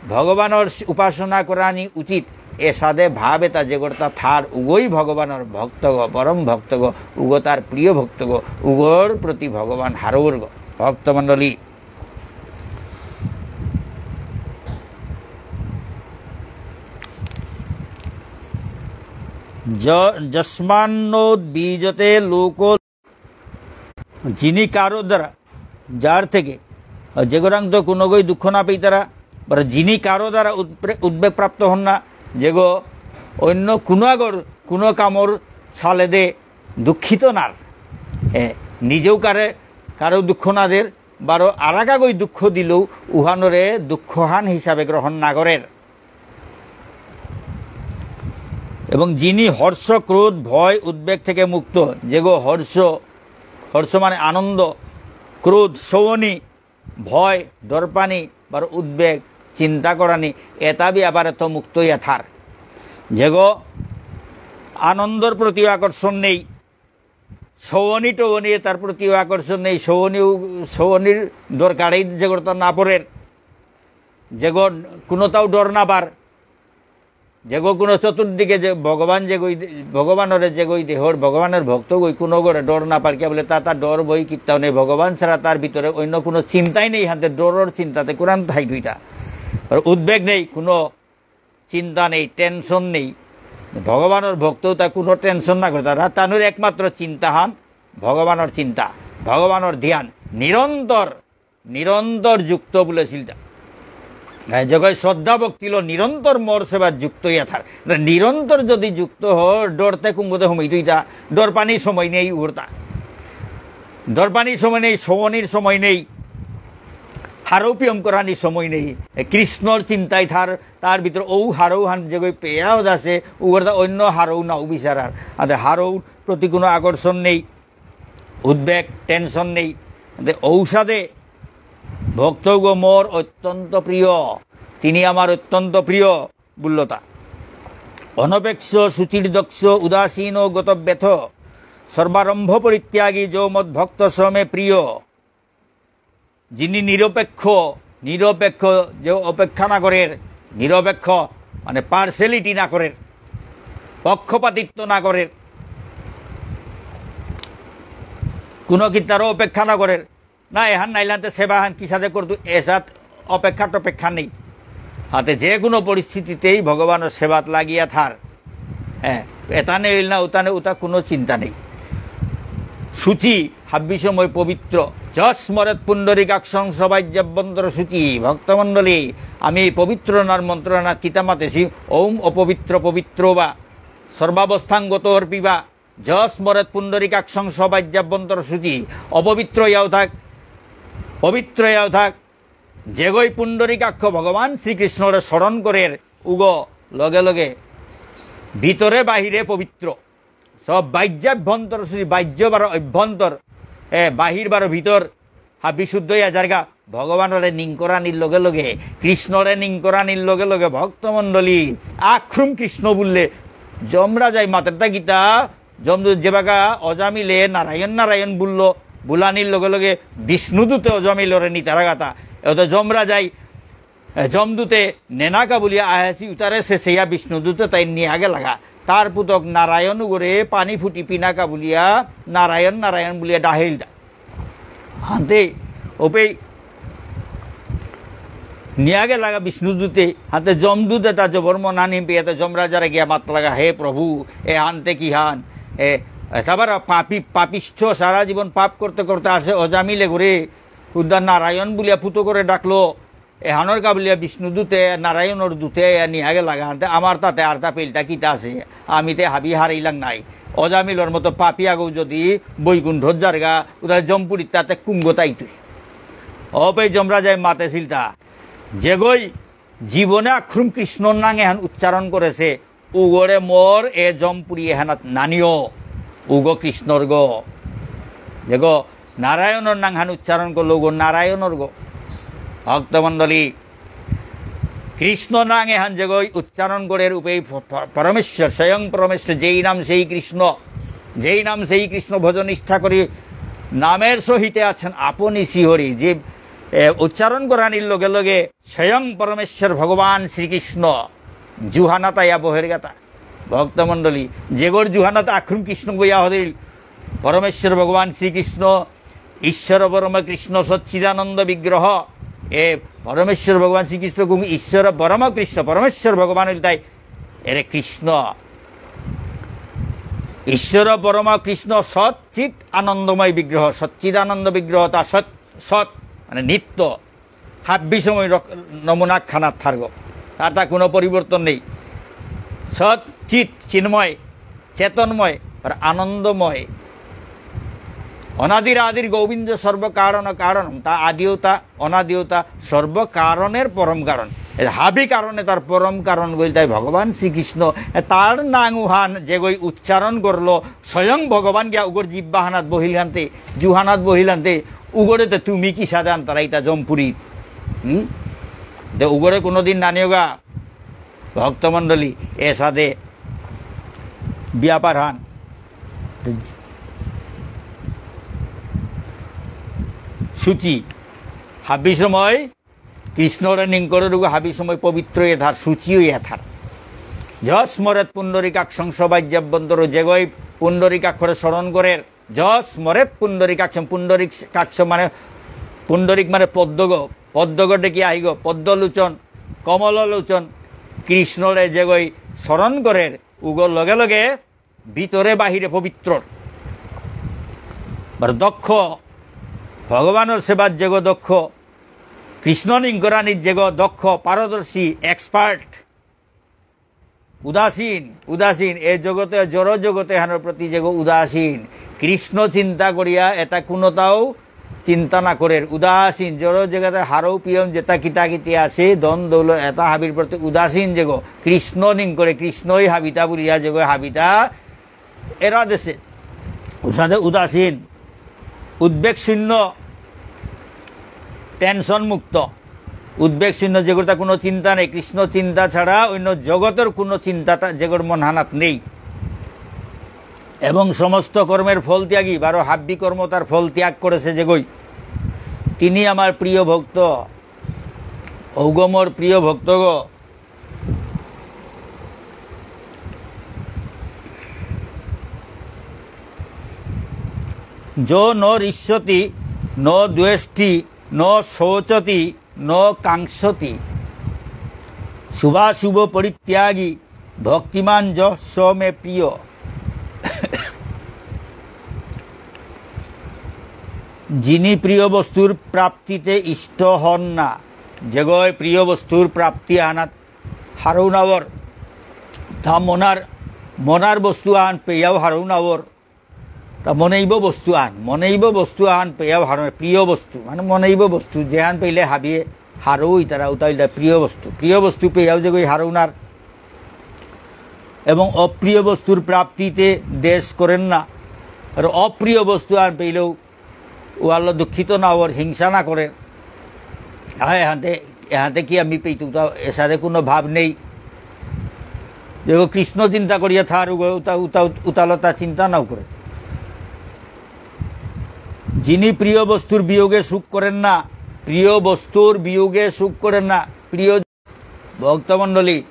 ভগবানর উপাসনা করানি উচিত। এসাদে ভাব এতা যেগরতা থার উগই ভগবানর ভক্তগ, পরম ভক্তগ, উগ তার প্রিয় ভক্তগ, উগর প্রতি ভগবান হারৌরগ। ভক্তমণ্ডলী, য-, যস্মান্নোদ্বীজতে লোকো, যিনি কারো দ্বারা, যার থেকে, যেগরাং তো কোনোগই দুঃখ না পেইতারা, বা যিনি কারো দ্বারা উদ্প্রে-, উদ্বেগ প্রাপ্ত হন না, যেগো অন্য কোনো আগর কোনো কামর সালেদে দুঃখিত নার। এ, নিজেও কারে, কারো দুঃখ না দের, বারো আরাকাগই দুঃখ দিলেও উহানরে দুঃখহান হিসাবে গ্রহণ না করের। এবং যিনি হর্ষ, ক্রোধ, ভয়, উদ্বেগ থেকে মুক্ত, যেগো হর্ষ, হর্ষ মানে আনন্দ, ক্রোধ, শোভনী, ভয়, ডরপানি, বারো উদ্বেগ, চিন্তা করানি, এতা ব্যাপারে তো মুক্ত ইয়া থার। যেগো আনন্দর প্রতি আকর্ষণ নেই, শোভনী টোভনী এতার প্রতিও আকর্ষণ নেই, শোভনী, শোভনীর দরকারেই যেগরতা না পড়ের, যেগো কোনোতাও ডর না পার, যেগো কোনো চতুর্দিকে যে ভগবান যেগই, ভগবানরে যেগই দেহর, ভগবানর ভক্তগই কোনো গরে ডর না পার, কে বলে তা তা ডর ভয় কিত্তাও নেই, ভগবান ছাড়া তার ভিতরে অন্য কোনো চিন্তাই নেই, হাতে ডরর চিন্তাতে কোরআন থাই দুইটা, আর উদ্বেগ নেই, কোনো চিন্তা নেই, টেনশন নেই। ভগবানর ভক্ত তা কোনো টেনশন না করে, তারা তানুর একমাত্র চিন্তাহান ভগবানর চিন্তা, ভগবানর ধ্যান, নিরন্তর, নিরন্তর যুক্ত বলেছিল তা। হ্যাঁ, যে কয় শ্রদ্ধা ভক্তিলো নিরন্তর মোর সেবা যুক্ত ইয়া থার। তা নিরন্তর যদি যুক্ত হ, ডরতে কুঙ্গতে হমিত ইতা, ডর পানি সময় নেই উড়তা। ডর পানি সময় নেই, শোভনীর সময় নেই, হারৌ পিয়ম করানি সময় নেই। এ কৃষ্ণর চিন্তায় থার, তার ভিতরে ঔ হারৌ হান যেগই পেয়াও দাসে, উগরতা অন্য হারৌ নাও বিচারার। আদে হারৌ প্রতি কোনো আকর্ষণ নেই, উদ্বেগ, টেনশন নেই। আদে ঔসাদে ভক্তগ মোর অত্যন্ত প্রিয়, তিনি আমার অত্যন্ত প্রিয় বুল্লতা। অনপেক্ষ শুচির্দক্ষ উদাসীন গতব্যথ, সর্বারম্ভ পরিত্যাগী যো মদ ভক্ত সমে প্রিয়। যিনি নিরপেক্ষ, নিরপেক্ষ যে অপেক্ষা না করের, নিরপেক্ষ মানে পার্সিয়ালিটি না করের, পক্ষপাতিত্ব না করের, কোনো কিতারও অপেক্ষা না করের, না এহান নাইলাতে সেবাহান কিসাদে করতু এসাত অপেক্ষা টপেক্ষা নেই। হাতে যে কোনো পরিস্থিতিতেই ভগবানর সেবাত লাগিয়া থার। হ্যাঁ, এতা নেই না, উতা নেই, উতা কোনো চিন্তা নেই। শুচি, হাব্বি সময় পবিত্র। যস্মরেৎ পুণ্ডরীকাক্ষং সবাহ্যাভ্যন্তর শুচি। ভক্তমণ্ডলী, আমি পবিত্র নার মন্ত্র না কিতা মাতেছি, ওম অপবিত্র পবিত্র বা সর্বাবস্থাঙ্গত অর্পি বা যস্মরেৎ পুণ্ডরীকাক্ষং সবাহ্যাভ্যন্তর শুচি। অপবিত্র ইয়াও থাক, পবিত্র ইয়াও থাক, যেগই পুণ্ডরীকাক্ষ ভগবান শ্রীকৃষ্ণরে স্মরণ করের উগ লগে লগে ভিতরে বাহিরে পবিত্র। সব বাহ্যাভ্যন্তর শুচি, বাহ্য বারো অভ্যন্তর। এ, বাহির বারো ভিতর, হাবি শুদ্ধ ইয়া যারগা। ভগবানরে নিংকরানির লগে লগে, কৃষ্ণরে নিংকরানির লগে লগে, ভক্তমণ্ডলী, আক্রুম কৃষ্ণ বুললে, যমরাজাই মাতেরতা গীতা, যমদূত যেবাকা অজামিলে নারায়ণ নারায়ণ বুলল, বুলানির লগে লগে বিষ্ণুদূতে অজামিলরে নিতারাগাতা। এত যমরাজাই, এ, যমদূতে নেনাকা বুলিয়া আহেসি উতারে শেষেয়া বিষ্ণুদূতে তাই নিয়া গেলাগা। তার পুতক নারায়ণ উগরে পানি ফুটি পিনাকা বুলিয়া নারায়ণ নারায়ণ বুলিয়া ডাহেইলদা। হান্তে ওপেই নিয়া গেলাগা বিষ্ণুদূতে, হান্তে যমদূতে তা জবর মন হানি পেয়া তা যমরাজারে গিয়া মাত লাগা, "হে প্রভু, এ হান্তে কি হান? এ, এতাবার পাপী, পাপিষ্ঠ সারা জীবন পাপ করতে করতে আসে অজামিলে ঘুরে, উদ্ধার নারায়ণ বুলিয়া পুতকরে ডাকলো, এহানর কা বুলিয়া বিষ্ণুদূতে, নারায়ণর দূতে আয়া নিয়া গেলাগা, হান্তে আমার তাতে আর তা পেলতা কিতা আছে? আমি তে হাবি হারাইলাং নাই। অজামিলর মতো পাপী আগো যদি বৈকুণ্ঠত যারগা, উদার যমপুরীর তাতে কুঙ্গ তাইতুই।" অপে যমরাজায় মাতেসিলতা, যেগই জীবনে আক্রুম কৃষ্ণর নাঙ এহান উচ্চারণ করেছে, উগরে মোর এ যমপুরী এহানাত নানিও, উগ কৃষ্ণর গ। দেখো, নারায়ণর নাঙহান উচ্চারণ করলো, উগ নারায়ণর গ। ভক্তমণ্ডলী, কৃষ্ণ নাঙ এহান যেগই উচ্চারণ করে রূপেই প-, প-, পরমেশ্বর, স্বয়ং পরমেশ্বর, যেই নাম সেই কৃষ্ণ, যেই নাম সেই কৃষ্ণ ভজন নিষ্ঠা করি নামের সহিতে আছেন আপনি শ্রীহরি। যে, এ, উচ্চারণ করানির লগে লগে স্বয়ং পরমেশ্বর ভগবান শ্রীকৃষ্ণ জুহানাত আয়া বহেরগাতা। ভক্তমণ্ডলী, যেগর জুহানাত আক্রুম কৃষ্ণ বইয়া হদিল, পরমেশ্বর ভগবান শ্রীকৃষ্ণ, ঈশ্বর পরম কৃষ্ণ সচ্চিদানন্দ বিগ্রহ। এ পরমেশ্বর ভগবান শ্রীকৃষ্ণ কুং ঈশ্বর পরম কৃষ্ণ, পরমেশ্বর ভগবান হইল তাই এরে কৃষ্ণ। ঈশ্বর পরম কৃষ্ণ সচ্চিত আনন্দময় বিগ্রহ, সচ্চিদানন্দ বিগ্রহ তা সৎ, সৎ মানে নিত্য। হাব্বি সময় রক-, নমুনা খানা থার্গ। তার তা কোনো পরিবর্তন নেই। সৎ, চিৎ, চিন্ময়, চেতনময়, আর আনন্দময়। অনাদির আদির গোবিন্দ সর্বকারণ কারণ, তা আদিও তা, অনাদিও তা, সর্বকারণের পরম কারণ। এ হাবি কারণে তার পরম কারণ বলতে ভগবান শ্রীকৃষ্ণ, এ তার নাঙ উহান যেগই উচ্চারণ করলো, স্বয়ং ভগবান গিয়া উগর জিব্বাহানাত বহিল হানতে, জুহানাত বহিল হানতে, উগরে তো তুমি কি সাদে আনতারা ইতা জমপুরি? হুম? তো উগরে কোনোদিন নানিওগা ভক্তমণ্ডলী, এ সাদে ব্যাপার হান। তো শুচি, হাবি সময় কৃষ্ণরে নিংকরে রুগ হাবি সময় পবিত্র এথার, শুচি হয়ে এথার। যস্মরেৎ পুণ্ডরীকাক্ষং সবাহ্যাভ্যন্তরো, যেগই পুণ্ডরীকাক্ষরে স্মরণ করের, যস্মরেৎ পুণ্ডরীকাক্ষং, পুণ্ডরীকাক্ষ মানে, পুণ্ডরীক মানে পদ্মগ, পদ্মগ ডেকে আহিগ, পদ্মলোচন, কমললোচন, কৃষ্ণরে যেগই স্মরণ করের, উগ লগে লগে ভিতরে বাহিরে পবিত্র। বারো দক্ষ, ভগবানর সেবার যেগ দক্ষ, কৃষ্ণ নিংকরানির যেগ দক্ষ, পারদর্শী, expert, উদাসীন, উদাসীন, এ জগতে, জড় জগতে হানর প্রতি যেগ উদাসীন, কৃষ্ণ চিন্তা করিয়া এটা কোনোটাও চিন্তা না করের, উদাসীন, জড় জগতে হারৌ পিয়ম যেটা কিতা কিতি আছে, ধন দৌলত এটা হাবির প্রতি উদাসীন যেগ, কৃষ্ণ নিংকরে, কৃষ্ণই হাবিতা বুলিয়া যেগ হাবিতা এরা দেশে, উসাদে উদাসীন, উদ্বেগ শূন্য, tension মুক্ত, উদ্বেগ শূন্য, যেগরতা কোনো চিন্তা নেই, কৃষ্ণ চিন্তা ছাড়া অন্য জগতের কোনো চিন্তা তা-, যেগর মনহানাত নেই। এবং সমস্ত কর্মের ফল ত্যাগী, বারো হাব্বি কর্ম তার ফল ত্যাগ করেছে যেগই, তিনি আমার প্রিয় ভক্ত, ঔগ মোর প্রিয় ভক্তগ। যো ন হৃষ্যতি, ন দ্বেষ্টি, ন শোচতি, ন কাঙ্ক্ষতি। শুভাশুভ পরিত্যাগী, ভক্তিমান যঃ স মে প্রিয়। যিনি প্রিয় বস্তুর প্রাপ্তিতে ইষ্ট হন না, যেগই প্রিয় বস্তুর প্রাপ্তি আহানাত হারৌ নাওর, তা মনার, মনার বস্তু আহান পেয়াও হারৌ নাওর, তা মনেইব বস্তু আহান, মনেইব বস্তু আহান পেয়াও হারৌ, প্রিয় বস্তু, মানে মনেইব বস্তু, যেহান পেইলে হাবিয়ে হারৌ ইতারা উতা ইলতা প্রিয় বস্তু। প্রিয় বস্তু পেয়াও যেগই হারৌ নার। এবং অপ্রিয় বস্তুর প্রাপ্তিতে দ্বেষ করেন না। আর অপ্রিয় বস্তু আহান পেইলেও ওয়ালো দুঃখিত না ওর, হিংসা না করে। আরে এহাতে, এহাতে কি আমি পেইতু, তা এসারে কোনো ভাব নেই। দেখো, কৃষ্ণ চিন্তা করিয়া থার, উগ-, উতা-, উতা-, উতালতা চিন্তা নাও করে। যিনি প্রিয় বস্তুর বিয়োগে সুখ করেন না, প্রিয় বস্তুর বিয়োগে সুখ করেন না, প্রিয় ভক্তমণ্ডলী,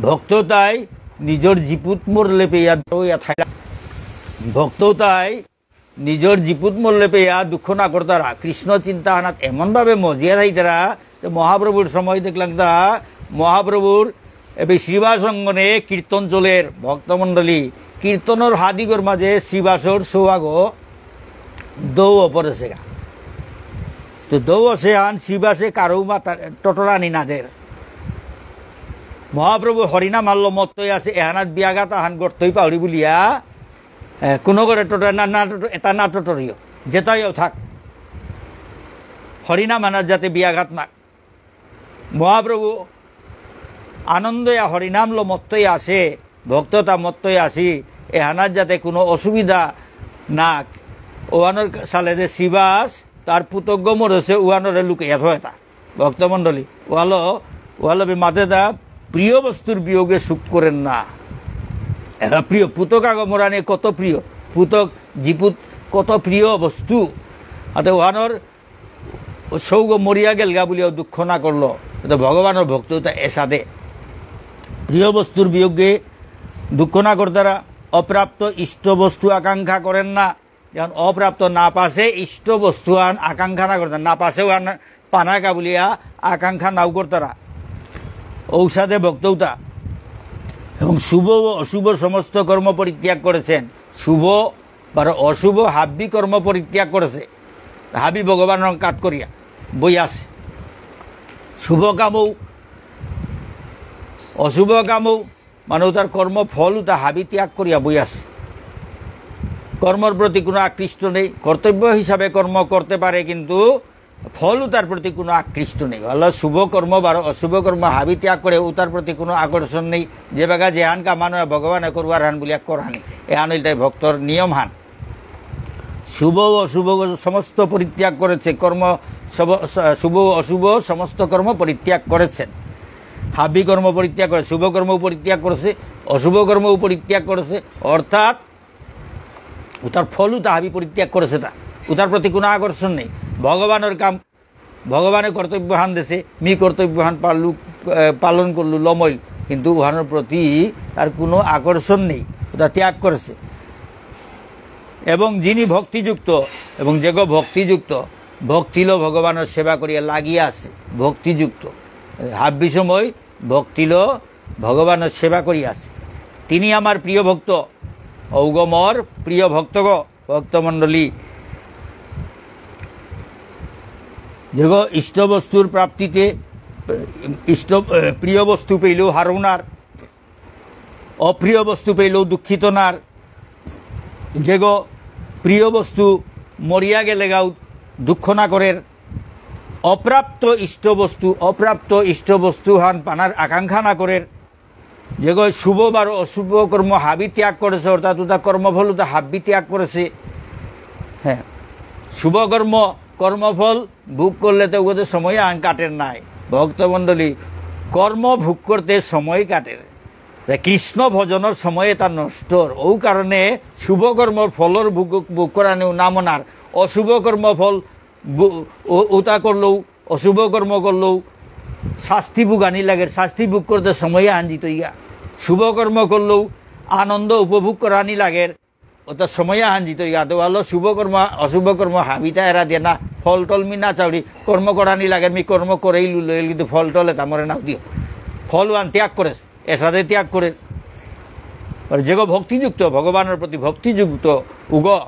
ভক্ততাই নিজর জিপুত মরলে পেয়া দৌয়া থাইলা। ভক্ততাই নিজর জিপুত মরলে পেয়া দুঃখ না করতারা। কৃষ্ণ চিন্তা হানাত এমনভাবে মজিয়া থাইতারা, যে মহাপ্রভুর সময় দেখলাম তা, মহাপ্রভুর এবে শ্রীবাস অঙ্গনে কীর্তন চলের, ভক্তমণ্ডলী। কীর্তনর হাদিগর মাঝে শ্রীবাসর সৌয়াগ দৌ অপরেসেগা। তো দৌ অসে আন শ্রীবাসে কারৌ মাতা টটরানি নাদের। মহাপ্রভু হরিনাম আল্লো মত্তই আছে, এহানাত বিয়াঘাত আহান গর্তই পাউরি বুলিয়া, এ, কোনো করে টটর না, না টটর, এটা না টটরিও, যেটাইও থাক। হরিনাম আনাত যাতে বিয়াঘাত না। মহাপ্রভু আনন্দয়া হরিনামলো মত্তই আসে, ভক্ততা মত্তই আসি, এহানার যাতে কোনো অসুবিধা না, ওহানর সালেদে শ্রীবাস তার পুতগ মরেছে, ওহানরে লুকাইয়া থয় তা। ভক্তমণ্ডলী, ওয়ালো, ওয়ালো বি মাতে দা প্রিয় বস্তুর বিয়োগে সুখ করেন না। এরা প্রিয়, পুতক আগ মরানি কত প্রিয়, পুতক জিপুত কত প্রিয় বস্তু। আতে ওহানর ও সৌগ মরিয়া গেলগা বুলিয়াও দুঃখ না করলো। এতে ভগবানর ভক্ত তা এসাদে। প্রিয় বস্তুর বিয়োগে দুঃখ না করতারা, অপ্রাপ্ত ইষ্ট বস্তু আকাঙ্ক্ষা করেন না। যেমন অপ্রাপ্ত না পাসে ইষ্ট বস্তু আন আকাঙ্ক্ষা না করতারা, না পাসে ওহান পানাকা বুলিয়া আকাঙ্ক্ষা নাও করতারা। ঔসাদে ভক্তৌতা এবং শুভ ও অশুভ সমস্ত কর্ম পরিত্যাগ করেছেন। শুভ বারো অশুভ হাবি কর্ম পরিত্যাগ করেছে, হাবি ভগবানর কাত করিয়া বই আছে। শুভ কামও, অশুভ কামও, মানে তার কর্ম ফল উতা হাবি ত্যাগ করিয়া বই আছে। কর্মর প্রতি কোনো আকৃষ্ট নেই, কর্তব্য হিসাবে কর্ম করতে পারে, কিন্তু ফল উতার প্রতি কোনো আকৃষ্ট নেই। অর্থাৎ শুভ কর্ম বারো অশুভ কর্ম হাবি ত্যাগ করে উতার প্রতি কোনো আকর্ষণ নেই। যে বাগা যেহান কামানো ভগবানে করুয়ার হান বুলিয়া করানি। এহান হইল তাই ভক্তর নিয়ম হান। শুভ ও অশুভ সমস্ত পরিত্যাগ করেছে, কর্ম সব-, স-, শুভ ও অশুভ সমস্ত কর্ম পরিত্যাগ করেছেন। হাবি কর্ম পরিত্যাগ করে, শুভ কর্ম পরিত্যাগ করেছে, অশুভ কর্ম পরিত্যাগ করেছে, অর্থাৎ উতার ফল উতা হাবি পরিত্যাগ করেছে তা। উতার প্রতি কোনো আকর্ষণ নেই। ভগবানের কাম, ভগবানের কর্তব্য হান দেছে, মি কর্তব্য হান পালু, এ, পালন করলু লমইল, কিন্তু উহানোর প্রতি তার কোনো আকর্ষণ নেই, উতা ত্যাগ করেছে। এবং যিনি ভক্তিযুক্ত, এবং যেগো ভক্তিযুক্ত, ভক্তিলো ভগবানের সেবা করিয়া লাগিয়া আছে, ভক্তিযুক্ত, হাব্বি সময় ভক্তিলো ভগবানের সেবা করিয়া আছে। তিনি আমার প্রিয় ভক্ত, ঔগ মোর প্রিয় ভক্তগ, ভক্তমণ্ডলী। যেগো ইষ্ট বস্তুর প্রাপ্তিতে ইষ্ট, এ, প্রিয় বস্তু পেলেও হারৌনার, অপ্রিয় বস্তু পেলেও দুঃখিত নার, যেগো প্রিয় বস্তু মরিয়া গেলেগাও দুঃখ না করের, অপ্রাপ্ত ইষ্ট বস্তু, অপ্রাপ্ত ইষ্ট বস্তু হান পানার আকাঙ্ক্ষা না করের, যেগো শুভ বারো অশুভ কর্ম হাবি ত্যাগ করেছে, অর্থাৎ উতা কর্মফল উতা হাবি ত্যাগ করেছে। হ্যাঁ, শুভ কর্ম, কর্মফল ভোগ করলে তো ওগোতে সময় আন কাটের নাই। ভক্তমণ্ডলী, কর্ম ভোগ করতে সময় কাটের। তা কৃষ্ণ ভজনর সময় এটা নষ্টর। ও কারণে শুভ কর্মর ফলর ভোগ, ভোগ করানিও নামনার। অশুভ কর্ম ফল ভো-, ও-, ওটা করলেও, অশুভ কর্ম করলেও শাস্তি ভোগানি লাগে। শাস্তি ভোগ করতে সময় আন দিত ইয়া। শুভ কর্ম করলেও আনন্দ উপভোগ করানি লাগে। ওটা সময় আন দিত ইয়া। তো ভালো শুভ কর্ম, অশুভ কর্ম হাবিতা এরা দিয়ে না। ফল টল মি না চাউরি। কর্ম করানি লাগে, মি কর্ম করেই লুলো, কিন্তু ফল টল এটা মরে নাও দিও। ফল ওয়ান ত্যাগ করে। এসাদে ত্যাগ করে। আর যেগো ভক্তিযুক্ত, ভগবানের প্রতি ভক্তিযুক্ত, উগ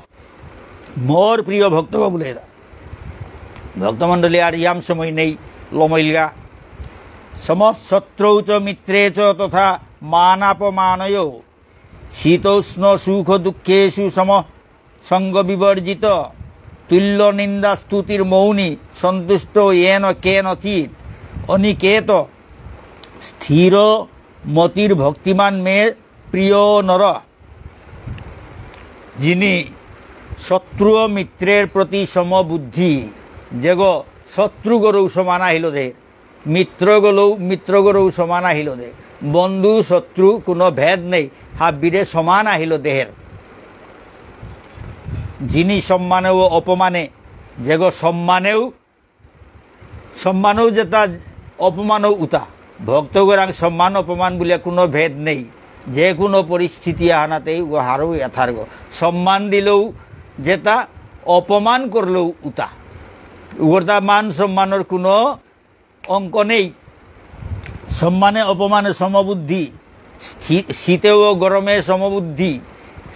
মোর প্রিয় ভক্ত বুলে এরা। ভক্তমণ্ডলী আর ইয়াম সময় নেই, লমইলগা। সমশত্রৌ চ মিত্রে চ তথা মানাপমানয়ৌ। শীতোষ্ণ সুখ দুঃখেষু সম সঙ্গ বিবর্জিত। তুল্য নিন্দা স্তুতির মৌনী সন্তুষ্ট যেন কেনচিৎ। অনিকেত স্থির মতির ভক্তিমান মে প্রিয় নর। যিনি শত্রু ও মিত্রের প্রতি সমবুদ্ধি, যেগো শত্রুগরেও সমান আহিল দেহের, মিত্রগলেও, মিত্রগরেও সমান আহিল দে, বন্ধু শত্রু কোনো ভেদ নেই, হাব্বিরে সমান আহিল দেহের। যিনি সম্মানে ও অপমানে, যেগো সম্মানেও, সম্মানেও যেতা, অপমানেও উতা। ভক্তগরাং সম্মান অপমান বুলিয়া কোনো ভেদ নেই। যে কোনো পরিস্থিতি আহানাতেই ও হারৌ এথারগো। সম্মান দিলেও যেতা, অপমান করলেও উতা। উগরতা মান সম্মানর কোনো অঙ্ক নেই। সম্মানে অপমানে সমবুদ্ধি। শী-, শীতে ও গরমে সমবুদ্ধি।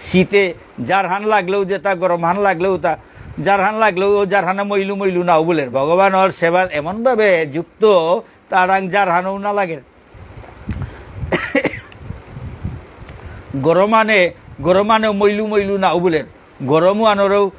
শীতে যারহান লাগলেও যেতা, গরমহান লাগলেও তা, যারহান লাগলেও ও যারহানে মইলু মইলু নাও বুলের। ভগবানর সেবা এমনভাবে যুক্ত, তারাং যারহানও না লাগের। গরমানে, গরমানে মইলু মইলু নাও বুলের। গরম আনরেও,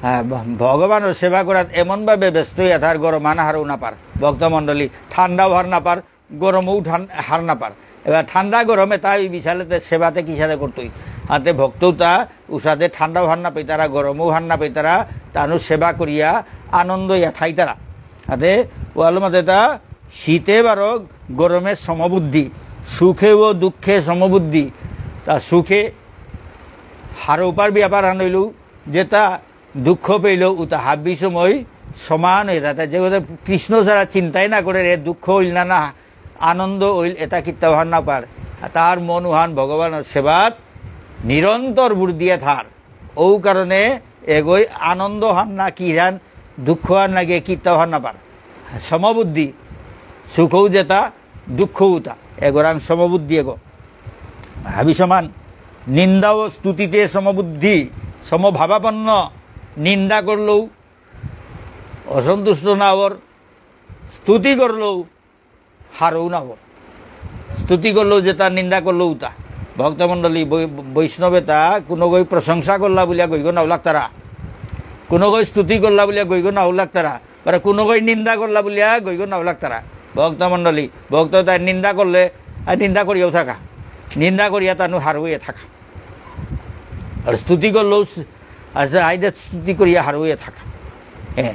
আহ, ভ-, ভগবানর সেবা করাত এমনভাবে ব্যস্ত হইয়া থার, গরম আন হারও না পার। ভক্তমণ্ডলী, ঠান্ডাও হার না পার, গরমও ঠান-, হার না পার। এবার ঠান্ডা গরমে তাই বিশালেতে সেবাতে কিসাদে করতই। হাতে ভক্তও তা উষাদে ঠান্ডাও হার না পেতারা, গরমও হার না পেতারা, তানু সেবা করিয়া আনন্দ ইয়া থাইতারা। হাতে ওয়াল মাতে তা শীতে বারো গরমে সমবুদ্ধি, সুখে ও দুঃখে সমবুদ্ধি। তা সুখে হারৌপার ব্যাপার হান হইল যেতা দুঃখ পেইল উতা হাবি সময় সমান হয়ে থাকে। যে কথা কৃষ্ণ ছাড়া চিন্তাই না করে রে, দুঃখ হইল না, না আনন্দ হইল, এটা কিত্তাও হার না পার। তার মন উহান ভগবানর সেবাত নিরন্তর বুড় দিয়ে থার। ও কারণে এগোই আনন্দ হান না কি হান, দুঃখ হান না গিয়ে কিত্তাও হান না পার। সমবুদ্ধি, সুখও যেতা, দুঃখও তা। এগোরাং সমবুদ্ধি এগো। হাবি সমান। নিন্দা ও স্তুতিতে সমবুদ্ধি, সমভাবাপন্ন। নিন্দা করলেও অসন্তুষ্ট না ওর, স্তুতি করলেও হারৌ না ওর। স্তুতি করলেও যেতা, নিন্দা করলেও তা। ভক্তমণ্ডলী, বৈ-, বৈষ্ণবে তা কোনো গই প্রশংসা করলা বুলিয়া গইগ নাও লাগতারা, কোনো গই স্তুতি করলা বুলিয়া গইগ নাও লাগতারা, পরে কোনো গই নিন্দা করলা বুলিয়া গইগ নাও লাগতারা। ভক্তমণ্ডলী, ভক্ত তাই নিন্দা করলে, আর নিন্দা করিয়াও থাকা, নিন্দা করিয়া তানু হারৌয়ে থাকা। আর স্তুতি করলেও স-, আচ্ছা, আইদে স্তুতি করিয়া হারৌয়ে থাকা। হ্যাঁ।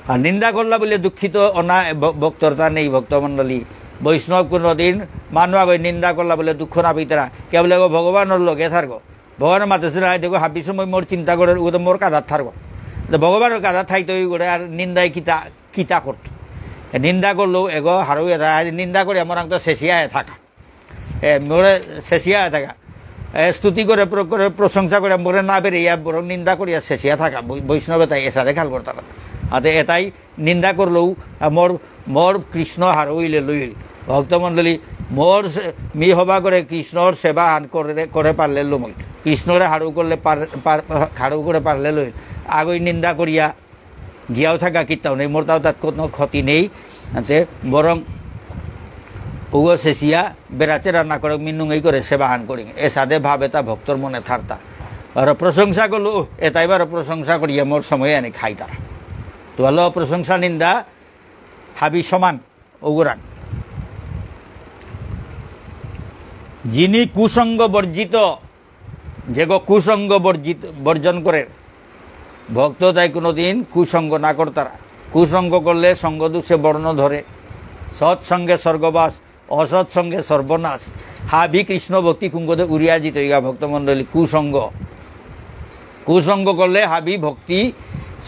আর নিন্দা করলা বুলে দুঃখিত অনা ভ-, ভক্তরতা নেই, ভক্তমণ্ডলী। বৈষ্ণব কোনোদিন মানু আগে নিন্দা করলা বুলে দুঃখ না পেইতারা। কে বুলে, "গো, ভগবানর লগে থারগো।" ভগবানর মাতে শুনে, "আই দেখো, হাবি সময় মোর চিন্তা করে, ও তো মোর কাদাত থারগো।" তো ভগবানর কাদাত থাইতে ওই করে আর নিন্দায় কিতা, কিতা করতো? নিন্দা করলেও এগো হারৌয়ে থাকা, আর নিন্দা করে আমার তো শেষিয়া থাকা। এ, মোরে শেষিয়া থাকা। এ, স্তুতি করে, প্র-, করে, প্রশংসা করে, মোরে না বেরিয়া, বরং নিন্দা করিয়া শেষিয়া থাকা। বৈ-, বৈষ্ণবে তাই এসারে খাল করতারা। আতে এটাই নিন্দা করলেও, আ, মোর, মোর কৃষ্ণ হারৌ ইলে লইল। ভক্তমণ্ডলী, মোর সে-, মি হবা করে কৃষ্ণর সেবা হান করে, করে পারলে লমইল। কৃষ্ণরে হারৌ করলে পার-, পার-, হারৌ করে পারলে লইল। আগই নিন্দা করিয়া গিয়াও থাকা কিত্তাও নেই, মোর তাও তাত কোনো ক্ষতি নেই। আনতে বরং উগো শেষিয়া বেড়াচেরা না করে মিনুঙেই করে সেবা হান করি। এসাদে ভাব এটা ভক্তর মনে থারতা। আর প্রশংসা করলো, "উহ, এটাই বারো প্রশংসা করিয়া মোর সময় আনি খাইতারা।" তো হলো প্রশংসা নিন্দা হাবি সমান। ওগুরান। যিনি কুসঙ্গ বর্জিত, যেগো কুসঙ্গ বর্জিত, বর্জন করে, ভক্ত তাই কোনোদিন কুসঙ্গ না করতারা। কুসঙ্গ করলে সঙ্গ দোষে বর্ণ ধরে, সৎসঙ্গে স্বর্গবাস, অসৎসঙ্গে সর্বনাশ। হাবি কৃষ্ণ ভক্তি কুঙ্গদে উড়িয়া জিতইগা ভক্তমণ্ডলী কুসঙ্গ। কুসঙ্গ করলে হাবি ভক্তি,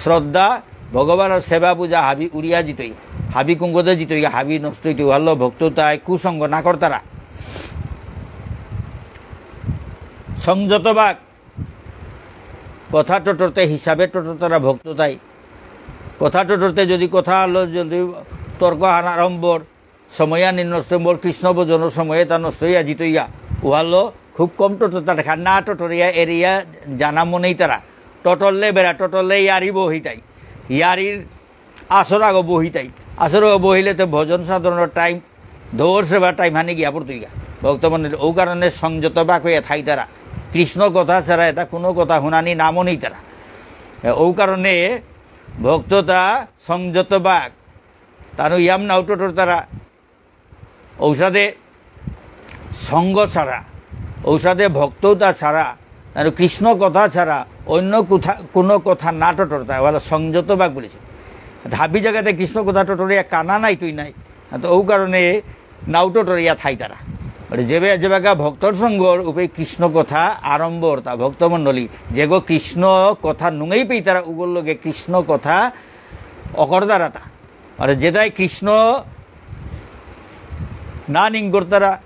শ্রদ্ধা, ভগবানর সেবা পূজা হাবি উড়িয়া জিতই, হাবি কুঙ্গদে জিতই, হাবি নষ্ট হইতে ভালো ভক্ত তাই কুসঙ্গ না করতারা। সংযত বাক, কথা টটরতে হিসাবে টটরতারা ভক্ত তাই। কথা টটরতে যদি কথা হলো, যদি তর্ক হান আরম্ভর, সময় আনি নষ্ট, মোর কৃষ্ণ ভজনর সময় এটা নষ্ট হইয়া জিতইয়া। ওয়ালো খুব কম টটরতা দেখা, না টটরিয়া এরিয়া জানা মনেই তারা। টটরলে বেড়া, টটরলে ইয়ারি বহিতাই। ইয়ারির আসর আগ বহিতাই। আসর আগ বহিলে তো ভজন সাধনর টাইম, দৌড় সেবার টাইম হানি গিয়া পড়তইগা। ভক্তমণ্ডলী, ও কারণে সংযত বাক হইয়া থাইতারা। কৃষ্ণ কথা ছাড়া এটা কোনো কথা শুনানি না মনেই তারা। এ, ও কারণে ভক্ততা সংযত বাক। তানু ইয়াম নাও টটরতারা। ঔসাদে সঙ্গ ছাড়া, ঔসাদে ভক্ততা ছাড়া, তার কৃষ্ণ কথা ছাড়া অন্য কোথা-, কোনো কথা না টটরতা, ওহানলো সংযত বাক বুলেসে। হাবি জাগাতে কৃষ্ণ কথা টটরিয়া কানা নাই তুই নাই। তো ও কারণে নাও টটরিয়া থাইতারা। আর যেবে, যেবাকা ভক্তর সঙ্গর উপে কৃষ্ণ কথা আরম্ভ অরতা, ভক্তমণ্ডলী, যেগো কৃষ্ণ কথা নুঙেই পেইতারা, উগোর লগে কৃষ্ণ কথা অকরতারাতা। আর যেতাই কৃষ্ণ না নিংকরতারা,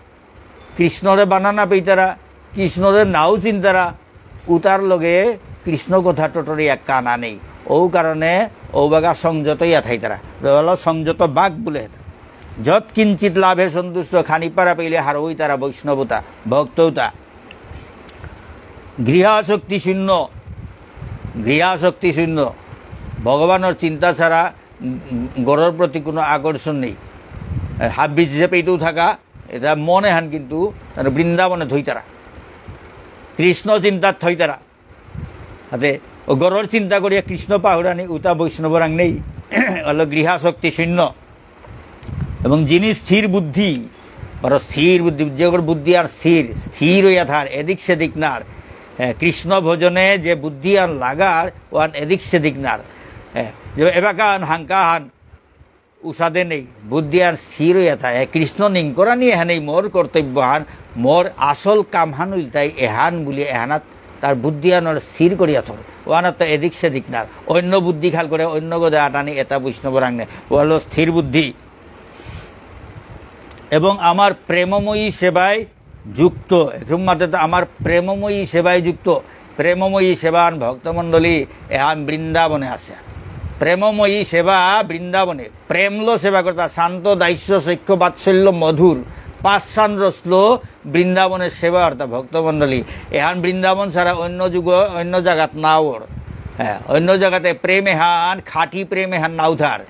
কৃষ্ণরে বানা না পেইতারা, কৃষ্ণরে নাও চিনতারা, উতার লগে কৃষ্ণ কথা টটরিয়া কানা নেই। ও কারণে ও বাগা সংযত ইয়া থাইতারা। ওহানলো সংযত বাক বুলে হেতা। যৎ কিঞ্চিত লাভে সন্তুষ্ট, খানি পারা পেইলে হারৌ ইতারা বৈষ্ণবতা, ভক্ততা। গৃহাসক্তি শূন্য, গৃহাসক্তি শূন্য। ভগবানর চিন্তা ছাড়া উম, ঘরর প্রতি কোনো আকর্ষণ নেই। এ, হাব্বি যে পেইতেও থাকা, এতা মন এহান কিন্তু তার বৃন্দাবনে থইতারা। কৃষ্ণ চিন্তাত থইতারা। হাতে ও ঘরর চিন্তা করিয়া কৃষ্ণ পাহুরানি উতা বৈষ্ণবরাং নেই। ওহানলো গৃহাসক্তি শূন্য। এবং যিনি স্থির বুদ্ধি, বারো স্থির বুদ্ধি, যেগর বুদ্ধি আর স্থির, স্থির হইয়া থার, এদিক সেদিক নার। এ, কৃষ্ণ ভজনে যে বুদ্ধি আর লাগার, ওহান এদিক সেদিক নার। এ, যে এবাকান হাঙ্কাহান উসাদে নেই, বুদ্ধি আর স্থির হইয়া থাকে। কৃষ্ণ নিংকরানি এহানেই মোর কর্তব্য হান, মোর আসল কাম হান ইলতাই এহান বুলি এহানাত তার বুদ্ধি আনর স্থির করিয়া থর। ওহানাত তো এদিক সেদিক না, অন্য বুদ্ধি খাল করে অন্য গদে আটানি এতা বৈষ্ণবরাং নে, ওহানলো স্থির বুদ্ধি। এবং আমার প্রেমময়ী সেবায় যুক্ত, এখন মাতে তো আমার প্রেমময়ী সেবায় যুক্ত, প্রেমময়ী সেবান ভক্তমণ্ডলী এহান বৃন্দাবনে আছে। প্রেমময়ী সেবা বৃন্দাবনে, প্রেমলো সেবা করতা, শান্ত, দাস্য, সখ্য, বাৎসল্য, মধুর, পাঁচহান রসলো বৃন্দাবনের সেবা অর্থাৎ ভক্তমণ্ডলী। এহান বৃন্দাবন ছাড়া অন্য যুগ, অন্য জাগাত না অর। হ্যাঁ, অন্য জাগাতে প্রেম এহান, খাঁটি প্রেম এহান না উঠার।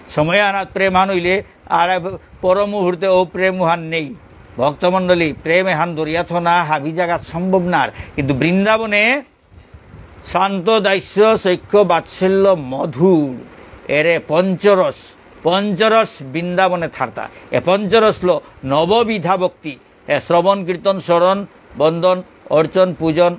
সময় আনাত প্রেম হান হইলে আর পর মুহূর্তে ও প্রেম হান নেই। ভক্তমণ্ডলী, প্রেম এহান দরিয়া থনা হাবি জাগাত সম্ভব নার। কিন্তু বৃন্দাবনে শান্ত দাস্য সখ্য বাৎসল্য মধুর, এরে পঞ্চরস, পঞ্চরস বৃন্দাবনে থার্তা। এ পঞ্চরসলো নববিধা ভক্তি, এ শ্রবণ, কীর্তন, স্মরণ, বন্দন, অর্চন, পূজন,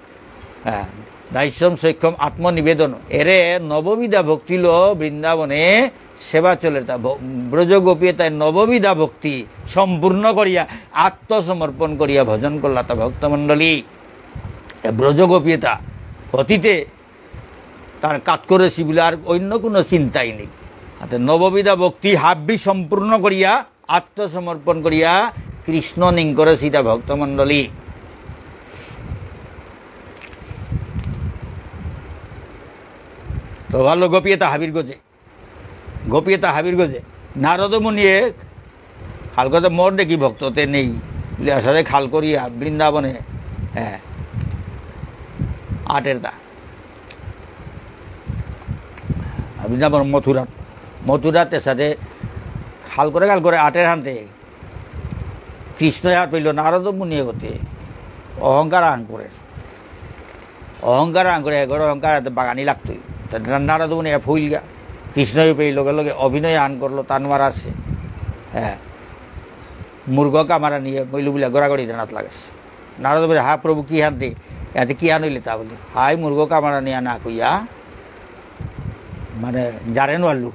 হ্যাঁ, দাস্যম, সখ্যম, আত্মনিবেদন। এরে নববিধা ভক্তিলো বৃন্দাবনে সেবা চলের তা। ভ-, ব্রজগোপী তাই নববিধা ভক্তি সম্পূর্ণ করিয়া, আত্মসমর্পণ করিয়া ভজন করলা তা ভক্তমণ্ডলী। এ ব্রজগোপী তা অতীতে তার কাজ করেছি বলে আর অন্য কোনো চিন্তাই নেই। হাতে নববিধা ভক্তি হাব্বি সম্পূর্ণ করিয়া আত্মসমর্পণ করিয়া কৃষ্ণ নিংকরেসিতা ভক্তমণ্ডলী। তো ভালো গোপী এতা হাবির গজে, গোপী এতা হাবির গজে। নারদ মুনিয়ে খাল করতে মোর দেখি ভক্ততে নেই, বুলে আসাদে খাল করিয়া বৃন্দাবনে, হ্যাঁ, আটের দা। বৃন্দাবন মথুরাত, মথুরাত এসাদে খাল করে খাল করে আটের হানতে কৃষ্ণ আর পেল নারদ মুনি এগোতে অহংকার আহান করে। অহংকার আহান করে, এগোর অহংকার হাতে বাগানি লাগতই। তা না-, নারদ মুনি এ ফুইলগা। কৃষ্ণ পেয়ে লগে লগে অভিনয় আহান করলো, তানুয়ার আছে। হ্যাঁ। মুরগ কামারা নিয়ে মইলু বুলে গড়াগড়ি দেনাত লাগেছে। নারদ বলে, "হা প্রভু, কি হান দে? এতে কি হান হইলে তা?" বলে, "হাই মুরগ কামারা নিয়ে না কইয়া, মানে, জারে নোয়াল্লু।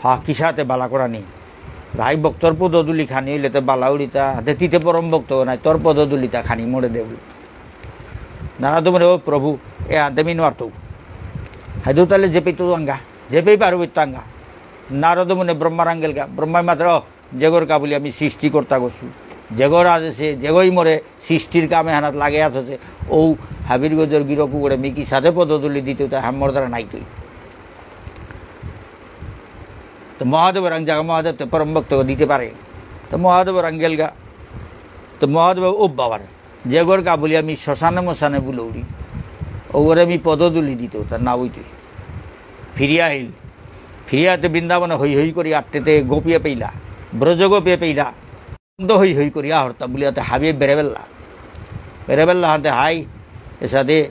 হা, কিসাতে বালা করা নি? হাই ভক্তর পদধূলি খানি হইলে তে বালা উড়িতা, হাতে তিতে পরম ভক্ত নাই, তোর পদধূলিতা খানি মরে দে," বলে। নারদ বলে, "ও প্রভু, এ হাতে মি নোয়ারতো। হাই দু তাহলে যে পেতো আঙ্গা, যে পেয়ে পারবো তো আঙ্গা।" নারদ মুনি ব্রহ্মারাং গেলগা, ব্রহ্মায় মাত্র যেগর কা বুলি আমি সৃষ্টিকর্তা গছু, যেগর আদেশে, যেগই মোরে সৃষ্টির কামে হানাত লাগে আথসে, ও হাবির গজর গিরকু করে মি কিসাদে পদধূলি দিতে, তা হাম্মর দ্বারা নাই তুই। তো মহাদেব রাং জাগা মহাদেব তো পরম ভক্ত দিতে পারে। তো মহাদেব রাং গেলগা। তো মহাদেব ও বাবার, যেগর কা বুলি আমি শ্মশানে মশানে বুলৌরি, ওগরে আমি পদধূলি দিতে, তার না ওই তুই। ফিরিয়া আহিল। ফিরিয়াতে বৃন্দাবনে হই হই করি আটটেতে গোপিয়ে পেইলা, ব্রজ গোপিয়ে পেইলা। তো হই হই করি আহরতা বুলিয়াতে হাবিয়ে বেড়েবেল্লা। বেড়েবেল্লা হাতে হাই, এসাদে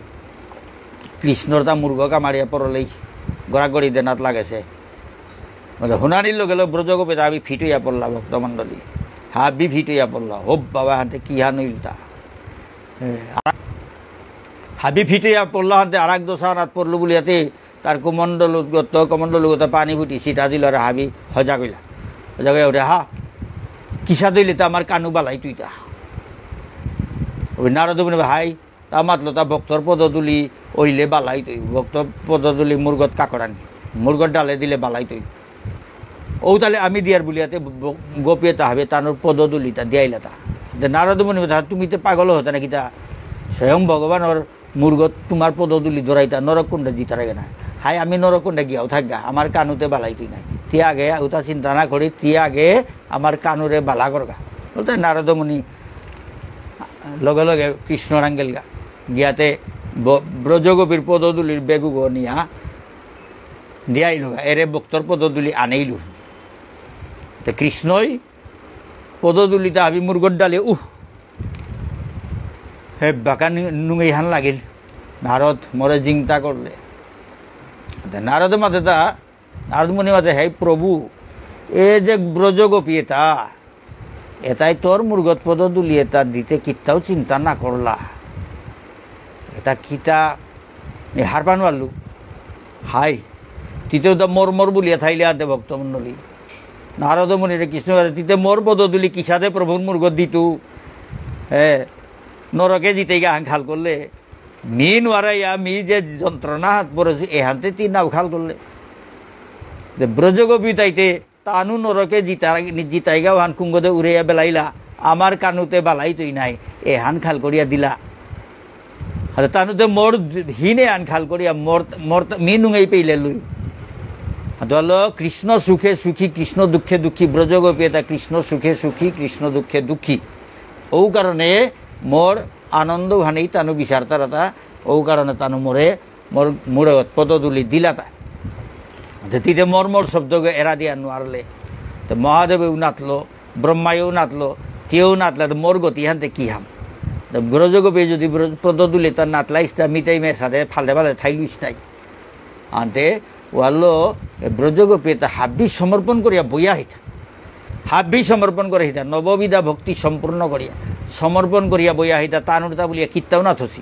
কৃষ্ণর তা মুরগ কামারিয়া পরলেই গড়াগড়ি দেনাত লাগেছে। মানে হুনানির লগে লগে ব্রজ গোপীতা হাবি ফিট হইয়া পড়লা ভক্তমণ্ডলী। হাবি ফিট হইয়া পড়লা। হোপ বাবা হাতে কি হান হইল তা। এ, আর হাবি ফিটিয়া পড়লা হাতে আর এক দশা আনাত পড়লো বুলিয়াতে তার কুমণ্ডলগত, কমণ্ডলগত পানি ফুটি সিটা দিল আর হাবি হজা কইলা। হজা কইয়া উঠে, "হা, কিসা দিলে তা আমার কানু বালাই তুইতা?" ওই নারদ মুনি, "হাই, তা মাতলো তা ভক্তর পদধূলি ওইলে বালাই তুই, ভক্ত পদধূলি মুরগত কাকড়ানি, মুরগত ডালে দিলে বালাই তুই।" ও তাহলে আমি দিয়ার বুলিয়াতে ব-, গোপী এতা হাবি তানুর পদধূলিতা দিয়াইলাতা। তে নারদ মুনি বলতে, "তুমি তে পাগল হতা নাকি তা? স্বয়ং ভগবানর মুরগত তোমার পদধূলি ধরাইতা, নরক কুণ্ডে জিতার আগে না। হাই আমি নরক কুণ্ডে গিয়াও থাকগা, আমার কানুতে বালাই তুই নাই। তি আগে উতা চিন্তা না করি, তি আগে আমার কানুরে বালা করগা।" বলতে নারদ মুনি লগে লগে কৃষ্ণরাং গেলগা। গিয়াতে ব-, ব্রজগোপীর পদধূলির বেগুগ নিয়া দিয়াইলগা, এরে ভক্তর পদধূলি আনেইলু। তে কৃষ্ণই পদধূলিতা হাবি মুরগর ডালে, উহ, হে বাকা নি-, নুঙেই হান লাগিল। নারদ মোরে জিংতা করলে। তে নারদ মাতে তা, নারদ মুনি মাতে, "হে প্রভু, এ যে ব্রজগোপী এতা, এতাই তোর মুরগত পদধূলি এতা দিতে কিত্তাও চিন্তা না করলা। এতা কিতা এ হারপান পারলু? হাই, তিতেও দা মর মর বুলিয়া থাইলে আতে ভক্তমণ্ডলী।" নারদ মুনিরে কৃষ্ণ মাতে, "তিতে মর পদধূলি কিসাদে প্রভুর মুরগত দিতু? এ, নরকে জিতেগা হান খাল করলে।" মি নুয়ারাইয়া, মি যে যন্ত্রণা হাত পড়েছি, এহানতে তি নাও খাল করলে। যে ব্রজগোপী তাইতে, তানু নরকে জিতার-, জিতাইগা হান কুঙ্গদে উড়েয়া বেলাইলা, আমার কানুতে বালাই তুই নাই, এহান খাল করিয়া দিলা। আর তানুতে মোর হিনে আন খাল করিয়া, মোর, মোর মি নুঙেই পেইলে লুই। আর তো হলো কৃষ্ণ সুখে সুখী, কৃষ্ণ দুঃখে দুঃখী, ব্রজগোপী এতা কৃষ্ণ সুখে সুখী, কৃষ্ণ দুঃখে দুঃখী। ও কারণে মোর আনন্দ হানেই তানু বিচারতারাতা, ও কারণে তানু মোরে, মোর মুরগত পদধূলি দিলাতা। তে তিতে মর মর শব্দগ এরা দিয়া নুয়ারলে। তে মহাদেবেও নাতলো, ব্রহ্মায়ও নাতলো, কেউ নাতলা, তে মোর গতি হানতে কি হাম? তে ব্রজগোপী যদি ব্রজ-, পদধূলিতা নাতলাইস্তা, মিতাই মে সাথে ফালে ফালে থাইলুইস্তাই। আনতে ওয়ালো, এ ব্রজগোপী এতা হাবি সমর্পণ করিয়া বইয়া হিতা। হাবি সমর্পণ করে হিতা, নববিধা ভক্তি সম্পূর্ণ করিয়া, সমর্পণ করিয়া বইয়া হিতা, তানুরতা বুলিয়া কিত্তাও না থসি।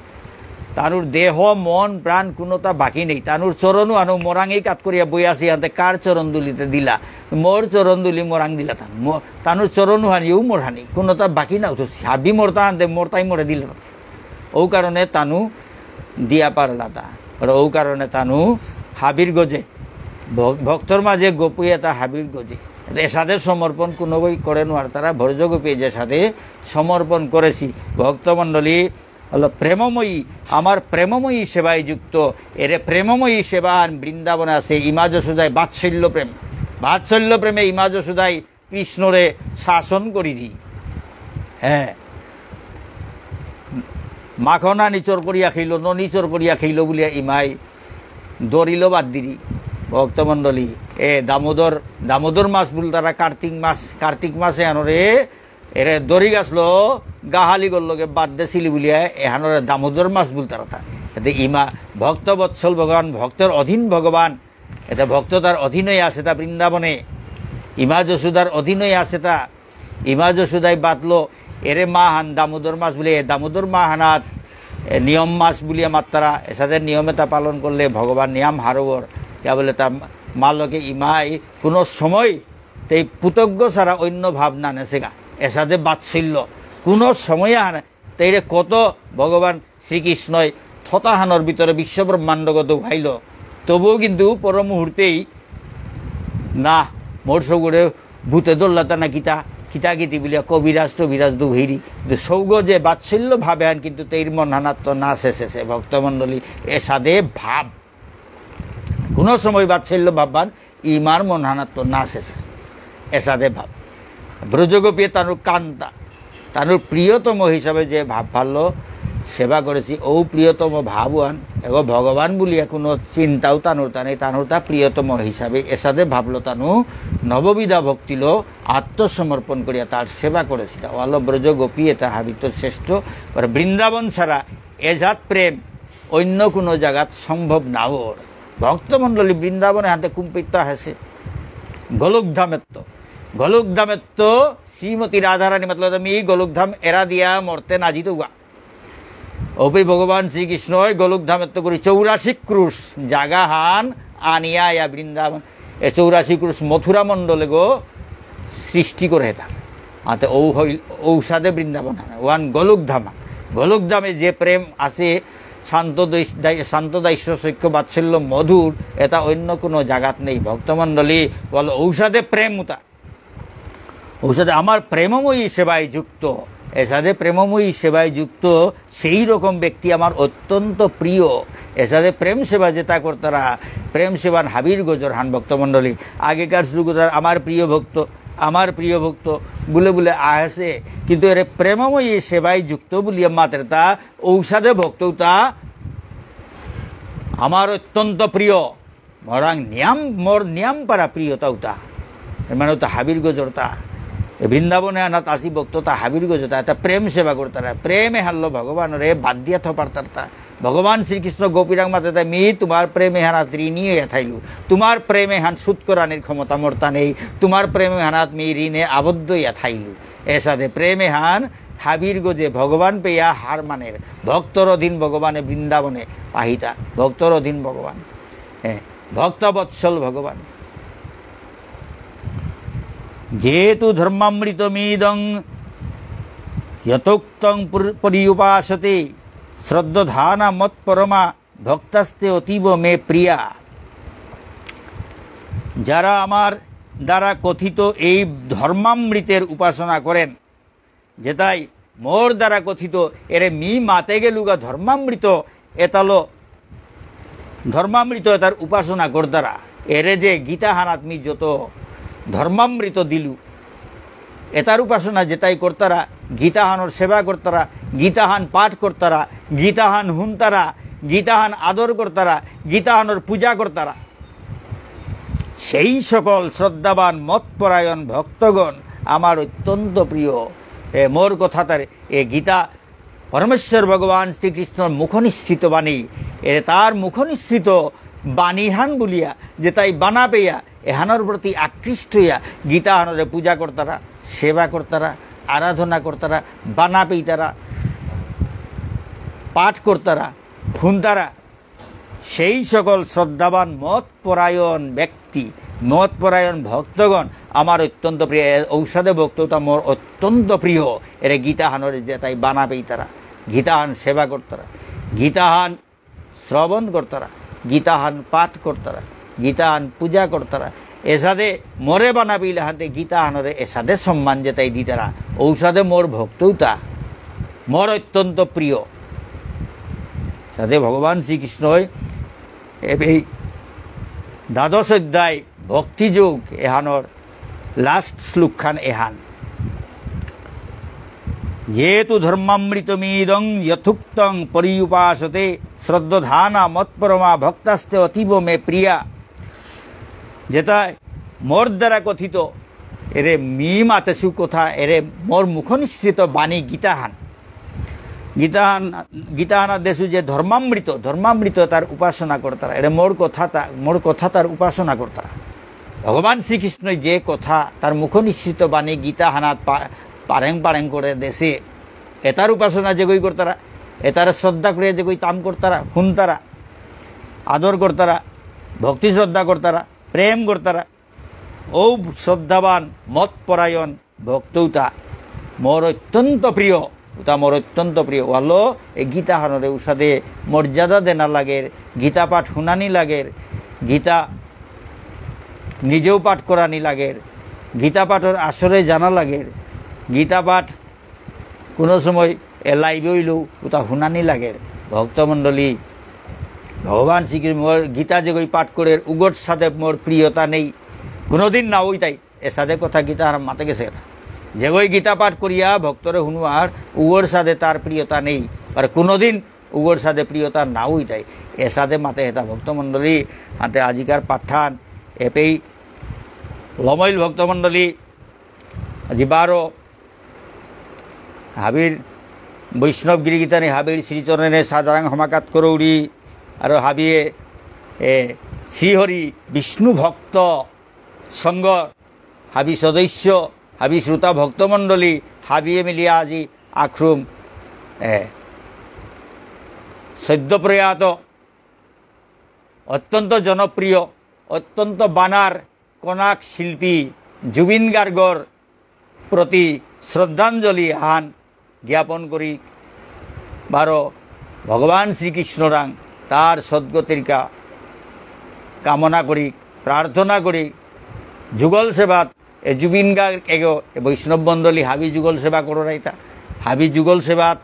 তানুর দেহ, মন, প্রাণ কোনোতা বাকি নেই। তানুর চরণও আনো মোরাঙেই কাত করিয়া বইয়া আসি, আনতে কার চরণ ধুলিতে দিলা? মোর চরণ ধুলি মোরাং দিলা তান। মো-, তানুর চরণও হানিও মোর হানি। কোনোতা বাকি না থসি। হাবি মোরতা আনতে মোরতাই মোরে দিলা। ও কারণে তানু দিয়া পারলাতা। আর ও কারণে তানু হাবির গজে, ভ-, ভক্তর মাঝে গোপী এতা হাবির গজে। এসাদে সমর্পণ কোনোগই করে নোয়ারতারা, ব্রজগোপী যেসাদে সমর্পণ করেছি। ভক্তমণ্ডলী হলো প্রেমময়ী, আমার প্রেমময়ী সেবায় যুক্ত। এরে প্রেমময়ী সেবাহান বৃন্দাবনে আছে, ইমা যশোদায় বাৎসল্য প্রেম। বাৎসল্য প্রেমে ইমা যশোদায় কৃষ্ণরে শাসন করিরি। হ্যাঁ। মাখনা নিচর করিয়া খাইল, ন নিচর করিয়া খাইল বুলিয়া ইমাই দরিল বাদ দিরি। ভক্তমণ্ডলী, এ দামোদর, দামোদর মাস বুলতারা কার্তিক মাস, কার্তিক মাসে আনরে এরে দরি গাছলো গাহালি গল্লগে বাদ দেছিলি বুলিয়া এহানরে দামোদর মাস বুলতারা তা। এতে ইমা ভক্ত বৎসল ভগবান, ভক্তের অধীন ভগবান, এতে ভক্ত তার অধীনই আছে তা বৃন্দাবনে। ইমা যশোদার অধীনই আছে তা। ইমা যশোদাই বাতলো, এরে মা হান দামোদর মাস বুলে, এ দামোদর মা হানাত, এ নিয়ম মাস বুলিয়া মাত্তারা, এসাদে নিয়ম এতা পালন করলে ভগবান নিয়াম হারবর। ইয়া বলে তা মা লোকে ইমাই কোনো সময় তেই পুতজ্ঞ ছাড়া অন্য ভাব না নেসেগা। এসাদে বাৎসল্য। কোনো সময় আহানে তেইরে কত ভগবান শ্রীকৃষ্ণই থতাহানর ভিতরে বিশ্ব ব্রহ্মাণ্ডগত উঠাইল, তবুও কিন্তু পর মুহূর্তেই না, মোর সৌগরে ভূতে দল্লাতা না কিতা, কিতা কিতি বুলিয়া কবিরাজ টবিরাজ দুভেরি। কিন্তু সৌগ যে বাৎসল্য ভাবে আন কিন্তু তেইর মন হানাত্ত না শেষেছে ভক্তমণ্ডলী, এসাদে ভাব। কোনো সময় বাৎসল্য ভাববান ইমার মন হানাত্ত না শেষে। এসাদে ভাব। ব্রজগোপীয়ে তানুর কান্তা, তানুর প্রিয়তম হিসাবে যে ভাব ভালো সেবা করেছি, ও প্রিয়তম ভাবহান, এগো ভগবান বুলিয়া কোনো চিন্তাও তানুর তা নেই, তানুর তা প্রিয়তম হিসাবে এসাদে ভাবলো তানু নববিধা ভক্তিলো আত্মসমর্পণ করিয়া তার সেবা করেছি। তা ওয়ালো ব্রজগোপী এতা হাবিত শ্রেষ্ঠ, আর বৃন্দাবন ছাড়া এজাত প্রেম অন্য কোনো জাগাত সম্ভব না ওর। ভক্তমণ্ডলী বৃন্দাবনে হাতে কুম্পিত আছে। গোলকধামেত্ত, গোলকধামেত্ত শ্রীমতী রাধারানী মতলব আমি এই গোলকধাম এরা দিয়া মরতে না জিতৌগা। অপি ভগবান শ্রীকৃষ্ণই গোলক ধামেত্ত করি চৌরাশি ক্রোশ জাগাহান আনিয়া আয়া বৃন্দাবন, এ চৌরাশি ক্রোশ মথুরা মণ্ডলেগো সৃষ্টি করে হেতা। আতে ঔ হইল, ঔসাদে বৃন্দাবন হান, ওহান গোলক ধাম। গোলক ধামে যে প্রেম আছে, শান্ত দৈস-, দাই-, শান্ত দাস্য সখ্য বাৎসল্য মধুর, এটা অন্য কোনো জাগাত নেই। ভক্তমণ্ডলী, বলো, ঔসাদে প্রেম উতা। ঔসাদে আমার প্রেমময়ী সেবায় যুক্ত, এসাদে প্রেমময়ী সেবায় যুক্ত সেই রকম ব্যক্তি আমার অত্যন্ত প্রিয়। এসাদে প্রেম সেবা যেতা করতারা, প্রেম সেবান হাবির গজর হান ভক্তমণ্ডলী। আগেকার শ্লোক তার আমার প্রিয় ভক্ত, আমার প্রিয় ভক্ত বুলে বুলে আহেসে, কিন্তু এরে প্রেমময়ী সেবায় যুক্ত বুলিয়া মাতেরতা, ঔসাদে ভক্ত উতা আমার অত্যন্ত প্রিয়। মোরাং নিয়াম, মোর নিয়াম পারা প্রিয়তা উতা। এর মানে উতা হাবির গজরতা। এ বৃন্দাবনে আনাত আসি ভক্ততা হাবির গজরতা। এটা প্রেম সেবা করতারা। প্রেমে হারলো ভগবানরে বাদ দিয়া থপারতারতা। ভগবান শ্রীকৃষ্ণ গোপীরাং মাতেতা, "মি তোমার প্রেমে হানাত ঋণী হইয়া থাইলু। তোমার প্রেমে হান সুদ করানির ক্ষমতা মোরতা নেই। তোমার প্রেমে হানাত মি ঋণে আবদ্ধ হইয়া থাইলু।" এসাদে প্রেমে হান হাবির গজে ভগবান পেয়া হার মানের। ভক্তর অধীন ভগবানে বৃন্দাবনে পাহিতা। ভক্তর অধীন ভগবান। এ, ভক্তবৎসল ভগবান। যেহেতু ধর্মামৃতমিদং যথোক্তং পুর-, পর্যুপাসতে শ্রদ্ধানা মৎপরমা ভক্তাস্তে অতীব মে প্রিয়া। যারা আমার দ্বারা কথিত এই ধর্মামৃতের উপাসনা করেন, যেতাই মোর দ্বারা কথিত, এরে মি মাতে গেলুগা ধর্মামৃত এতালো, ধর্মামৃত এতার উপাসনা করতারা, এরে যে গীতাহানাত মি যত ধর্মামৃত দিলু, এতার উপাসনা যেতাই করতারা, গীতাহানর সেবা করতারা, গীতাহান পাঠ করতারা, গীতাহান হুনতারা, গীতাহান আদর করতারা, গীতাহানর পূজা করতারা, সেই সকল শ্রদ্ধাবান মৎপরায়ণ ভক্তগণ আমার অত্যন্ত প্রিয়। এ মোর কথা তার এ গীতা পরমেশ্বর ভগবান শ্রীকৃষ্ণর মুখনিঃসৃত বাণী, এ তার মুখনিঃসৃত বাণীহান বুলিয়া যেতাই বানা পেয়া এহানর প্রতি আকৃষ্ট হইয়া গীতাহানরে পূজা করতারা, সেবা করতারা, আরাধনা করতারা, বানা পেইতারা, পাঠ করতারা, হুনতারা, সেই সকল শ্রদ্ধাবান মৎপরায়ণ ব্যক্তি, মৎপরায়ণ ভক্তগণ আমার অত্যন্ত প্রিয়। এ ঔসাদে ভক্ততা মোর অত্যন্ত প্রিয়। এরে গীতাহানরে যেতাই বানা পেইতারা, গীতাহান সেবা করতারা, গীতাহান শ্রবণ করতারা, গীতাহান পাঠ করতারা, গীতাহান পূজা করতারা, এসাদে মোরে বানা পেইলে হাতে গীতাহানরে এসাদে সম্মান যেতাই দিতারা, ঔসাদে মোর ভক্ততা মোর অত্যন্ত প্রিয়। সাথে ভগবান শ্রীকৃষ্ণই এ-, এই দ্বাদশ অধ্যায় ভক্তিযোগ এহানর last শ্লোকহান এহান। যেহেতু ধর্মামৃতমিদং যথোক্তং পর্যুপাসতে শ্রদ্ধানা মৎপরমা ভক্তাস্তে অতীব মে প্রিয়া। যেতা মোর দ্বারা কথিত, এরে মি মাতেসু কথা, এরে মোর মুখনিঃসৃত বাণী গীতাহান। গীতাহান, গীতাহানা দেসু যে ধর্মামৃত, ধর্মামৃত তার উপাসনা করতারা। এরে মোর কথা তা-, মোর কথা তার উপাসনা করতারা। ভগবান শ্রীকৃষ্ণ যে কথা, তার মুখনিঃসৃত বাণী গীতাহানাত পা-, পারেং পারেং করে দেসে, এতার উপাসনা যেগই করতারা, এতার শ্রদ্ধা করে যেগই তাম করতারা, হুনতারা, আদর করতারা, ভক্তি শ্রদ্ধা করতারা, প্রেম করতারা, ঔ শ্রদ্ধাবান মৎপরায়ণ ভক্ত উতা মোর অত্যন্ত প্রিয়, উতা মোর অত্যন্ত প্রিয়। ওয়ালো এ গীতাহানরে উসাদে মর্যাদা দেনা লাগের, গীতা পাঠ হুনানি লাগের, গীতা নিজেও পাঠ করানি লাগের, গীতা পাঠর আসরে জানা লাগের, গীতা পাঠ কোনো সময় এ live হইলেও উতা হুনানি লাগের। ভক্তমণ্ডলী, ভগবান শ্রীকৃষ্ণ গীতা যেগই পাঠ করের উগর সাথে মোর প্রিয়তা নেই, কোনোদিন না হইতাই। এসাদে কথা গীতা আর মাতে গেসে। যেগই গীতা পাঠ করিয়া ভক্তরে হুনুয়ার, উগর সাথে তার প্রিয়তা নেই, আর কোনোদিন উগর সাথে প্রিয়তা না হইতাই। এসাদে মাতে হেতা ভক্তমণ্ডলী, হাতে আজিকার পাঠান, এপেই লমইল ভক্তমণ্ডলী, আজি বারো হাবির বৈষ্ণব গিরিগিতানি হাবির শ্রীচরণে সাদারাং সমাকাত করৌরি, আর হাবিয়ে, এ, শ্রীহরি বিষ্ণু ভক্ত সংঘ, হাবি সদস্য, হাবি শ্রোতা ভক্তমণ্ডলী, হাবিয়ে মিলিয়া আজি আখরুম, এ, সদ্য প্রয়াত, অত্যন্ত জনপ্রিয়, অত্যন্ত বানার কনাক শিল্পী জুবিন গার্গর প্রতি শ্রদ্ধাঞ্জলি আহান জ্ঞাপন করি, বারো ভগবান শ্রীকৃষ্ণরাং তার সদ্গতির কা-, কামনা করি, প্রার্থনা করি। যুগল সেবাত এ জুবিন গার্গ এগো এ বৈষ্ণব মণ্ডলী হাবি যুগল সেবা কররাইতা, হাবি যুগল সেবাত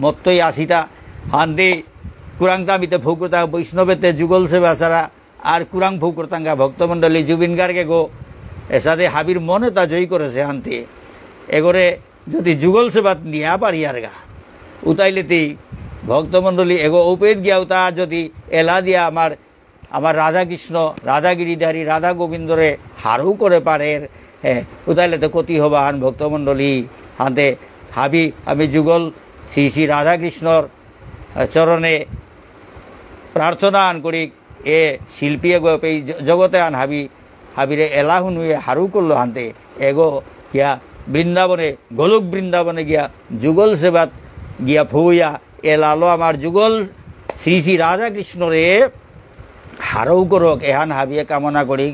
মত্তই আসিতা। হান্তে কুরাংতা মিতে ফৌকতা বৈষ্ণবেতে যুগল সেবা ছাড়া আর কুরাং ফৌকরতাঙ্গা ভক্তমণ্ডলী জুবিন গার্গ এগো এসাদে হাবির মনে তা জয় করেসে। হান্তে এগোরে যদি যুগল সেবাত নিয়া পারিয়ারগা, উতাইলে তি ভক্তমণ্ডলী এগো উপেত গিয়া উতা যদি এলা দিয়া আমার, আমার রাধাকৃষ্ণ, রাধা গিরিধারী, রাধা গোবিন্দরে হারৌ করে পারের, এ, উতাইলে তো কতি হবা হান ভক্তমণ্ডলী। হান্তে হাবি আমি যুগল শ্রী শ্রী রাধাকৃষ্ণর, এ, চরণে প্রার্থনা আন করি, এ শিল্পী এগো এই জ-, জগতে আন হাবি, হাবিরে এলা হুনুয়ে হারৌ করলো হান্তে, এগো গিয়া বৃন্দাবনে, গোলক বৃন্দাবনে গিয়া যুগল সেবাত গিয়া ফৌয়া এলালো আমার যুগল শ্রী শ্রী রাধাকৃষ্ণরে হারৌ করক, এহান হাবিয়ে কামনা করি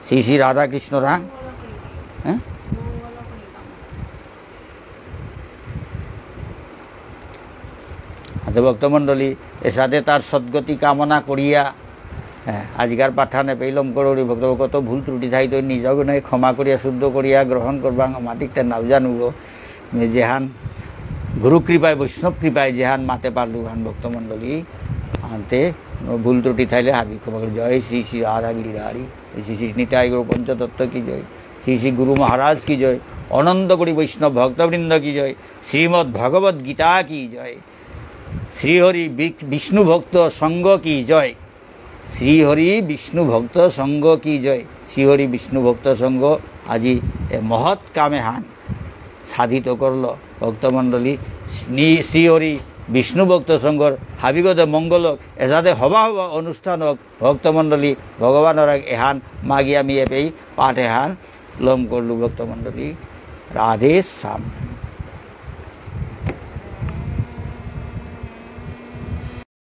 শ্রী শ্রী রাধাকৃষ্ণরাং। হ্যাঁ? হাতে ভক্তমণ্ডলী, এসাদে তার সদ্গতি কামনা করিয়া, হ্যাঁ, আজিকার পাঠানে পেইলম করুরি ভক্ত কত ভুল ত্রুটি থাইতো নিজগ নাই ক্ষমা করিয়া শুদ্ধ করিয়া গ্রহণ করবাং, মাটিক তে নাও জানুগো। মে যেহান গুরু কৃপায়, বৈষ্ণব কৃপায় যেহান মাতে পারলু হান ভক্তমণ্ডলী, আনতে ভুল ত্রুটি থাইলে হাবি ক্ষমা করে। জয় শ্রী শ্রী রাধা গিরিধারী, শ্রী শ্রী নিতাই গৌর পঞ্চতত্ত্ব কি জয়, শ্রী শ্রী গুরু মহারাজ কি জয়, অনন্ত কোটি বৈষ্ণব ভক্তবৃন্দ কি জয়, শ্রীমদ্ ভগবত গীতা কি জয়, শ্রী হরি বি-, বিষ্ণু ভক্ত সংঘ কি জয়, শ্রী হরি বিষ্ণু ভক্ত সংঘ কি জয়। শ্রী হরি বিষ্ণু ভক্ত সংঘ আজি এ মহৎ কামে হান সাধিত করল। ভক্তমণ্ডলী, শ্রী, শ্রী হরি বিষ্ণু ভক্ত সংঘর হাবিগত মঙ্গলক এসাদে হবা হবা অনুষ্ঠানক ভক্তমণ্ডলী ভগবানর আগ এহান মাগি আমি এপেই পাঠ এহান লম করলু ভক্তমণ্ডলী। রাধে শ্যাম।